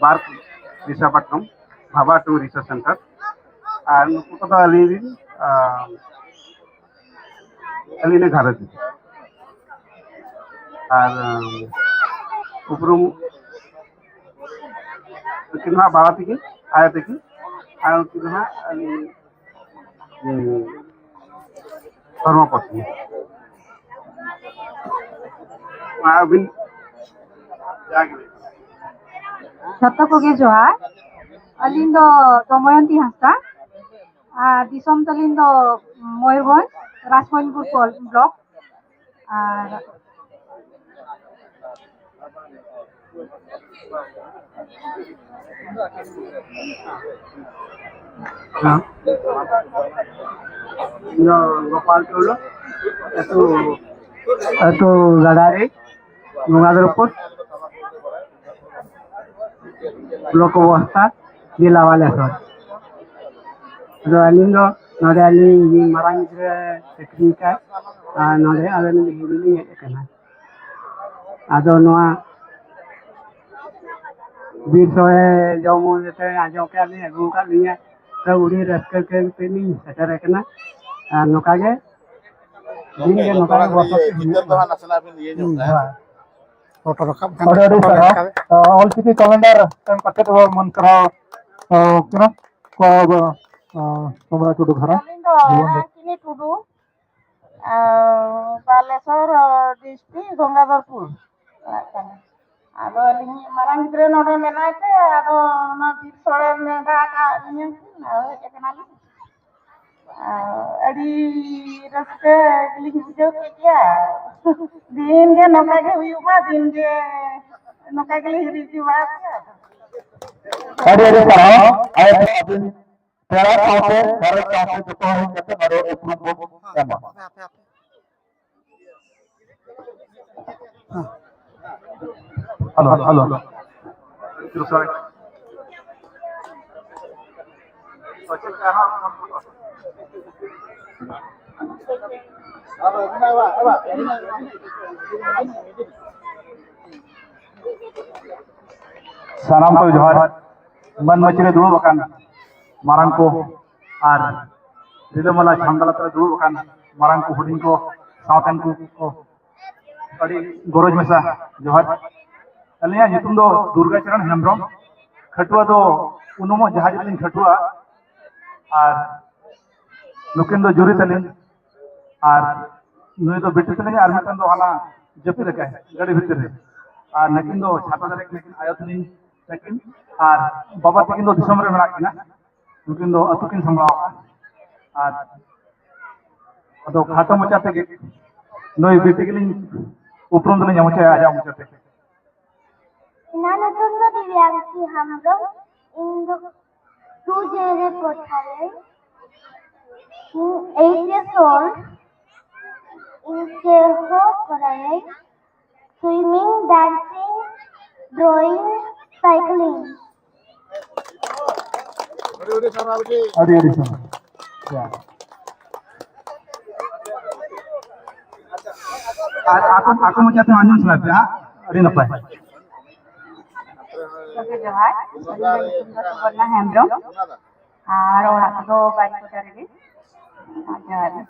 ᱵᱟᱨ ᱵᱤᱥᱟᱠᱷᱟᱯᱟᱴᱱᱟᱢ ᱵᱷᱟᱵᱟ ᱴᱩ ᱨᱤᱥᱟᱨᱪ ᱥᱮᱱᱴᱟᱨ᱾ ᱟᱨ ᱱᱩᱠᱩ ᱠᱚᱫᱚ ᱟᱹᱞᱤᱧ ᱨᱮᱱ, ᱟᱸ, ᱟᱹᱞᱤᱧ ᱨᱮᱱ ᱜᱷᱟᱨᱚᱸᱡᱽ ᱨᱮ᱾ ᱟᱨ, ᱟᱸ, ᱩᱯᱨᱩᱢ ᱩᱱᱠᱤᱱ ᱫᱚ ᱦᱟᱸᱜ ᱵᱟᱵᱟ ᱛᱟᱹᱠᱤᱱ, ᱟᱭᱳ ᱛᱟᱹᱠᱤᱱ, ᱟᱨ ᱩᱱᱠᱤᱱ ᱫᱚ ᱦᱟᱸᱜ ᱟᱹᱞᱤᱧ, ᱦᱩᱸ, ᱦᱚᱲᱢᱚ ᱯᱚᱛᱱᱤ᱾ ᱟᱹᱵᱤᱱ ᱡᱟᱜᱮ᱾ ᱡᱷᱚᱛᱚ ᱠᱚᱜᱮ ᱡᱚᱦᱟᱨ᱾ ᱟᱹᱞᱤᱧ ᱫᱚ ᱫᱚᱢᱚᱭᱚᱱᱛᱤ ᱦᱟᱸᱥᱫᱟ, ᱟᱨ ᱫᱤᱥᱚᱢ ᱛᱟᱹᱞᱤᱧ ᱫᱚ ᱢᱚᱭᱩᱨᱵᱷᱚᱸᱡᱽ, ᱨᱟᱡᱽᱢᱚᱦᱤᱱᱯᱩᱨ ᱵᱞᱚᱠ᱾ ᱟᱨ ᱤᱧ ᱫᱚ ᱜᱳᱯᱟᱞ ᱴᱩᱰᱩ, ᱟᱹᱛᱩ, ᱟᱹᱛᱩ ᱜᱟᱰᱟᱨᱤ, ᱜᱚᱝᱜᱟᱫᱷᱚᱨᱯᱩᱨ, ᱵᱞᱚᱠ ᱵᱚᱥᱛᱟ, ᱡᱮᱞᱟ ᱵᱟᱞᱮᱥᱚᱨ᱾ ᱟᱫᱚ ᱟᱹᱞᱤᱧ ᱫᱚ ᱱᱚᱰᱮ ᱟᱹᱞᱤᱧ ᱢᱟᱨᱟᱝ ᱜᱤᱫᱽᱨᱟᱹ ᱪᱟᱹᱠᱨᱤ ᱠᱟᱜ, ᱟᱨ ᱱᱚᱰᱮ ᱟᱞᱮ ᱱᱚᱰᱮ ᱦᱤᱨᱤ ᱞᱤᱧ ᱦᱮᱡ ᱟᱠᱟᱱᱟ᱾ ᱟᱫᱚ ᱱᱚᱣᱟ ᱵᱤᱨ ᱥᱳᱲᱮ ᱡᱚᱢ ᱠᱟᱛᱮ ᱟᱸᱡᱚᱢ ᱠᱮᱫ ᱞᱤᱧ, ᱟᱹᱜᱩ ᱟᱠᱟᱫ ᱞᱤᱧᱟ, ᱛᱚ ᱟᱹᱰᱤ ᱨᱟᱹᱥᱠᱟᱹ ᱛᱮ ᱞᱤᱧ ᱥᱮᱴᱮᱨ ᱟᱠᱟᱱᱟ᱾ ᱟᱨ ᱱᱚᱝᱠᱟ ᱜᱮ ᱫᱤᱱ ᱜᱮ ᱱᱚᱝᱠᱟ ᱜᱮ ᱵᱚᱨᱥᱟ ᱦᱩᱭᱩᱜ ᱢᱟ᱾ ᱦᱩᱸ, ᱦᱳᱭ᱾ ᱯᱷᱳᱴᱳ ᱨᱟᱠᱟᱵ ᱠᱟᱱᱟ᱾ ᱟᱹᱰᱤ ᱟᱹᱰᱤ ᱥᱟᱨᱦᱟᱣ᱾ ᱚᱞᱪᱤᱠᱤ ᱠᱮᱞᱮᱱᱰᱟᱨ ᱮᱢ ᱠᱟᱛᱮ ᱵᱚᱱ ᱢᱟᱱ ᱥᱟᱨᱦᱟᱣ, ᱚ, ᱠᱟᱱᱟ᱾ ᱠᱚ, ᱚ, ᱥᱚᱢᱨᱟᱭ ᱴᱩᱰᱩ ᱜᱷᱟᱨᱚᱸᱡᱽ᱾ ᱟᱹᱞᱤᱧ ᱫᱚ ᱡᱤᱵᱚᱱ ᱫᱚ ᱨᱟᱝᱠᱤᱱᱤ ᱴᱩᱰᱩ, ᱟᱨ ᱵᱟᱞᱮᱥᱚᱨ ᱰᱤᱥᱴᱨᱤᱠᱴ ᱜᱚᱝᱜᱟᱫᱷᱚᱨᱯᱩᱨ ᱯᱟᱲᱟᱜ ᱠᱟᱱᱟ᱾ ᱟᱫᱚ ᱟᱹᱞᱤᱧ ᱢᱟᱨᱟᱝ ᱜᱤᱫᱽᱨᱟᱹ ᱱᱚᱰᱮ ᱢᱮᱱᱟᱭ ᱛᱮ, ᱟᱫᱚ ᱚᱱᱟ ᱵᱤᱨ ᱥᱳᱲᱮ ᱱᱮᱰᱟ ᱟᱠᱟᱫ ᱞᱤᱧᱟᱹ ᱠᱤᱱ, ᱟᱫᱚ ᱦᱮᱡ ᱟᱠᱟᱱᱟᱞᱤᱧ᱾ ᱟᱨ ᱟᱹᱰᱤ ᱨᱟᱹᱥᱠᱟᱹ ᱜᱮᱞᱤᱧ ᱵᱩᱡᱷᱟᱹᱣ ᱠᱮᱫ ᱜᱮᱭᱟ᱾ ᱫᱤᱱ ᱜᱮ ᱱᱚᱝᱠᱟ ᱜᱮ ᱦᱩᱭᱩᱜ ᱢᱟ, ᱫᱤᱱ ᱜᱮ ᱱᱚᱝᱠᱟ ᱜᱮᱞᱤᱧ ᱦᱤᱨᱤ ᱤᱫᱤ ᱵᱟᱲᱟ ᱯᱮᱭᱟ᱾ ᱟᱹᱰᱤ ᱟᱹᱰᱤ ᱥᱟᱨᱦᱟᱣ᱾ ᱟᱭᱳ ᱟᱹᱵᱤᱱ ᱯᱮᱲᱟ ᱥᱟᱶᱛᱮ, ᱜᱷᱟᱨᱚᱸᱡᱽ ᱥᱟᱶᱛᱮ ᱡᱚᱛᱚ ᱦᱚᱲ ᱦᱮᱡ ᱠᱟᱛᱮ ᱱᱚᱰᱮ ᱩᱯᱨᱩᱢ ᱵᱚᱱ ᱮᱢᱟ᱾ Hello, hello. ᱥᱟᱱᱟᱢ ᱠᱚ ᱡᱚᱦᱟᱨ᱾ ᱢᱟᱹᱱ ᱢᱟᱹᱪᱤ ᱨᱮ ᱫᱩᱲᱩᱵ ᱟᱠᱟᱱ ᱢᱟᱨᱟᱝ ᱠᱚ ᱟᱨ ᱨᱤᱞᱟᱹᱢᱟᱞᱟ ᱪᱷᱟᱢᱰᱟ ᱞᱟᱛᱟᱨ ᱨᱮ ᱫᱩᱲᱩᱵ ᱟᱠᱟᱱ ᱢᱟᱨᱟᱝ ᱠᱚ, ᱦᱩᱰᱤᱧ ᱠᱚ, ᱥᱟᱶᱛᱮᱱ ᱠᱚ, ᱠᱚ, ᱟᱹᱰᱤ ᱜᱚᱨᱚᱡᱽ ᱢᱮᱥᱟ ᱡᱚᱦᱟᱨ᱾ ᱟᱹᱞᱤᱧᱟᱜ ᱧᱩᱛᱩᱢ ᱫᱚ ᱫᱩᱨᱜᱟ ᱪᱚᱨᱚᱱ ᱦᱮᱢᱵᱨᱚᱢ᱾ ᱠᱷᱟᱹᱴᱩᱣᱟᱹ ᱫᱚ ᱩᱱᱩᱢᱚᱜ ᱡᱟᱦᱟᱡᱽ ᱨᱮᱞᱤᱧ ᱠᱷᱟᱹᱴᱩᱣᱟᱹᱜᱼᱟ᱾ ᱟᱨ ᱱᱩᱠᱤᱱ ᱫᱚ ᱡᱩᱨᱤ ᱛᱟᱹᱞᱤᱧ᱾ ᱟᱨ ᱱᱩᱭ ᱫᱚ ᱵᱤᱴᱤ ᱛᱟᱹᱞᱤᱧ, ᱟᱨ ᱢᱤᱫᱴᱟᱝ ᱫᱚ ᱦᱟᱱᱟ ᱡᱟᱹᱯᱤᱫ ᱟᱠᱟᱭ ᱜᱟᱹᱰᱤ ᱵᱷᱤᱛᱤᱨ ᱨᱮ᱾ ᱟᱨ ᱱᱩᱠᱤᱱ ᱫᱚ ᱪᱷᱟᱛᱟ ᱫᱟᱨᱮ ᱠᱟᱱᱟ ᱠᱤᱱ, ᱟᱭᱳ ᱛᱟᱹᱞᱤᱧ ᱛᱟᱹᱠᱤᱱ᱾ ᱟᱨ ᱵᱟᱵᱟ ᱛᱟᱹᱠᱤᱱ ᱫᱚ ᱫᱤᱥᱚᱢ ᱨᱮ ᱢᱮᱱᱟᱜ ᱠᱤᱱᱟ᱾ ᱱᱩᱠᱤᱱ ᱫᱚ ᱟᱹᱛᱩ ᱠᱤᱱ ᱥᱟᱢᱵᱲᱟᱣ ᱟᱠᱟᱫᱼᱟ᱾ ᱟᱨ ᱟᱫᱚ ᱠᱷᱟᱴᱚ ᱢᱟᱪᱷᱟ ᱛᱮᱜᱮ ᱱᱩᱭ ᱵᱤᱴᱤ ᱜᱮᱞᱤᱧ ᱩᱯᱨᱩᱢ ᱫᱚᱞᱤᱧ ᱮᱢ ᱦᱚᱪᱚᱭᱟ ᱟᱡᱟᱜ ᱢᱚᱪᱟᱛᱮ᱾ ᱤᱧᱟᱹᱜ ᱧᱩᱛᱩᱢ ᱫᱚ ᱫᱤᱵᱽᱭᱟᱝᱥᱤ ᱦᱮᱢᱵᱨᱚᱢ᱾ ᱤᱧ ᱫᱚ ᱴᱩ ᱡᱮ ᱨᱮ ᱯᱟᱲᱦᱟᱜ ᱟᱹᱧ᱾ ᱤᱧ eight years old᱾ ᱤᱧ ᱪᱮᱫ ᱦᱚᱸ ᱠᱚᱨᱟᱣᱟᱹᱧ, swimming, dancing, drawing, cycling᱾ ᱟᱹᱰᱤ ᱟᱹᱰᱤ ᱥᱟᱨᱦᱟᱣ᱾ ᱟᱨ ᱟᱠᱚ, ᱟᱠᱚ ᱢᱚᱪᱟ ᱛᱮᱦᱚᱸ ᱟᱸᱡᱚᱢ ᱥᱟᱱᱟᱭᱮᱫ ᱯᱮᱭᱟ, ᱟᱹᱰᱤ ᱱᱟᱯᱟᱭ᱾ ᱜᱚᱢᱠᱮ ᱡᱚᱦᱟᱨ, ᱟᱹᱞᱤᱧᱟᱜ ᱧᱩᱛᱩᱢ ᱫᱚ ᱥᱩᱵᱚᱨᱱᱟ ᱦᱮᱢᱵᱨᱚᱢ᱾ ᱟᱨ ᱚᱲᱟᱜ ᱠᱚᱫᱚ ᱵᱟᱨᱤᱯᱟᱫᱟ ᱨᱮᱜᱮ᱾ ᱟᱨ ᱡᱚᱦᱟᱨ ᱜᱮ᱾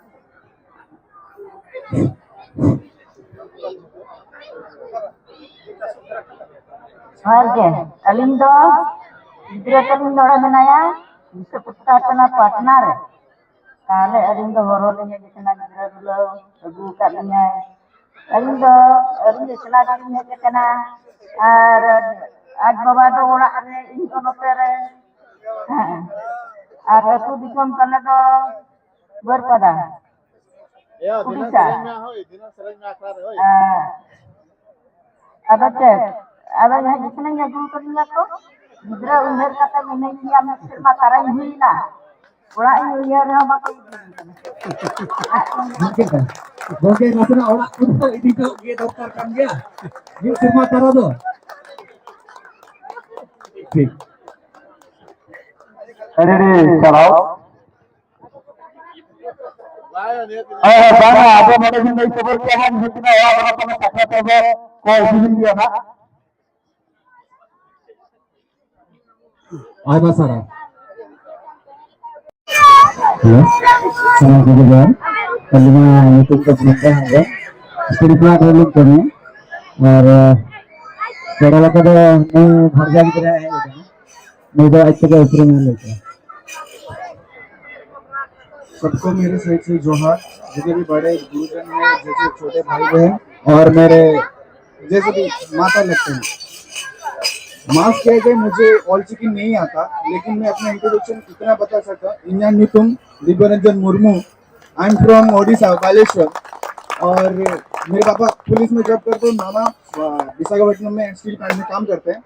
ᱡᱚᱦᱟᱨ ᱜᱮ᱾ ᱟᱹᱞᱤᱧ ᱫᱚ ᱜᱤᱫᱽᱨᱟᱹ ᱛᱟᱹᱞᱤᱧ ᱱᱚᱰᱮ ᱢᱮᱱᱟᱭᱟ, ᱱᱤᱛᱚᱜ ᱯᱚᱥᱛᱟ ᱠᱟᱱᱟ ᱯᱟᱴᱱᱟ ᱨᱮ᱾ ᱛᱟᱦᱞᱮ ᱟᱹᱞᱤᱧ ᱫᱚ ᱦᱚᱨᱦᱚ ᱞᱤᱧ ᱦᱮᱡ ᱟᱠᱟᱱᱟ, ᱜᱤᱫᱽᱨᱟᱹ ᱫᱚ ᱟᱹᱜᱩ ᱟᱠᱟᱫ ᱞᱤᱧᱟᱭ᱾ ᱟᱹᱞᱤᱧ ᱫᱚ ᱟᱹᱞᱤᱧ ᱮᱠᱞᱟ ᱜᱮᱞᱤᱧ ᱦᱮᱡ ᱟᱠᱟᱱᱟ᱾ ᱟᱨ ᱟᱡ ᱵᱟᱵᱟ ᱫᱚ ᱚᱲᱟᱜ ᱨᱮ, ᱤᱧ ᱫᱚ ᱱᱚᱛᱮ ᱨᱮ᱾ ᱦᱮᱸ᱾ ᱟᱨ ᱟᱹᱛᱩ ᱫᱤᱥᱚᱢ ᱛᱟᱞᱮ ᱫᱚ ᱵᱟᱹᱨᱯᱟᱫᱟ, ᱩᱰᱤᱥᱟ᱾ ᱦᱮᱸ᱾ ᱟᱫᱚ ᱪᱮᱫ? ᱟᱫᱚ ᱡᱟᱦᱟᱸ ᱡᱚᱠᱷᱚᱱᱤᱧ ᱟᱹᱜᱩ ᱠᱟᱫᱤᱧᱟ ᱠᱚ, ᱜᱤᱫᱽᱨᱟᱹ ᱩᱢᱮᱨ ᱠᱟᱛᱮ ᱢᱮᱱᱟᱹᱧ ᱜᱮᱭᱟ, ᱢᱤᱫ ᱥᱮᱨᱢᱟ ᱛᱟᱨᱟᱧ ᱦᱩᱭᱱᱟ, ᱚᱲᱟᱜ ᱤᱧ ᱩᱭᱦᱟᱹᱨ ᱨᱮᱦᱚᱸ ᱵᱟᱠᱚ ᱤᱫᱤᱧ ᱠᱟᱱᱟ᱾ ᱜᱚᱝᱠᱮ, ᱜᱚᱝᱠᱮ, ᱱᱟᱥᱮᱱᱟᱜ ᱚᱲᱟᱜ ᱠᱚᱫᱚ ᱤᱫᱤ ᱧᱚᱜ ᱜᱮ ᱫᱚᱨᱠᱟᱨ ᱠᱟᱱ ᱜᱮᱭᱟ, ᱢᱤᱫ ᱥᱮᱨᱢᱟ ᱛᱟᱨᱟ ᱫᱚ᱾ ᱴᱷᱤᱠ᱾ ᱟᱹᱰᱤ ᱟᱹᱰᱤ ᱥᱟᱨᱦᱟᱣ᱾ ᱦᱳᱭ, ᱦᱳᱭ, ᱵᱟᱝᱟ, ᱟᱵᱚ ᱱᱚᱰᱮ ᱵᱤᱱ ᱞᱟᱹᱭ ᱥᱚᱫᱚᱨ ᱠᱮᱜᱼᱟ ᱦᱟᱸᱜ, ᱱᱤᱦᱟᱹᱛ ᱜᱮ ᱚᱲᱟᱜ ᱦᱚᱲ ᱠᱚ ᱥᱟᱠᱨᱟᱛ ᱨᱮ ᱠᱚ ᱤᱫᱤ ᱞᱤᱧ ᱜᱮᱭᱟ ᱦᱟᱸᱜ᱾ ᱟᱭᱢᱟ ᱥᱟᱨᱦᱟᱣ᱾ ᱦᱮᱞᱳ, ᱥᱟᱱᱟᱢ ᱠᱚᱜᱮ ᱡᱚᱦᱟᱨ᱾ ᱟᱹᱞᱤᱧᱟᱜ ᱧᱩᱛᱩᱢ ᱫᱚ ᱵᱨᱤᱡᱽᱫᱟᱥ ᱦᱮᱢᱵᱨᱚᱢ᱾ ᱥᱴᱮᱰᱤ ᱯᱞᱟᱱᱴ ᱨᱮᱞᱤᱧ ᱠᱟᱹᱢᱤᱭᱟ᱾ ᱟᱨ, ᱯᱮᱲᱟ ᱞᱮᱠᱟ ᱫᱚ ᱱᱩᱭ ᱵᱷᱟᱨᱡᱟ ᱜᱤᱫᱽᱨᱟᱹ ᱦᱮᱡ ᱟᱠᱟᱱᱟ᱾ ᱱᱩᱭ ᱫᱚ ᱟᱡ ᱛᱮᱜᱮ ᱩᱯᱨᱩᱢ ᱮ ᱞᱟᱹᱭ ᱠᱮᱫᱟ᱾ सबको मेरे साइड से जोहार, जितने भी बड़े गुरुजन हैं, जैसे छोटे भाई बहन और मेरे जैसे भी माता लगते हैं। माफ किया जाए, मुझे ऑल चिकी नहीं आता, लेकिन मैं अपना इंट्रोडक्शन इतना बता सकता। ᱤᱧᱟᱹᱜ ᱧᱩᱛᱩᱢ Dibyaranjan Murmu. I am from Odisha, Baleshwar. और मेरे पापा पुलिस में जॉब करते हैं, मामा अ, विशाखापट्टनम में स्टील प्लांट में काम करते हैं।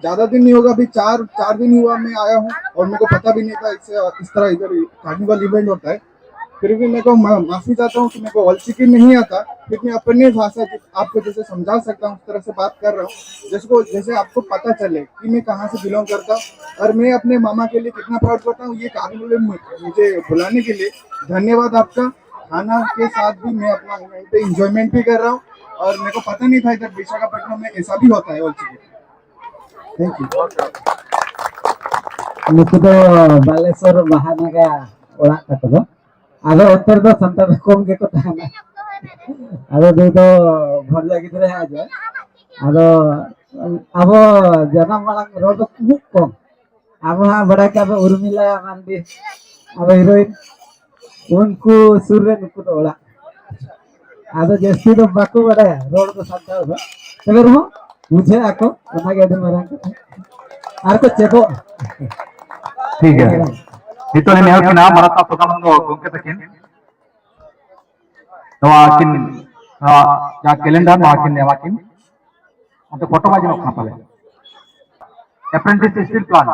ज्यादा दिन नहीं होगा, अभी चार चार दिन हुआ मैं आया हूँ और मेरे को पता भी नहीं था इससे इस तरह इधर कार्निवल इवेंट होता है। फिर भी मेरे को मा-, माफी चाहता हूँ कि मेरे को ऑल चिकी नहीं आता, फिर मैं अपने भाषा के आपको जैसे समझा सकता हूँ उस तरह से बात कर रहा हूँ, जिसको जैसे आपको पता चले कि मैं कहाँ से बिलोंग करता हूँ। और मैं अपने मामा के लिए कितना प्राउड करता हूँ ये कार्निवल में मु- मुझे बुलाने के लिए। धन्यवाद आपका। खाना के साथ भी मैं अपना यहीं पे इंजॉयमेंट भी कर रहा हूँ और मेरे को पता नहीं था इधर विशाखापट्टनम में ऐसा भी होता है ऑल चिकी। Thank you. ᱱᱩᱠᱩ ᱫᱚ ᱵᱟᱞᱮᱥᱚᱨ ᱵᱟᱦᱟ ᱱᱟᱜᱟ ᱚᱲᱟᱜ ᱛᱟᱠᱚ ᱫᱚ᱾ ᱟᱫᱚ ᱚᱱᱛᱮ ᱨᱮᱫᱚ ᱥᱟᱱᱛᱟᱲ ᱫᱚ ᱠᱚᱢ ᱜᱮᱠᱚ ᱛᱟᱦᱮᱱᱟ᱾ ᱟᱫᱚ ᱱᱩᱭ ᱫᱚ ᱵᱷᱚᱨᱡᱟ ᱜᱤᱫᱽᱨᱟᱹ ᱦᱮᱡ ᱟᱡ᱾ ᱟᱫᱚ ᱟᱵᱚ ᱡᱟᱱᱟᱢ ᱟᱲᱟᱝ ᱨᱚᱲ ᱫᱚ ᱠᱷᱩᱵ ᱠᱚᱢ᱾ ᱟᱵᱚ ᱦᱟᱸᱜ ᱵᱟᱲᱟᱭ ᱠᱟᱜ ᱵᱚ ᱩᱨᱢᱤᱞᱟ ᱢᱟᱱᱰᱤ, ᱟᱵᱚ ᱦᱤᱨᱳᱭᱤᱱ, ᱩᱱᱠᱩ ᱥᱩᱨ ᱨᱮ ᱱᱩᱠᱩ ᱫᱚ ᱚᱲᱟᱜ᱾ ᱟᱫᱚ ᱡᱟᱹᱥᱛᱤ ᱫᱚ ᱵᱟᱠᱚ ᱵᱟᱲᱟᱭᱟ ᱨᱚᱲ ᱫᱚ ᱥᱟᱱᱛᱟᱲ ᱫᱚ, ᱛᱚᱵᱮ ᱨᱮᱦᱚᱸ ᱵᱩᱡᱷᱟᱹᱜ ᱟᱠᱚ, ᱚᱱᱟᱜᱮ ᱟᱹᱰᱤ ᱢᱟᱨᱟᱝ ᱠᱟᱛᱷᱟ᱾ ᱟᱨ ᱠᱚ ᱪᱮᱫᱚᱜ᱾ ᱴᱷᱤᱠ ᱜᱮᱭᱟ᱾ ᱱᱤᱛᱚᱜ ᱞᱮ ᱱᱮᱦᱚᱨ ᱠᱤᱱᱟ ᱢᱟᱨᱟᱝ ᱯᱨᱳᱜᱨᱟᱢ ᱫᱚ ᱜᱚᱢᱠᱮ ᱛᱟᱹᱠᱤᱱ ᱱᱚᱣᱟ ᱠᱤᱱ, ᱱᱚᱣᱟ ᱡᱟᱦᱟᱸ ᱠᱮᱞᱮᱱᱰᱟᱨ ᱱᱚᱣᱟ ᱠᱤᱱ ᱮᱢᱟ ᱠᱤᱱ᱾ ᱚᱱᱛᱮ ᱯᱷᱳᱴᱳ ᱵᱟᱭ ᱧᱮᱞᱚᱜ ᱠᱟᱱᱟ ᱯᱟᱞᱮ᱾ apprentice steel plant.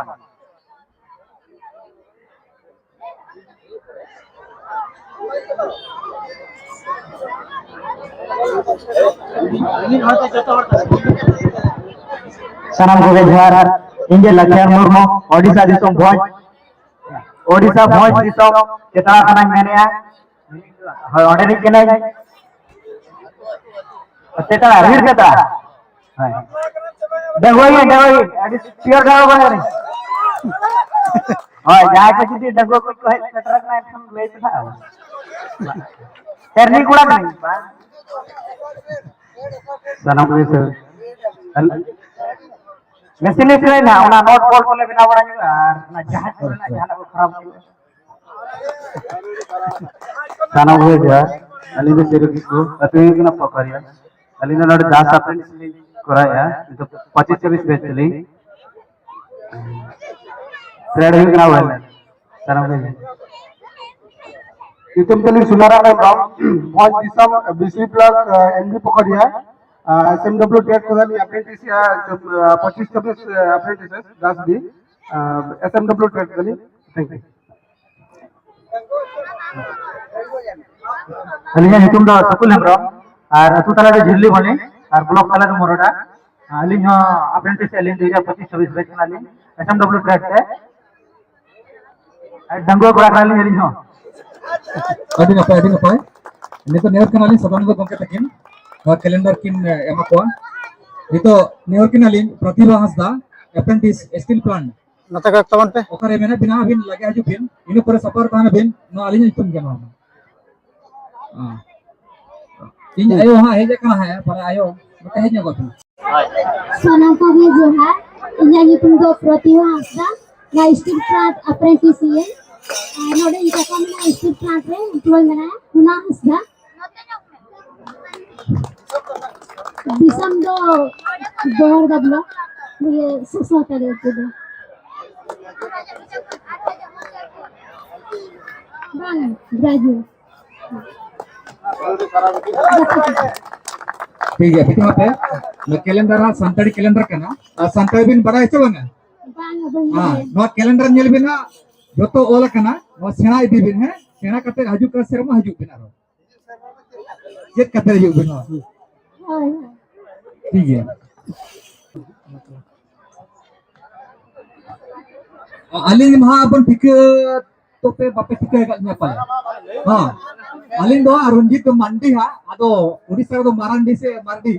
ᱥᱟᱱᱟᱢ ᱠᱚᱜᱮ ᱡᱚᱦᱟᱨ᱾ ᱤᱧ ᱜᱮ ᱞᱟᱠᱷᱤᱭᱟᱱ ᱢᱩᱨᱢᱩ, ᱳᱰᱤᱥᱟ ᱫᱤᱥᱚᱢ ᱵᱷᱚᱸᱡᱽ, ᱳᱰᱤᱥᱟ ᱵᱷᱚᱸᱡᱽ ᱫᱤᱥᱚᱢ ᱪᱮᱛᱲᱟ ᱠᱷᱚᱱᱟᱧ ᱢᱮᱱᱮᱫᱼᱟ᱾ ᱦᱳᱭ, ᱚᱸᱰᱮ ᱨᱤᱧ ᱠᱟᱹᱱᱟᱹᱧ᱾ ᱪᱮᱛᱲᱟ, ᱵᱤᱨ ᱪᱮᱛᱲᱟ᱾ ᱦᱳᱭ᱾ ᱰᱟᱺᱜᱩᱣᱟᱹ ᱜᱮ, ᱰᱟᱺᱜᱩᱣᱟᱹ ᱜᱮ᱾ ᱟᱹᱰᱤ pure ᱰᱟᱺᱜᱩᱣᱟᱹ ᱠᱚᱲᱟ ᱠᱟᱹᱱᱟᱹᱧ᱾ ᱦᱳᱭ, ᱡᱟᱦᱟᱸᱭ ᱠᱚ ᱡᱩᱫᱤ ᱰᱟᱺᱜᱩᱣᱟᱹ ᱠᱚ ᱠᱚ ᱦᱮᱡ ᱥᱮᱴᱮᱨ ᱟᱠᱟᱱᱟ, ᱮᱱᱠᱷᱟᱱ ᱞᱟᱹᱭ ᱯᱮ ᱦᱟᱸᱜ᱾ ᱥᱮᱨᱱᱤ ᱠᱚᱲᱟ ᱠᱟᱹᱱᱟᱹᱧ᱾ ᱥᱟᱱᱟᱢ ᱠᱚᱜᱮ ᱥᱮ᱾ ᱢᱮᱥᱤᱱ ᱞᱮ ᱥᱮᱬᱟᱭ ᱱᱟ, ᱚᱱᱟ ᱱᱚᱴ ᱵᱚᱞᱴ ᱠᱚᱞᱮ ᱵᱮᱱᱟᱣ ᱵᱟᱲᱟ ᱧᱚᱜᱟ, ᱟᱨ ᱚᱱᱟ ᱡᱟᱦᱟᱡᱽ ᱠᱚᱨᱮᱱᱟᱜ ᱡᱟᱦᱟᱱᱟᱜ ᱠᱚ ᱠᱷᱟᱨᱟᱯ ᱦᱩᱭᱩᱜᱼᱟ᱾ ᱥᱟᱱᱟᱢ ᱠᱚᱜᱮ ᱡᱚᱦᱟᱨ᱾ ᱟᱹᱞᱤᱧ ᱫᱚ ᱪᱤᱨᱩ ᱠᱤᱥᱠᱩ, ᱟᱹᱛᱩ ᱦᱩᱭᱩᱜ ᱠᱟᱱᱟ ᱯᱚᱠᱟᱨᱤᱭᱟ᱾ ᱟᱹᱞᱤᱧ ᱫᱚ ᱱᱚᱰᱮ ᱫᱟᱥ apprentice ᱞᱤᱧ ᱠᱚᱨᱟᱣᱮᱫᱼᱟ, ᱱᱤᱛᱚᱜ ᱯᱚᱸᱪᱤᱥ ᱪᱷᱟᱵᱵᱤᱥ batch ᱛᱟᱹᱞᱤᱧ᱾ Trade ᱦᱩᱭᱩᱜ ᱠᱟᱱᱟ ᱵᱚᱞᱮ᱾ ᱥᱟᱱᱟᱢ ᱠᱚᱜᱮ᱾ ᱧᱩᱛᱩᱢ ᱛᱟᱹᱞᱤᱧ ᱥᱩᱱᱟᱨᱟᱢ ᱦᱮᱢᱵᱨᱚᱢ, ᱵᱷᱚᱸᱡᱽ ᱫᱤᱥᱚᱢ, ᱵᱤᱥᱱᱩᱯᱩᱨ block, ᱮᱢ ᱰᱤ ᱯᱚᱠᱟᱨᱤᱭᱟ᱾ ᱮᱥ ᱮᱢ ᱰᱟᱵᱞᱤᱭᱩ trade ᱠᱚᱫᱚ ᱞᱤᱧ apprentice, ᱯᱚᱸᱪᱤᱥ ᱪᱷᱟᱵᱵᱤᱥ apprentices Das B, S M W trade ᱠᱚᱫᱚ ᱞᱤᱧ᱾ Thank you. ᱟᱹᱞᱤᱧᱟᱜ ᱧᱩᱛᱩᱢ ᱫᱚ ᱥᱩᱠᱩᱞ ᱦᱮᱢᱵᱨᱚᱢ, ᱟᱨ ᱟᱹᱛᱩ ᱛᱟᱞᱟ ᱫᱚ ᱡᱷᱤᱞᱞᱤ ᱵᱚᱱᱤ, ᱟᱨ block ᱛᱟᱞᱟ ᱫᱚ ᱢᱚᱨᱚᱰᱟ᱾ ᱟᱹᱞᱤᱧ ᱦᱚᱸ apprentice ᱟᱹᱞᱤᱧ ᱫᱩ ᱦᱟᱡᱟᱨ ᱯᱚᱸᱪᱤᱥ ᱪᱷᱟᱵᱵᱤᱥ batch ᱠᱟᱱᱟᱞᱤᱧ, ᱮᱥ ᱮᱢ ᱰᱟᱵᱞᱤᱭᱩ trade ᱛᱮ᱾ ᱟᱨ ᱰᱟᱺᱜᱩᱣᱟᱹ ᱠᱚᱲᱟ ᱠᱟᱱᱟᱞᱤᱧ ᱟᱹᱞᱤᱧ ᱦᱚᱸ᱾ ᱟᱹᱰᱤ ᱱᱟᱯᱟᱭ, ᱟᱹᱰᱤ ᱱᱟᱯᱟᱭ᱾ ᱱᱤᱛᱚᱜ ᱱᱮᱦᱚᱨ ᱠᱟᱱᱟᱞᱤᱧ ᱥᱟᱫᱟᱱᱚᱱᱫᱚ ᱜᱚᱢᱠᱮ ᱛᱟᱹᱠᱤᱱ, ᱱᱚᱣᱟ calendar ᱠᱤᱱ, ᱮ, ᱮᱢᱟ ᱠᱚᱣᱟ᱾ ᱱᱤᱛᱚᱜ ᱱᱮᱦᱚᱨ ᱠᱟᱱᱟᱞᱤᱧ ᱯᱨᱚᱛᱤᱵᱷᱟ ᱦᱟᱸᱥᱫᱟ, apprentice steel plant᱾ ᱱᱚᱛᱮ ᱠᱚᱭᱮᱠ ᱛᱟᱵᱚᱱ ᱯᱮ᱾ ᱚᱠᱟᱨᱮ ᱢᱮᱱᱟᱜ ᱵᱤᱱᱟ ᱟᱹᱵᱤᱱ ᱞᱟᱜᱮ ᱦᱤᱡᱩᱜ ᱵᱤᱱ, ᱤᱱᱟᱹ ᱯᱚᱨᱮ ᱥᱟᱯᱷᱟ ᱨᱮ ᱛᱟᱦᱮᱱ ᱵᱤᱱ, ᱱᱚᱣᱟ ᱟᱹᱞᱤᱧᱟᱜ ᱧᱩᱛᱩᱢ ᱜᱮ ᱱᱚᱣᱟ ᱫᱚ᱾ ᱦᱮᱸ᱾ ᱤᱧ ᱟᱭᱳ ᱦᱟᱸᱜ ᱦᱮᱡ ᱟᱠᱟᱱᱟ ᱦᱟᱸᱜ, ᱯᱟᱞᱮ ᱟᱭᱳ, ᱱᱚᱛᱮ ᱦᱮᱡ ᱧᱚᱜᱚᱜ ᱵᱤᱱ᱾ ᱥᱟᱱᱟᱢ ᱠᱚᱜᱮ ᱡᱚᱦᱟᱨ᱾ ᱤᱧᱟᱹᱜ ᱧᱩᱛᱩᱢ ᱫᱚ ᱯᱨᱚᱛᱤᱢᱟ ᱦᱟᱸᱥᱫᱟ᱾ ᱱᱚᱣᱟ steel plant apprentice ᱤᱭᱟᱹ᱾ ᱟᱨ ᱱᱚᱰᱮ ᱤᱧ ᱠᱟᱠᱟ ᱢᱮᱱᱟᱭᱟ, steel plant ᱨᱮ employee ᱢᱮᱱᱟᱭᱟ, ᱠᱩᱱᱟ ᱦᱟᱸᱥᱫᱟ᱾ ᱫᱤᱥᱚᱢ ᱫᱚ ᱫᱚᱦᱚᱲᱫᱟ block, ᱵᱚᱞᱮ ᱥᱚᱥᱚ ᱛᱟᱞᱮ ᱟᱹᱛᱩ ᱫᱚ᱾ ᱵᱟᱝ, graduate᱾ ᱴᱷᱤᱠ ᱜᱮᱭᱟ, ᱵᱤᱴᱤ ᱦᱟᱯᱮ, ᱱᱚᱣᱟ ᱠᱮᱞᱮᱱᱰᱟᱨ ᱦᱟᱸᱜ ᱥᱟᱱᱛᱟᱲᱤ ᱠᱮᱞᱮᱱᱰᱟᱨ ᱠᱟᱱᱟ᱾ ᱟᱨ ᱥᱟᱱᱛᱟᱲᱤ ᱵᱤᱱ ᱵᱟᱲᱟᱭᱟ ᱥᱮ ᱵᱟᱝᱟ? ᱵᱟᱝᱟ, ᱵᱟᱹᱧ ᱦᱮᱸ, ᱵᱟᱲᱟᱭᱟ᱾ ᱱᱚᱣᱟ ᱠᱮᱞᱮᱱᱰᱟᱨ ᱧᱮᱞ ᱵᱤᱱ ᱦᱟᱸᱜ, ᱡᱚᱛᱚ ᱚᱞ ᱟᱠᱟᱱᱟ, ᱱᱚᱣᱟ ᱥᱮᱬᱟ ᱤᱫᱤ ᱵᱤᱱ, ᱦᱮᱸ, ᱥᱮᱬᱟ ᱠᱟᱛᱮ ᱦᱤᱡᱩᱜ ᱠᱟᱱ ᱥᱮᱨᱢᱟ ᱦᱤᱡᱩᱜ ᱵᱤᱱ ᱟᱨᱚ᱾ ᱪᱮᱫ ᱠᱟᱛᱮ ᱦᱤᱡᱩᱜ ᱵᱤᱱ ᱱᱚᱣᱟ? ᱦᱳᱭ, ᱦᱳᱭ᱾ ᱴᱷᱤᱠ ᱜᱮᱭᱟ᱾ ᱟᱹᱞᱤᱧ ᱢᱟ ᱦᱟᱸᱜ ᱵᱚᱱ ᱴᱷᱤᱠᱟᱹ ᱛᱚᱯᱮ ᱵᱟᱯᱮ ᱴᱷᱤᱠᱟᱹ ᱟᱠᱟᱫ ᱞᱤᱧᱟ ᱯᱟᱞᱮ᱾ ᱦᱚᱸ᱾ ᱟᱹᱞᱤᱧ ᱫᱚ ᱦᱟᱸᱜ ᱨᱚᱧᱡᱤᱛ ᱢᱟᱱᱰᱤ ᱦᱟᱸᱜ, ᱟᱫᱚ ᱩᱲᱤᱥᱥᱟ ᱨᱮᱫᱚ ᱢᱟᱨᱟᱱᱰᱤ ᱥᱮ ᱢᱟᱨᱰᱤ,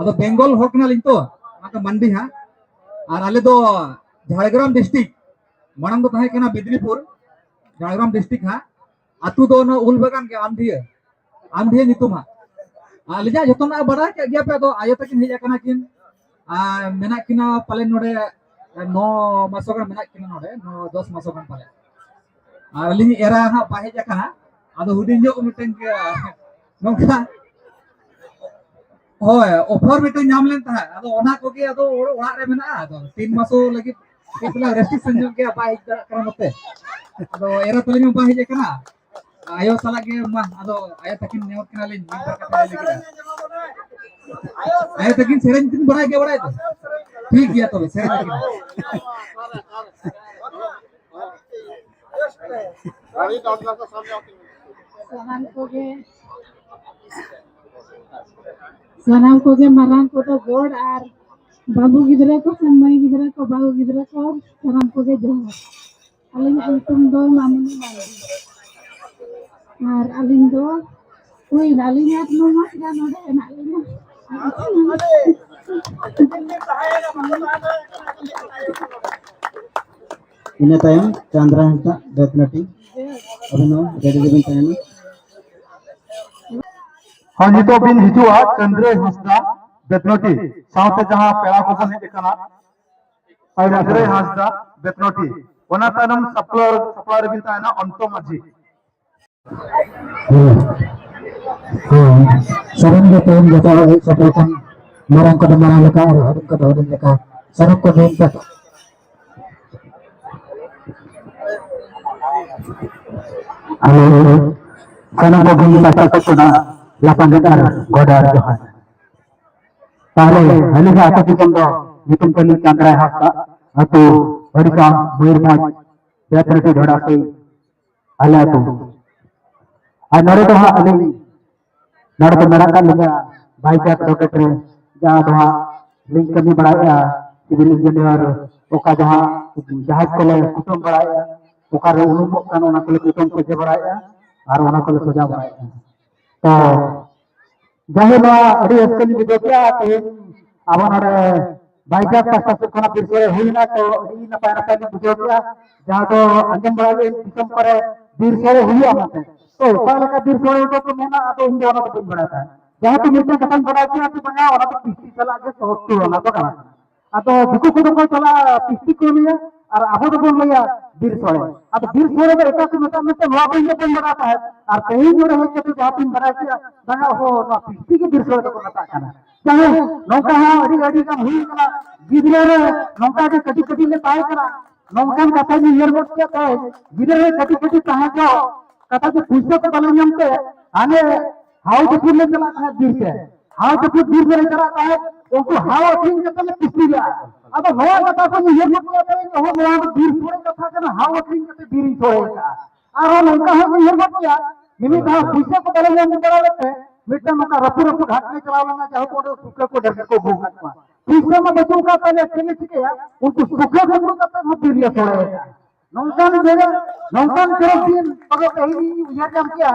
ᱟᱫᱚ ᱵᱮᱝᱜᱚᱞ ᱦᱚᱲ ᱠᱟᱱᱟᱞᱤᱧ ᱛᱚ, ᱚᱱᱟᱛᱮ ᱢᱟᱱᱰᱤ ᱦᱟᱸᱜ᱾ ᱟᱨ ᱟᱞᱮ ᱫᱚ ᱡᱷᱟᱲᱜᱨᱟᱢ ᱰᱤᱥᱴᱨᱤᱠᱴ, ᱢᱟᱲᱟᱝ ᱫᱚ ᱛᱟᱦᱮᱸ ᱠᱟᱱᱟ ᱢᱮᱫᱽᱱᱤᱯᱩᱨ, ᱡᱷᱟᱲᱜᱨᱟᱢ ᱰᱤᱥᱴᱨᱤᱠᱴ ᱦᱟᱸᱜ᱾ ᱟᱹᱛᱩ ᱫᱚ ᱚᱱᱟ ᱩᱞ ᱵᱟᱜᱟᱱ ᱜᱮ, ᱟᱢᱰᱷᱤᱭᱟᱹ, ᱟᱢᱰᱷᱤᱭᱟᱹ ᱧᱩᱛᱩᱢ ᱦᱟᱸᱜ᱾ ᱟᱹᱞᱤᱧᱟᱜ ᱡᱚᱛᱚᱱᱟᱜ ᱵᱟᱰᱟᱭ ᱠᱮᱫ ᱜᱮᱭᱟ ᱯᱮ, ᱟᱫᱚ ᱟᱭᱳ ᱛᱟᱹᱠᱤᱱ ᱦᱮᱡ ᱟᱠᱟᱱᱟ ᱠᱤᱱ, ᱟᱨ ᱢᱮᱱᱟᱜ ᱠᱤᱱᱟ ᱯᱟᱞᱮᱱ ᱱᱚᱰᱮ ᱱᱚ ᱢᱟᱥᱚ ᱜᱟᱱ ᱢᱮᱱᱟᱜ ᱠᱤᱱᱟ ᱱᱚᱰᱮ, ᱱᱚ ᱫᱚᱥ ᱢᱟᱥᱚ ᱜᱟᱱ ᱯᱟᱞᱮ᱾ ᱟᱨ ᱟᱹᱞᱤᱧ ᱮᱨᱟ ᱦᱟᱸᱜ ᱵᱟᱭ ᱦᱮᱡ ᱟᱠᱟᱱᱟ, ᱟᱫᱚ ᱦᱩᱰᱤᱧ ᱧᱚᱜ ᱢᱤᱫᱴᱮᱱ ᱜᱮ, ᱱᱚᱝᱠᱟ᱾ ᱦᱳᱭ, ᱚᱯᱷᱟᱨ ᱢᱤᱫᱴᱮᱱ ᱧᱟᱢ ᱞᱮᱱ ᱛᱟᱦᱮᱸᱫ, ᱟᱫᱚ ᱚᱱᱟ ᱠᱚᱜᱮ ᱟᱫᱚ ᱚᱲ-, ᱚᱲᱟᱜ ᱨᱮ ᱢᱮᱱᱟᱜᱼᱟ᱾ ᱟᱫᱚ ᱛᱤᱱ ᱢᱟᱥᱚ ᱞᱟᱹᱜᱤᱫ ᱠᱟᱹᱡ ᱛᱟᱞᱟᱝ ᱨᱮᱥᱴᱨᱤᱠᱥᱚᱱ ᱧᱚᱜ ᱜᱮᱭᱟ, ᱵᱟᱭ ᱦᱮᱡ ᱫᱟᱲᱮᱭᱟᱜ ᱠᱟᱱᱟ ᱱᱚᱛᱮ᱾ ᱟᱫᱚ ᱮᱨᱟ ᱛᱟᱹᱞᱤᱧ ᱦᱚᱸ ᱵᱟᱭ ᱦᱮᱡ ᱟᱠᱟᱱᱟ᱾ ᱟᱭᱳ ᱥᱟᱞᱟᱜ ᱜᱮ ᱢᱟ, ᱟᱫᱚ ᱟᱭᱳ ᱛᱟᱹᱠᱤᱱ ᱱᱮᱦᱚᱨ ᱠᱤᱱᱟᱞᱤᱧ, ᱢᱤᱫ ᱵᱟᱨ ᱠᱟᱛᱷᱟ ᱞᱟᱹᱭ ᱞᱟᱹᱜᱤᱫ᱾ ᱟᱭᱳ ᱛᱟᱹᱠᱤᱱ ᱥᱮᱨᱮᱧ ᱠᱤᱱ ᱵᱟᱲᱟᱭ ᱜᱮᱭᱟ, ᱵᱟᱲᱟᱭ ᱫᱚ? ᱴᱷᱤᱠ ᱜᱮᱭᱟ ᱛᱚᱵᱮ, ᱥᱮᱨᱮᱧ ᱟᱹᱠᱤᱱ᱾ ᱥᱟᱱᱟᱢ ᱠᱚᱜᱮ, ᱥᱟᱱᱟᱢ ᱠᱚᱜᱮ ᱢᱟᱨᱟᱝ ᱠᱚᱫᱚ ᱜᱚᱰ ᱟᱨ ᱵᱟᱹᱵᱩ ᱜᱤᱫᱽᱨᱟᱹ ᱠᱚ ᱥᱮ ᱢᱟᱹᱭ ᱜᱤᱫᱽᱨᱟᱹ ᱠᱚ, ᱵᱟᱹᱦᱩ ᱜᱤᱫᱽᱨᱟᱹ ᱠᱚ, ᱥᱟᱱᱟᱢ ᱠᱚᱜᱮ ᱡᱚᱦᱟᱨ᱾ ᱟᱹᱞᱤᱧᱟᱜ ᱧᱩᱛᱩᱢ ᱫᱚ ᱢᱟᱢᱚᱱᱤ ᱢᱟᱱᱰᱤ᱾ ᱟᱨ ᱟᱹᱞᱤᱧ ᱫᱚ ᱦᱩᱭᱱᱟ, ᱟᱹᱞᱤᱧ ᱟᱨ ᱱᱚ ᱢᱟᱥ ᱜᱟᱱ ᱱᱚᱰᱮ ᱦᱮᱱᱟᱜ ᱞᱤᱧᱟ᱾ ᱤᱱᱟᱹ ᱛᱟᱭᱚᱢ ᱪᱟᱸᱫᱽᱨᱟ ᱦᱟᱸᱥᱫᱟ, ᱵᱮᱛᱱᱟᱴᱤ᱾ ᱟᱹᱵᱤᱱ ᱦᱚᱸ ᱨᱮᱰᱤ ᱨᱮᱵᱤᱱ ᱛᱟᱦᱮᱱᱟ᱾ ᱦᱚᱸ, ᱱᱤᱛᱚᱜ ᱵᱤᱱ ᱦᱤᱡᱩᱜᱼᱟ ᱪᱟᱸᱫᱽᱨᱟᱹᱭ ᱦᱟᱸᱥᱫᱟ, ᱵᱮᱛᱱᱟᱴᱤ, ᱥᱟᱶᱛᱮ ᱡᱟᱦᱟᱸ ᱯᱮᱲᱟ ᱠᱚᱵᱚᱱ ᱦᱮᱡ ᱟᱠᱟᱱᱟ, ᱪᱟᱸᱫᱽᱨᱟᱹᱭ ᱦᱟᱸᱥᱫᱟ, ᱵᱮᱛᱱᱟᱴᱤ᱾ ᱚᱱᱟ ᱛᱟᱭᱱᱚᱢ ᱥᱟᱯᱲᱟᱣ, ᱥᱟᱯᱲᱟᱣ ᱨᱮᱵᱤᱱ ᱛᱟᱦᱮᱱᱟ ᱚᱱᱛᱚ ᱢᱟᱹᱡᱷᱤ᱾ ᱦᱮᱸ᱾ ᱦᱮᱸ᱾ ᱥᱟᱱᱟᱢ ᱜᱮ ᱛᱮᱦᱮᱧ ᱡᱚᱛᱚ ᱦᱚᱲ ᱦᱮᱡ ᱥᱮᱴᱮᱨ ᱟᱠᱟᱱ, ᱢᱟᱨᱟᱝ ᱠᱚᱫᱚ ᱢᱟᱨᱟᱝ ᱞᱮᱠᱟ ᱟᱨ ᱦᱩᱰᱤᱧ ᱠᱚᱫᱚ ᱦᱩᱰᱤᱧ ᱞᱮᱠᱟ᱾ ᱥᱟᱱᱟᱢ ᱠᱚ ᱱᱮᱣᱛᱟ ᱦᱮᱞᱳ, ᱥᱟᱱᱟᱢ ᱠᱚ ᱜᱚᱢᱠᱮ ᱯᱟᱦᱴᱟ ᱥᱮᱫ ᱠᱷᱚᱱᱟᱜ ᱞᱟᱯᱟᱝ ᱟᱨ ᱜᱚᱰ ᱟᱨ ᱡᱚᱦᱟᱨ᱾ ᱛᱟᱦᱞᱮ ᱦᱟᱹᱞᱤ ᱜᱮ ᱟᱹᱛᱩ ᱫᱤᱥᱚᱢ ᱫᱚ ᱧᱩᱛᱩᱢ ᱛᱟᱹᱞᱤᱧ ᱪᱟᱸᱫᱽᱨᱟᱭ ᱦᱟᱸᱥᱫᱟ, ᱟᱹᱛᱩ ᱵᱟᱹᱨᱤᱥᱟ, ᱢᱚᱭᱩᱨᱵᱷᱚᱸᱡᱽ, ᱵᱮᱛᱨᱮᱴᱤ ᱰᱷᱚᱰᱟ ᱥᱟᱹᱭ ᱟᱞᱮ ᱟᱹᱛᱩ᱾ ᱟᱨ ᱱᱚᱰᱮ ᱫᱚ ᱦᱟᱸᱜ ᱟᱹᱞᱤᱧ ᱱᱚᱰᱮ ᱫᱚ ᱢᱮᱱᱟᱜ ᱟᱠᱟᱫ ᱞᱤᱧᱟ ᱵᱟᱭᱡᱟᱠ ᱨᱚᱠᱮᱴ ᱨᱮ, ᱡᱟᱦᱟᱸ ᱫᱚ ᱦᱟᱸᱜ ᱞᱤᱧ ᱠᱟᱹᱢᱤ ᱵᱟᱲᱟᱭᱮᱫᱼᱟ ᱥᱤᱵᱤᱞ ᱤᱧᱡᱤᱱᱤᱭᱟᱨ, ᱚᱠᱟ ᱫᱚ ᱦᱟᱸᱜ ᱡᱟᱦᱟᱡᱽ ᱠᱚᱞᱮ ᱠᱩᱴᱟᱹᱢ ᱵᱟᱲᱟᱭᱮᱫᱼᱟ, ᱚᱠᱟᱨᱮ ᱩᱱᱩᱢᱚᱜ ᱠᱟᱱ ᱚᱱᱟ ᱠᱚᱞᱮ ᱠᱩᱴᱟᱹᱢ ᱥᱚᱡᱷᱮ ᱵᱟᱲᱟᱭᱮᱫᱼᱟ ᱟᱨ ᱚᱱᱟ ᱠᱚᱞᱮ ᱥᱚᱡᱟ ᱵᱟᱲᱟᱭᱮᱫᱼᱟ᱾ ᱛᱚ ᱡᱟᱭᱦᱳᱠ, ᱱᱚᱣᱟ ᱟᱹᱰᱤ ᱨᱟᱹᱥᱠᱟᱹ ᱞᱤᱧ ᱵᱩᱡᱷᱟᱹᱣ ᱠᱮᱫᱼᱟ᱾ ᱛᱮᱦᱮᱧ ᱟᱵᱚ ᱱᱚᱰᱮ ᱵᱟᱭᱡᱟᱠ ᱯᱟᱥᱴᱟ ᱥᱮᱫ ᱠᱷᱚᱱᱟᱜ ᱵᱤᱨ ᱥᱳᱲᱮ ᱦᱩᱭᱱᱟ, ᱛᱚ ᱟᱹᱰᱤ ᱱᱟᱯᱟᱭ ᱱᱟᱯᱟᱭ ᱞᱤᱧ ᱵᱩᱡᱷᱟᱹᱣ ᱠᱮᱫᱼᱟ᱾ ᱡᱟᱦᱟᱸ ᱫᱚ ᱟᱸᱡᱚᱢ ᱵᱟᱲᱟ ᱞᱮᱫ ᱫᱤᱥᱚᱢ ᱠᱚᱨᱮ ᱵᱤᱨ ᱥᱳᱲᱮ ᱦᱩᱭᱩᱜᱼᱟ ᱢᱮᱱᱛᱮ, ᱛᱚ ᱚᱠᱟ ᱞᱮᱠᱟ ᱵᱤᱨ ᱥᱳᱲᱮ ᱫᱚᱠᱚ ᱢᱮᱱᱟ, ᱟᱫᱚ ᱤᱧ ᱫᱚ ᱚᱱᱟ ᱫᱚ ᱵᱟᱹᱧ ᱵᱟᱲᱟᱭ ᱛᱟᱦᱮᱸᱫ᱾ ᱡᱮᱦᱮᱛᱩ ᱢᱤᱫᱴᱟᱝ ᱠᱟᱛᱷᱟᱧ ᱵᱟᱲᱟᱭ ᱠᱮᱫᱼᱟ ᱡᱮ ᱵᱟᱝᱟ, ᱚᱱᱟ ᱫᱚ ᱯᱤᱥᱴᱤ ᱥᱟᱞᱟᱜ ᱜᱮ ᱥᱚᱦᱚᱡ ᱛᱮ ᱚᱱᱟ ᱫᱚ ᱜᱟᱱᱚᱜ ᱠᱟᱱᱟ᱾ ᱟᱫᱚ ᱫᱤᱠᱩ ᱠᱚᱫᱚ ᱠᱚ ᱪᱟᱞᱟᱜᱼᱟ ᱯᱤᱥᱴᱤ ᱠᱚ ᱞᱟᱹᱭᱟ, ᱟᱨ ᱟᱵᱚ ᱫᱚᱵᱚᱱ ᱞᱟᱹᱭᱟ ᱵᱤᱨ ᱥᱳᱲᱮ᱾ ᱟᱫᱚ ᱵᱤᱨ ᱥᱳᱲᱮ ᱫᱚ ᱮᱴᱟᱜ ᱠᱚ ᱢᱮᱛᱟᱜ ᱢᱮᱱᱛᱮ ᱱᱚᱣᱟ ᱫᱚ ᱤᱧ ᱫᱚ ᱵᱟᱹᱧ ᱵᱟᱲᱟᱭ ᱛᱟᱦᱮᱸᱫ, ᱟᱨ ᱛᱮᱦᱮᱧ ᱱᱚᱰᱮ ᱦᱮᱡ ᱠᱟᱛᱮ ᱡᱟᱦᱟᱸ ᱛᱤᱧ ᱵᱟᱲᱟᱭ ᱠᱮᱫᱼᱟ, ᱵᱟᱝᱟ, ᱚᱦᱚ, ᱱᱚᱣᱟ ᱯᱤᱥᱴᱤ ᱜᱮ ᱵᱤᱨ ᱥᱳᱲᱮ ᱫᱚᱠᱚ ᱢᱮᱛᱟᱜ ᱠᱟᱱᱟ᱾ ᱡᱟᱭᱦᱳᱠ, ᱱᱚᱝᱠᱟ ᱦᱚᱸ ᱟᱹᱰᱤ ᱟᱹᱰᱤ ᱜᱟᱱ ᱦᱩᱭ ᱠᱟᱱᱟ᱾ ᱜᱤᱫᱽᱨᱟᱹ ᱨᱮ ᱱᱚᱝᱠᱟ ᱜᱮ ᱠᱟᱹᱴᱤᱡ ᱠᱟᱹᱴᱤᱡ ᱞᱮ ᱛᱟᱦᱮᱸ ᱠᱟᱱᱟ, ᱱᱚᱝᱠᱟᱱ ᱠᱟᱛᱷᱟ ᱜᱮ ᱩᱭᱦᱟᱹᱨ ᱜᱚᱫ ᱠᱮᱫ ᱛᱮ, ᱜᱤᱫᱽᱨᱟᱹ ᱨᱮ ᱠᱟᱹᱴᱤᱡ ᱠᱟᱹᱴᱤᱡ ᱛᱟᱦᱮᱸ ᱡᱚᱦᱚᱜ ᱠᱟᱛᱷᱟ ᱡᱮ ᱯᱩᱭᱥᱟᱹ ᱠᱚ ᱵᱟᱞᱮ ᱧᱟᱢ ᱛᱮ, ᱦᱟᱱᱮ ᱦᱟᱣ ᱡᱟᱹᱯᱩᱫ ᱞᱮ ᱪᱟᱞᱟᱜ ᱛᱟᱦᱮᱸᱫ ᱵᱤᱨ ᱛᱮ᱾ ᱦᱟᱣ ᱡᱟᱹᱯᱩᱫ ᱵᱤᱨ ᱛᱮᱞᱮ ᱪᱟᱞᱟᱜ ᱛᱟᱦᱮᱸᱫ, ᱩᱱᱠᱩ ᱦᱟᱣ ᱟᱹᱠᱷᱨᱤᱧ ᱠᱟᱛᱮ ᱞᱮ ᱯᱤᱥᱴᱤ ᱞᱮᱜᱼᱟ᱾ ᱟᱫᱚ ᱱᱚᱣᱟ ᱠᱟᱛᱷᱟ ᱠᱚ ᱩᱭᱦᱟᱹᱨ ᱜᱚᱫ ᱠᱮᱫᱟ ᱛᱮ, ᱚᱦᱚ, ᱱᱚᱣᱟ ᱫᱚ ᱵᱤᱨ ᱥᱳᱲᱮ ᱠᱟᱛᱷᱟ ᱠᱟᱱᱟ, ᱦᱟᱣ ᱟᱹᱠᱷᱨᱤᱧ ᱠᱟᱛᱮ ᱵᱤᱨ ᱤᱧ ᱥᱳᱲᱮ ᱠᱟᱜᱼᱟ᱾ ᱟᱨᱦᱚᱸ ᱱᱚᱝᱠᱟ ᱦᱚᱸ ᱩᱭᱦᱟᱹᱨ ᱜᱚᱫ ᱠᱮᱭᱟ, ᱢᱤᱢᱤᱫ ᱫᱷᱟᱣ ᱯᱩᱭᱥᱟᱹ ᱠᱚ ᱵᱟᱞᱮ ᱧᱟᱢ ᱵᱟᱲᱟ ᱞᱮᱫ ᱛᱮ, ᱢᱤᱫᱴᱟᱝ ᱱᱚᱝᱠᱟ ᱨᱟᱹᱯᱩᱫ ᱨᱟᱹᱯᱩᱫ ᱦᱟᱴ ᱞᱮ ᱪᱟᱞᱟᱣ ᱞᱮᱱᱟ, ᱡᱟᱦᱟᱸ ᱠᱚ ᱚᱸᱰᱮ ᱥᱩᱠᱟᱹ ᱠᱚ ᱰᱷᱮᱨ ᱠᱚ ᱟᱹᱜᱩ ᱟᱠᱟᱫ ᱠᱚᱣᱟ᱾ ᱯᱩᱭᱥᱟᱹ ᱢᱟ ᱵᱟᱹᱪᱩᱜ ᱟᱠᱟᱫ ᱛᱟᱞᱮᱭᱟ, ᱪᱮᱫ ᱞᱮ ᱪᱤᱠᱟᱹᱭᱟ? ᱩᱱᱠᱩ ᱥᱩᱠᱟᱹ ᱠᱚ ᱟᱹᱜᱩ ᱠᱟᱛᱮ ᱦᱚᱸ ᱵᱤᱨ ᱞᱮ ᱥᱳᱲᱮ ᱟᱠᱟᱫᱼᱟ᱾ ᱱᱚᱝᱠᱟᱱ ᱡᱟᱭᱜᱟ, ᱱᱚᱝᱠᱟᱱ ᱪᱚᱨᱚᱠ ᱫᱤᱱ ᱛᱚᱵᱮ ᱛᱮᱦᱮᱧ ᱤᱧ ᱩᱭᱦᱟᱹᱨ ᱧᱟᱢ ᱠᱮᱜᱼᱟ᱾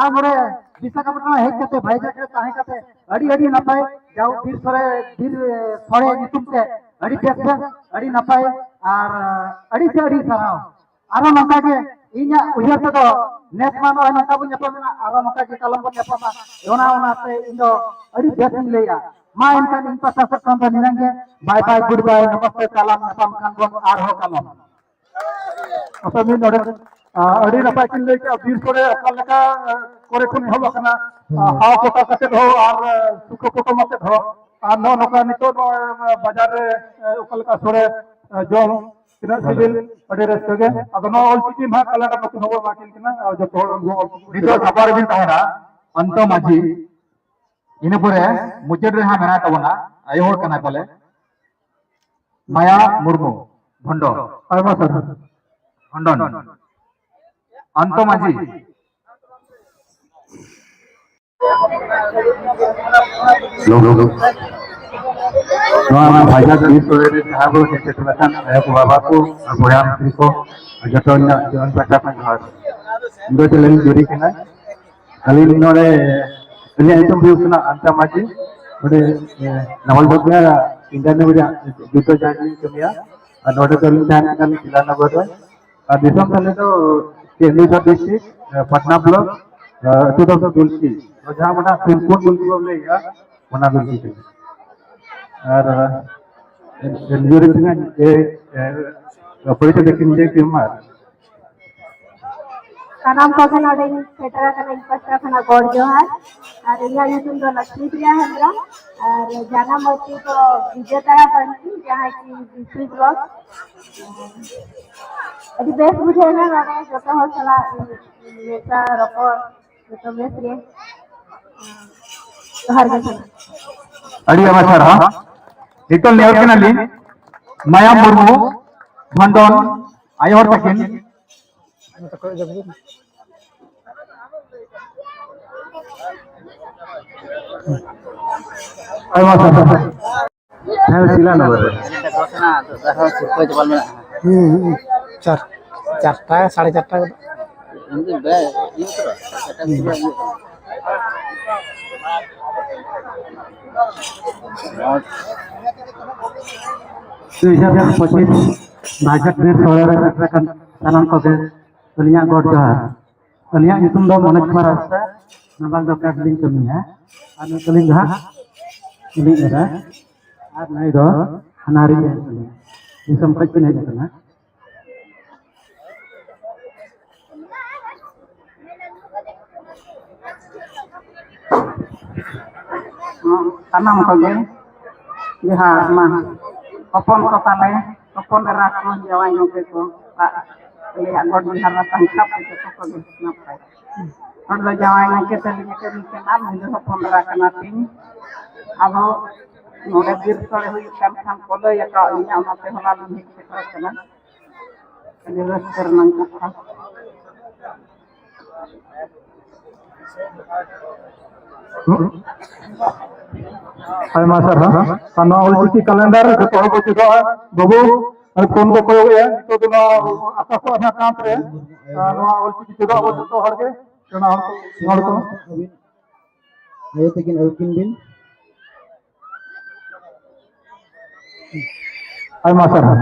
ᱟᱨ ᱱᱚᱰᱮ ᱵᱤᱥᱟᱠᱷᱟᱯᱟᱴᱱᱟ ᱦᱮᱡ ᱠᱟᱛᱮ, ᱵᱷᱟᱭᱡᱟᱠ ᱨᱮ ᱛᱟᱦᱮᱸ ᱠᱟᱛᱮ ᱟᱹᱰᱤ ᱟᱹᱰᱤ ᱱᱟᱯᱟᱭ᱾ ᱡᱟᱣ ᱵᱤᱨ ᱥᱳᱲᱮ, ᱵᱤᱨ ᱥᱳᱲᱮ ᱧᱩᱛᱩᱢ ᱛᱮ ᱟᱹᱰᱤ ᱵᱮᱥ ᱵᱮᱥ, ᱟᱹᱰᱤ ᱱᱟᱯᱟᱭ ᱟᱨ ᱟᱹᱰᱤ ᱥᱮ ᱟᱹᱰᱤ ᱥᱟᱨᱦᱟᱣ᱾ ᱟᱨᱚ ᱱᱚᱝᱠᱟ ᱜᱮ ᱤᱧᱟᱹᱜ ᱩᱭᱦᱟᱹᱨ ᱛᱮᱫᱚ ᱱᱮᱥ ᱢᱟ ᱱᱚᱜᱼᱚᱭ ᱱᱚᱝᱠᱟ ᱵᱚᱱ ᱧᱟᱯᱟᱢ ᱮᱱᱟ, ᱟᱨᱚ ᱱᱚᱝᱠᱟ ᱜᱮ ᱠᱟᱞᱚᱢ ᱵᱚᱱ ᱧᱟᱯᱟᱢᱟ᱾ ᱚᱱᱟ, ᱚᱱᱟᱛᱮ ᱤᱧ ᱫᱚ ᱟᱹᱰᱤ ᱵᱮᱥ ᱤᱧ ᱞᱟᱹᱭᱟ᱾ ᱢᱟ ᱮᱱᱠᱷᱟᱱ ᱤᱧ ᱯᱟᱦᱴᱟ ᱥᱮᱫ ᱠᱷᱚᱱ ᱫᱚ ᱱᱤᱱᱟᱹᱝ ᱜᱮ᱾ ᱵᱟᱭ ᱵᱟᱭ, ᱜᱩᱰ ᱵᱟᱭ, ᱱᱚᱢᱚᱥᱛᱮ, ᱥᱟᱞᱟᱢ, ᱧᱟᱯᱟᱢ ᱠᱷᱟᱱ ᱵᱚᱱ ᱟᱨᱦᱚᱸ ᱠᱟᱞᱚᱢ᱾ ᱟᱪᱪᱷᱟ, ᱢᱤᱫ ᱱᱚᱰᱮ, ᱟ, ᱟᱹᱰᱤ ᱱᱟᱯᱟᱭ ᱠᱤᱱ ᱞᱟᱹᱭ ᱠᱮᱜᱼᱟ, ᱵᱤᱨ ᱥᱳᱲᱮ ᱚᱠᱟ ᱞᱮᱠᱟ, ᱟ, ᱠᱚᱨᱮ ᱠᱷᱚᱱ ᱮᱦᱚᱵ ᱟᱠᱟᱱᱟ, ᱟ, ᱦᱟᱣ ᱠᱚᱴᱟ ᱠᱟᱛᱮᱫ ᱦᱚᱸ ᱟᱨ, ᱟ, ᱥᱩᱠᱟᱹ ᱯᱚᱴᱚᱢ ᱟᱛᱮᱫ ᱦᱚᱸ, ᱟᱨ ᱱᱚᱜᱼᱚ ᱱᱚᱝᱠᱟ ᱱᱤᱛᱚᱜ ᱱᱚᱜᱼᱚᱭ, ᱟ, ᱵᱟᱡᱟᱨ ᱨᱮ, ᱟ, ᱚᱠᱟ ᱞᱮᱠᱟ ᱥᱳᱲᱮ, ᱟ, ᱡᱚᱢ, ᱛᱤᱱᱟᱹᱜ ᱥᱤᱵᱤᱞ, ᱟᱹᱰᱤ ᱨᱟᱹᱥᱠᱟᱹ ᱜᱮ᱾ ᱟᱫᱚ ᱱᱚᱣᱟ ᱚᱞᱪᱤᱠᱤ ᱱᱟᱦᱟᱜ ᱠᱟᱞᱮᱱᱰᱟᱨ ᱱᱩᱠᱤᱱ ᱦᱚᱸᱵᱚᱱ ᱮᱢᱟ ᱠᱤᱱ ᱠᱟᱱᱟ, ᱟᱨ ᱡᱚᱛᱚ ᱦᱚᱲ ᱩᱱᱠᱩ ᱚᱞᱪᱤᱠᱤ ᱱᱤᱛᱚᱜ ᱥᱟᱯᱲᱟᱣ ᱨᱮᱵᱤᱱ ᱛᱟᱦᱮᱱᱟ ᱚᱱᱛᱚ ᱢᱟᱹᱡᱷᱤ᱾ ᱤᱱᱟᱹ ᱯᱚᱨᱮ ᱢᱩᱪᱟᱹᱫ ᱨᱮ ᱦᱟᱸᱜ ᱢᱮᱱᱟᱭ ᱛᱟᱵᱚᱱᱟ, ᱟᱭᱳ ᱦᱚᱲ ᱠᱟᱱᱟᱭ ᱯᱟᱞᱮ, ᱢᱟᱭᱟ ᱢᱩᱨᱢᱩ, ᱵᱷᱚᱱᱰᱚ᱾ ᱟᱭᱢᱟ ᱥᱟᱨᱦᱟᱣ᱾ ᱵᱷᱚᱱᱰᱚᱱ᱾ ᱟᱱᱛᱚ ᱢᱟᱹᱡᱷᱤ᱾ ᱱᱚᱣᱟ ᱵᱷᱟᱡᱟ ᱵᱤᱨ ᱥᱳᱲᱮ ᱨᱮ ᱡᱟᱦᱟᱸ ᱵᱚᱱ ᱥᱮᱴᱮᱨ ᱟᱠᱟᱱ ᱟᱭᱳ ᱠᱚ, ᱵᱟᱵᱟ ᱠᱚ ᱟᱨ ᱵᱚᱭᱦᱟ ᱢᱤᱥᱤᱨ ᱠᱚ, ᱟᱨ ᱡᱚᱛᱚ ᱤᱧᱟᱹᱜ ᱡᱤᱭᱚᱱ ᱯᱟᱦᱴᱟ ᱠᱷᱚᱱ ᱡᱚᱦᱟᱨ᱾ ᱤᱧ ᱫᱚ ᱪᱮᱞᱮᱧ ᱡᱩᱨᱤ ᱠᱟᱱᱟ᱾ ᱟᱹᱞᱤᱧ ᱱᱚᱰᱮ, ᱟᱹᱞᱤᱧᱟᱜ ᱧᱩᱛᱩᱢ ᱦᱩᱭᱩᱜ ᱠᱟᱱᱟ ᱟᱱᱛᱟ ᱢᱟᱹᱡᱷᱤ᱾ ᱱᱚᱰᱮ, ᱮ, ᱱᱟᱣᱟᱞ ᱵᱚᱜᱽᱱᱟ ᱤᱱᱴᱟᱨᱱᱮᱴ ᱨᱮᱭᱟᱜ ᱡᱩᱛᱟᱹ ᱡᱟᱦᱟᱸ ᱞᱤᱧ ᱠᱟᱹᱢᱤᱭᱟ᱾ ᱟᱨ ᱱᱚᱰᱮ ᱫᱚ ᱟᱹᱞᱤᱧ ᱛᱟᱦᱮᱱ ᱠᱟᱱᱟ ᱡᱤᱞᱟ ᱱᱚᱜᱚᱨ ᱨᱮ᱾ ᱟᱨ ᱫᱤᱥᱚᱢ ᱛᱟᱞᱮ ᱫᱚ ᱠᱮᱱᱫᱩᱡᱷᱚᱨ ᱰᱤᱥᱴᱨᱤᱠᱴ, ᱮ, ᱯᱟᱴᱱᱟ ᱵᱞᱚᱠ, ᱮ, ᱟᱹᱛᱩ ᱫᱚ ᱫᱩᱞᱠᱤ᱾ ᱡᱟᱦᱟᱸ ᱢᱟᱱᱮ ᱥᱤᱞᱯᱩᱨ ᱫᱩᱞᱠᱤ ᱵᱚᱱ ᱞᱟᱹᱭᱮᱜᱼᱟ, ᱚᱱᱟ ᱫᱩᱞᱠᱤ ᱠᱟᱱᱟ᱾ ᱟᱨ, ᱮ, ᱱᱤᱭᱟᱹ ᱨᱮ ᱛᱤᱱᱟᱹᱜ ᱡᱮ, ᱮ, ᱯᱚᱨᱤᱪᱚᱭ ᱫᱚᱠᱤᱱ ᱞᱟᱹᱭ ᱠᱮᱫ ᱢᱟ᱾ ᱥᱟᱱᱟᱢ ᱠᱚᱜᱮ ᱱᱚᱰᱮᱧ ᱥᱮᱴᱮᱨ ᱟᱠᱟᱱᱟ, ᱤᱧ ᱯᱟᱥᱴᱟ ᱠᱷᱚᱱᱟᱜ ᱜᱚᱰ ᱡᱚᱦᱟᱨ᱾ ᱟᱨ ᱤᱧᱟᱹᱜ ᱧᱩᱛᱩᱢ ᱫᱚ ᱞᱚᱠᱥᱢᱤ ᱯᱨᱤᱭᱟ ᱦᱮᱢᱵᱨᱚᱢ᱾ ᱟᱨ ᱡᱟᱱᱟᱢ ᱟᱹᱛᱩ ᱫᱚ ᱵᱤᱡᱮᱛᱟᱲᱟ ᱯᱟᱹᱧᱪᱤ, ᱡᱟᱦᱟᱸ ᱠᱤ ᱵᱤᱥᱱᱩ ᱵᱞᱚᱠ᱾ ᱟᱹᱰᱤ ᱵᱮᱥ ᱵᱩᱡᱷᱟᱹᱣ ᱮᱱᱟ ᱱᱚᱰᱮ ᱡᱚᱛᱚ ᱦᱚᱲ ᱥᱟᱞᱟᱜ ᱢᱮᱥᱟ ᱨᱚᱯᱚᱲ, ᱡᱚᱛᱚ ᱵᱮᱥ ᱜᱮ᱾ ᱡᱚᱦᱟᱨ ᱜᱮ ᱥᱟᱱᱟᱢ᱾ ᱟᱹᱰᱤ ᱟᱭᱢᱟ ᱥᱟᱨᱦᱟᱣ᱾ ᱱᱤᱛᱚᱜ ᱱᱮᱦᱚᱨ ᱠᱟᱱᱟᱞᱤᱧ ᱢᱟᱭᱟᱢ ᱢᱩᱨᱢᱩ, ᱵᱷᱚᱱᱰᱚᱱ, ᱟᱭᱳ ᱦᱚᱲ ᱛᱟᱹᱠᱤᱱ᱾ ᱟᱭᱢᱟ ᱥᱟᱨᱦᱟᱣ᱾ ᱦᱮᱸ, ᱥᱤᱞᱟ ᱱᱚᱜᱚᱨ ᱨᱮ᱾ ᱦᱩᱸ, ᱦᱩᱸ᱾ ᱪᱟᱨ, ᱪᱟᱨᱴᱟ, ᱥᱟᱲᱮ ᱪᱟᱨᱴᱟ ᱜᱚᱫᱚᱜ᱾ ᱫᱩ ᱦᱟᱡᱟᱨ ᱯᱚᱸᱪᱤᱥ ᱵᱷᱟᱜᱚᱛ ᱵᱤᱨ ᱥᱳᱲᱮ ᱨᱮ ᱥᱮᱴᱮᱨ ᱟᱠᱟᱱ ᱥᱟᱱᱟᱢ ᱠᱚᱜᱮ ᱟᱹᱞᱤᱧᱟᱜ ᱜᱚᱰ ᱡᱚᱦᱟᱨ᱾ ᱟᱹᱞᱤᱧᱟᱜ ᱧᱩᱛᱩᱢ ᱫᱚ ᱢᱚᱱᱳᱡᱽ ᱠᱩᱢᱟᱨ ᱦᱟᱸᱥᱫᱟ, ᱱᱟᱢᱟᱞ ᱫᱚ ᱠᱟᱴ ᱞᱤᱧ ᱠᱟᱹᱢᱤᱭᱟ᱾ ᱟᱨ ᱱᱩᱭ ᱛᱟᱹᱞᱤᱧ ᱫᱚ ᱦᱟᱸᱜ ᱤᱧᱤᱡ ᱮᱨᱟ, ᱟᱨ ᱱᱩᱭ ᱫᱚ ᱦᱟᱱᱦᱟᱨᱤᱧ ᱮᱨᱟ ᱛᱟᱹᱞᱤᱧ᱾ ᱫᱤᱥᱚᱢ ᱠᱷᱚᱡ ᱠᱤᱱ ᱦᱮᱡ ᱟᱠᱟᱱᱟ᱾ ᱥᱟᱱᱟᱢ ᱠᱚᱜᱮ ᱡᱚᱦᱟᱨ ᱢᱟ᱾ ᱦᱚᱯᱚᱱ ᱠᱚ ᱛᱟᱞᱮ, ᱦᱚᱯᱚᱱ ᱮᱨᱟ ᱠᱚ, ᱡᱟᱶᱟᱭ ᱜᱚᱢᱠᱮ ᱠᱚ, ᱟᱨ ᱟᱞᱮᱭᱟᱜ ᱜᱚᱰ ᱡᱚᱦᱟᱨ ᱨᱮ ᱥᱟᱱᱛᱟᱲ ᱠᱚ ᱡᱚᱛᱚ ᱠᱚᱜᱮ ᱱᱟᱯᱟᱭ᱾ ᱟᱫᱚ ᱡᱟᱶᱟᱭ ᱜᱚᱢᱠᱮ ᱛᱟᱹᱞᱤᱧ ᱮ ᱠᱟᱹᱢᱤ ᱠᱟᱱᱟ, ᱢᱟᱹᱡᱷᱤ ᱦᱚᱯᱚᱱ ᱮᱨᱟ ᱠᱟᱱᱟ ᱛᱤᱧ᱾ ᱟᱫᱚ ᱱᱚᱰᱮ ᱵᱤᱨ ᱥᱳᱲᱮ ᱦᱩᱭᱩᱜ ᱠᱟᱱ ᱠᱷᱟᱱ ᱠᱚ ᱞᱟᱹᱭ ᱟᱠᱟᱫ ᱞᱤᱧᱟ, ᱚᱱᱟᱛᱮ ᱦᱚᱞᱟ ᱞᱤᱧ ᱦᱮᱡ ᱥᱮᱴᱮᱨ ᱟᱠᱟᱱᱟ᱾ ᱟᱹᱰᱤ ᱨᱟᱹᱥᱠᱟᱹ ᱨᱮᱱᱟᱜ ᱠᱟᱛᱷᱟ᱾ ᱟᱭᱢᱟ ᱥᱟᱨᱦᱟᱣ᱾ ᱟᱨ ᱱᱚᱣᱟ ᱚᱞᱪᱤᱠᱤ ᱠᱟᱞᱮᱱᱰᱟᱨ ᱡᱚᱛᱚ ᱦᱚᱲ ᱠᱚ ᱪᱮᱫᱚᱜᱼᱟ᱾ ᱵᱟᱹᱵᱩ, ᱟᱨ ᱯᱷᱳᱱ ᱠᱚ ᱠᱚᱭᱚᱜ ᱮᱜᱼᱟ, ᱱᱤᱛᱚᱜ ᱫᱚ ᱱᱚᱣᱟ ᱟᱠᱟᱥᱚᱜ ᱨᱮᱱᱟᱜ ᱠᱟᱱᱛ ᱨᱮ, ᱟᱨ ᱱᱚᱣᱟ ᱚᱞᱪᱤᱠᱤ ᱪᱮᱫᱚᱜ ᱟᱵᱚ ᱡᱚᱛᱚ ᱦᱚᱲ ᱜᱮ, ᱥᱮᱬᱟ ᱦᱚᱲ ᱠᱚ, ᱦᱚᱲ ᱠᱚ᱾ ᱟᱭᱳ ᱛᱟᱹᱠᱤᱱ ᱟᱹᱜᱩ ᱠᱤᱱ ᱵᱤᱱ᱾ ᱟᱭᱢᱟ ᱥᱟᱨᱦᱟᱣ᱾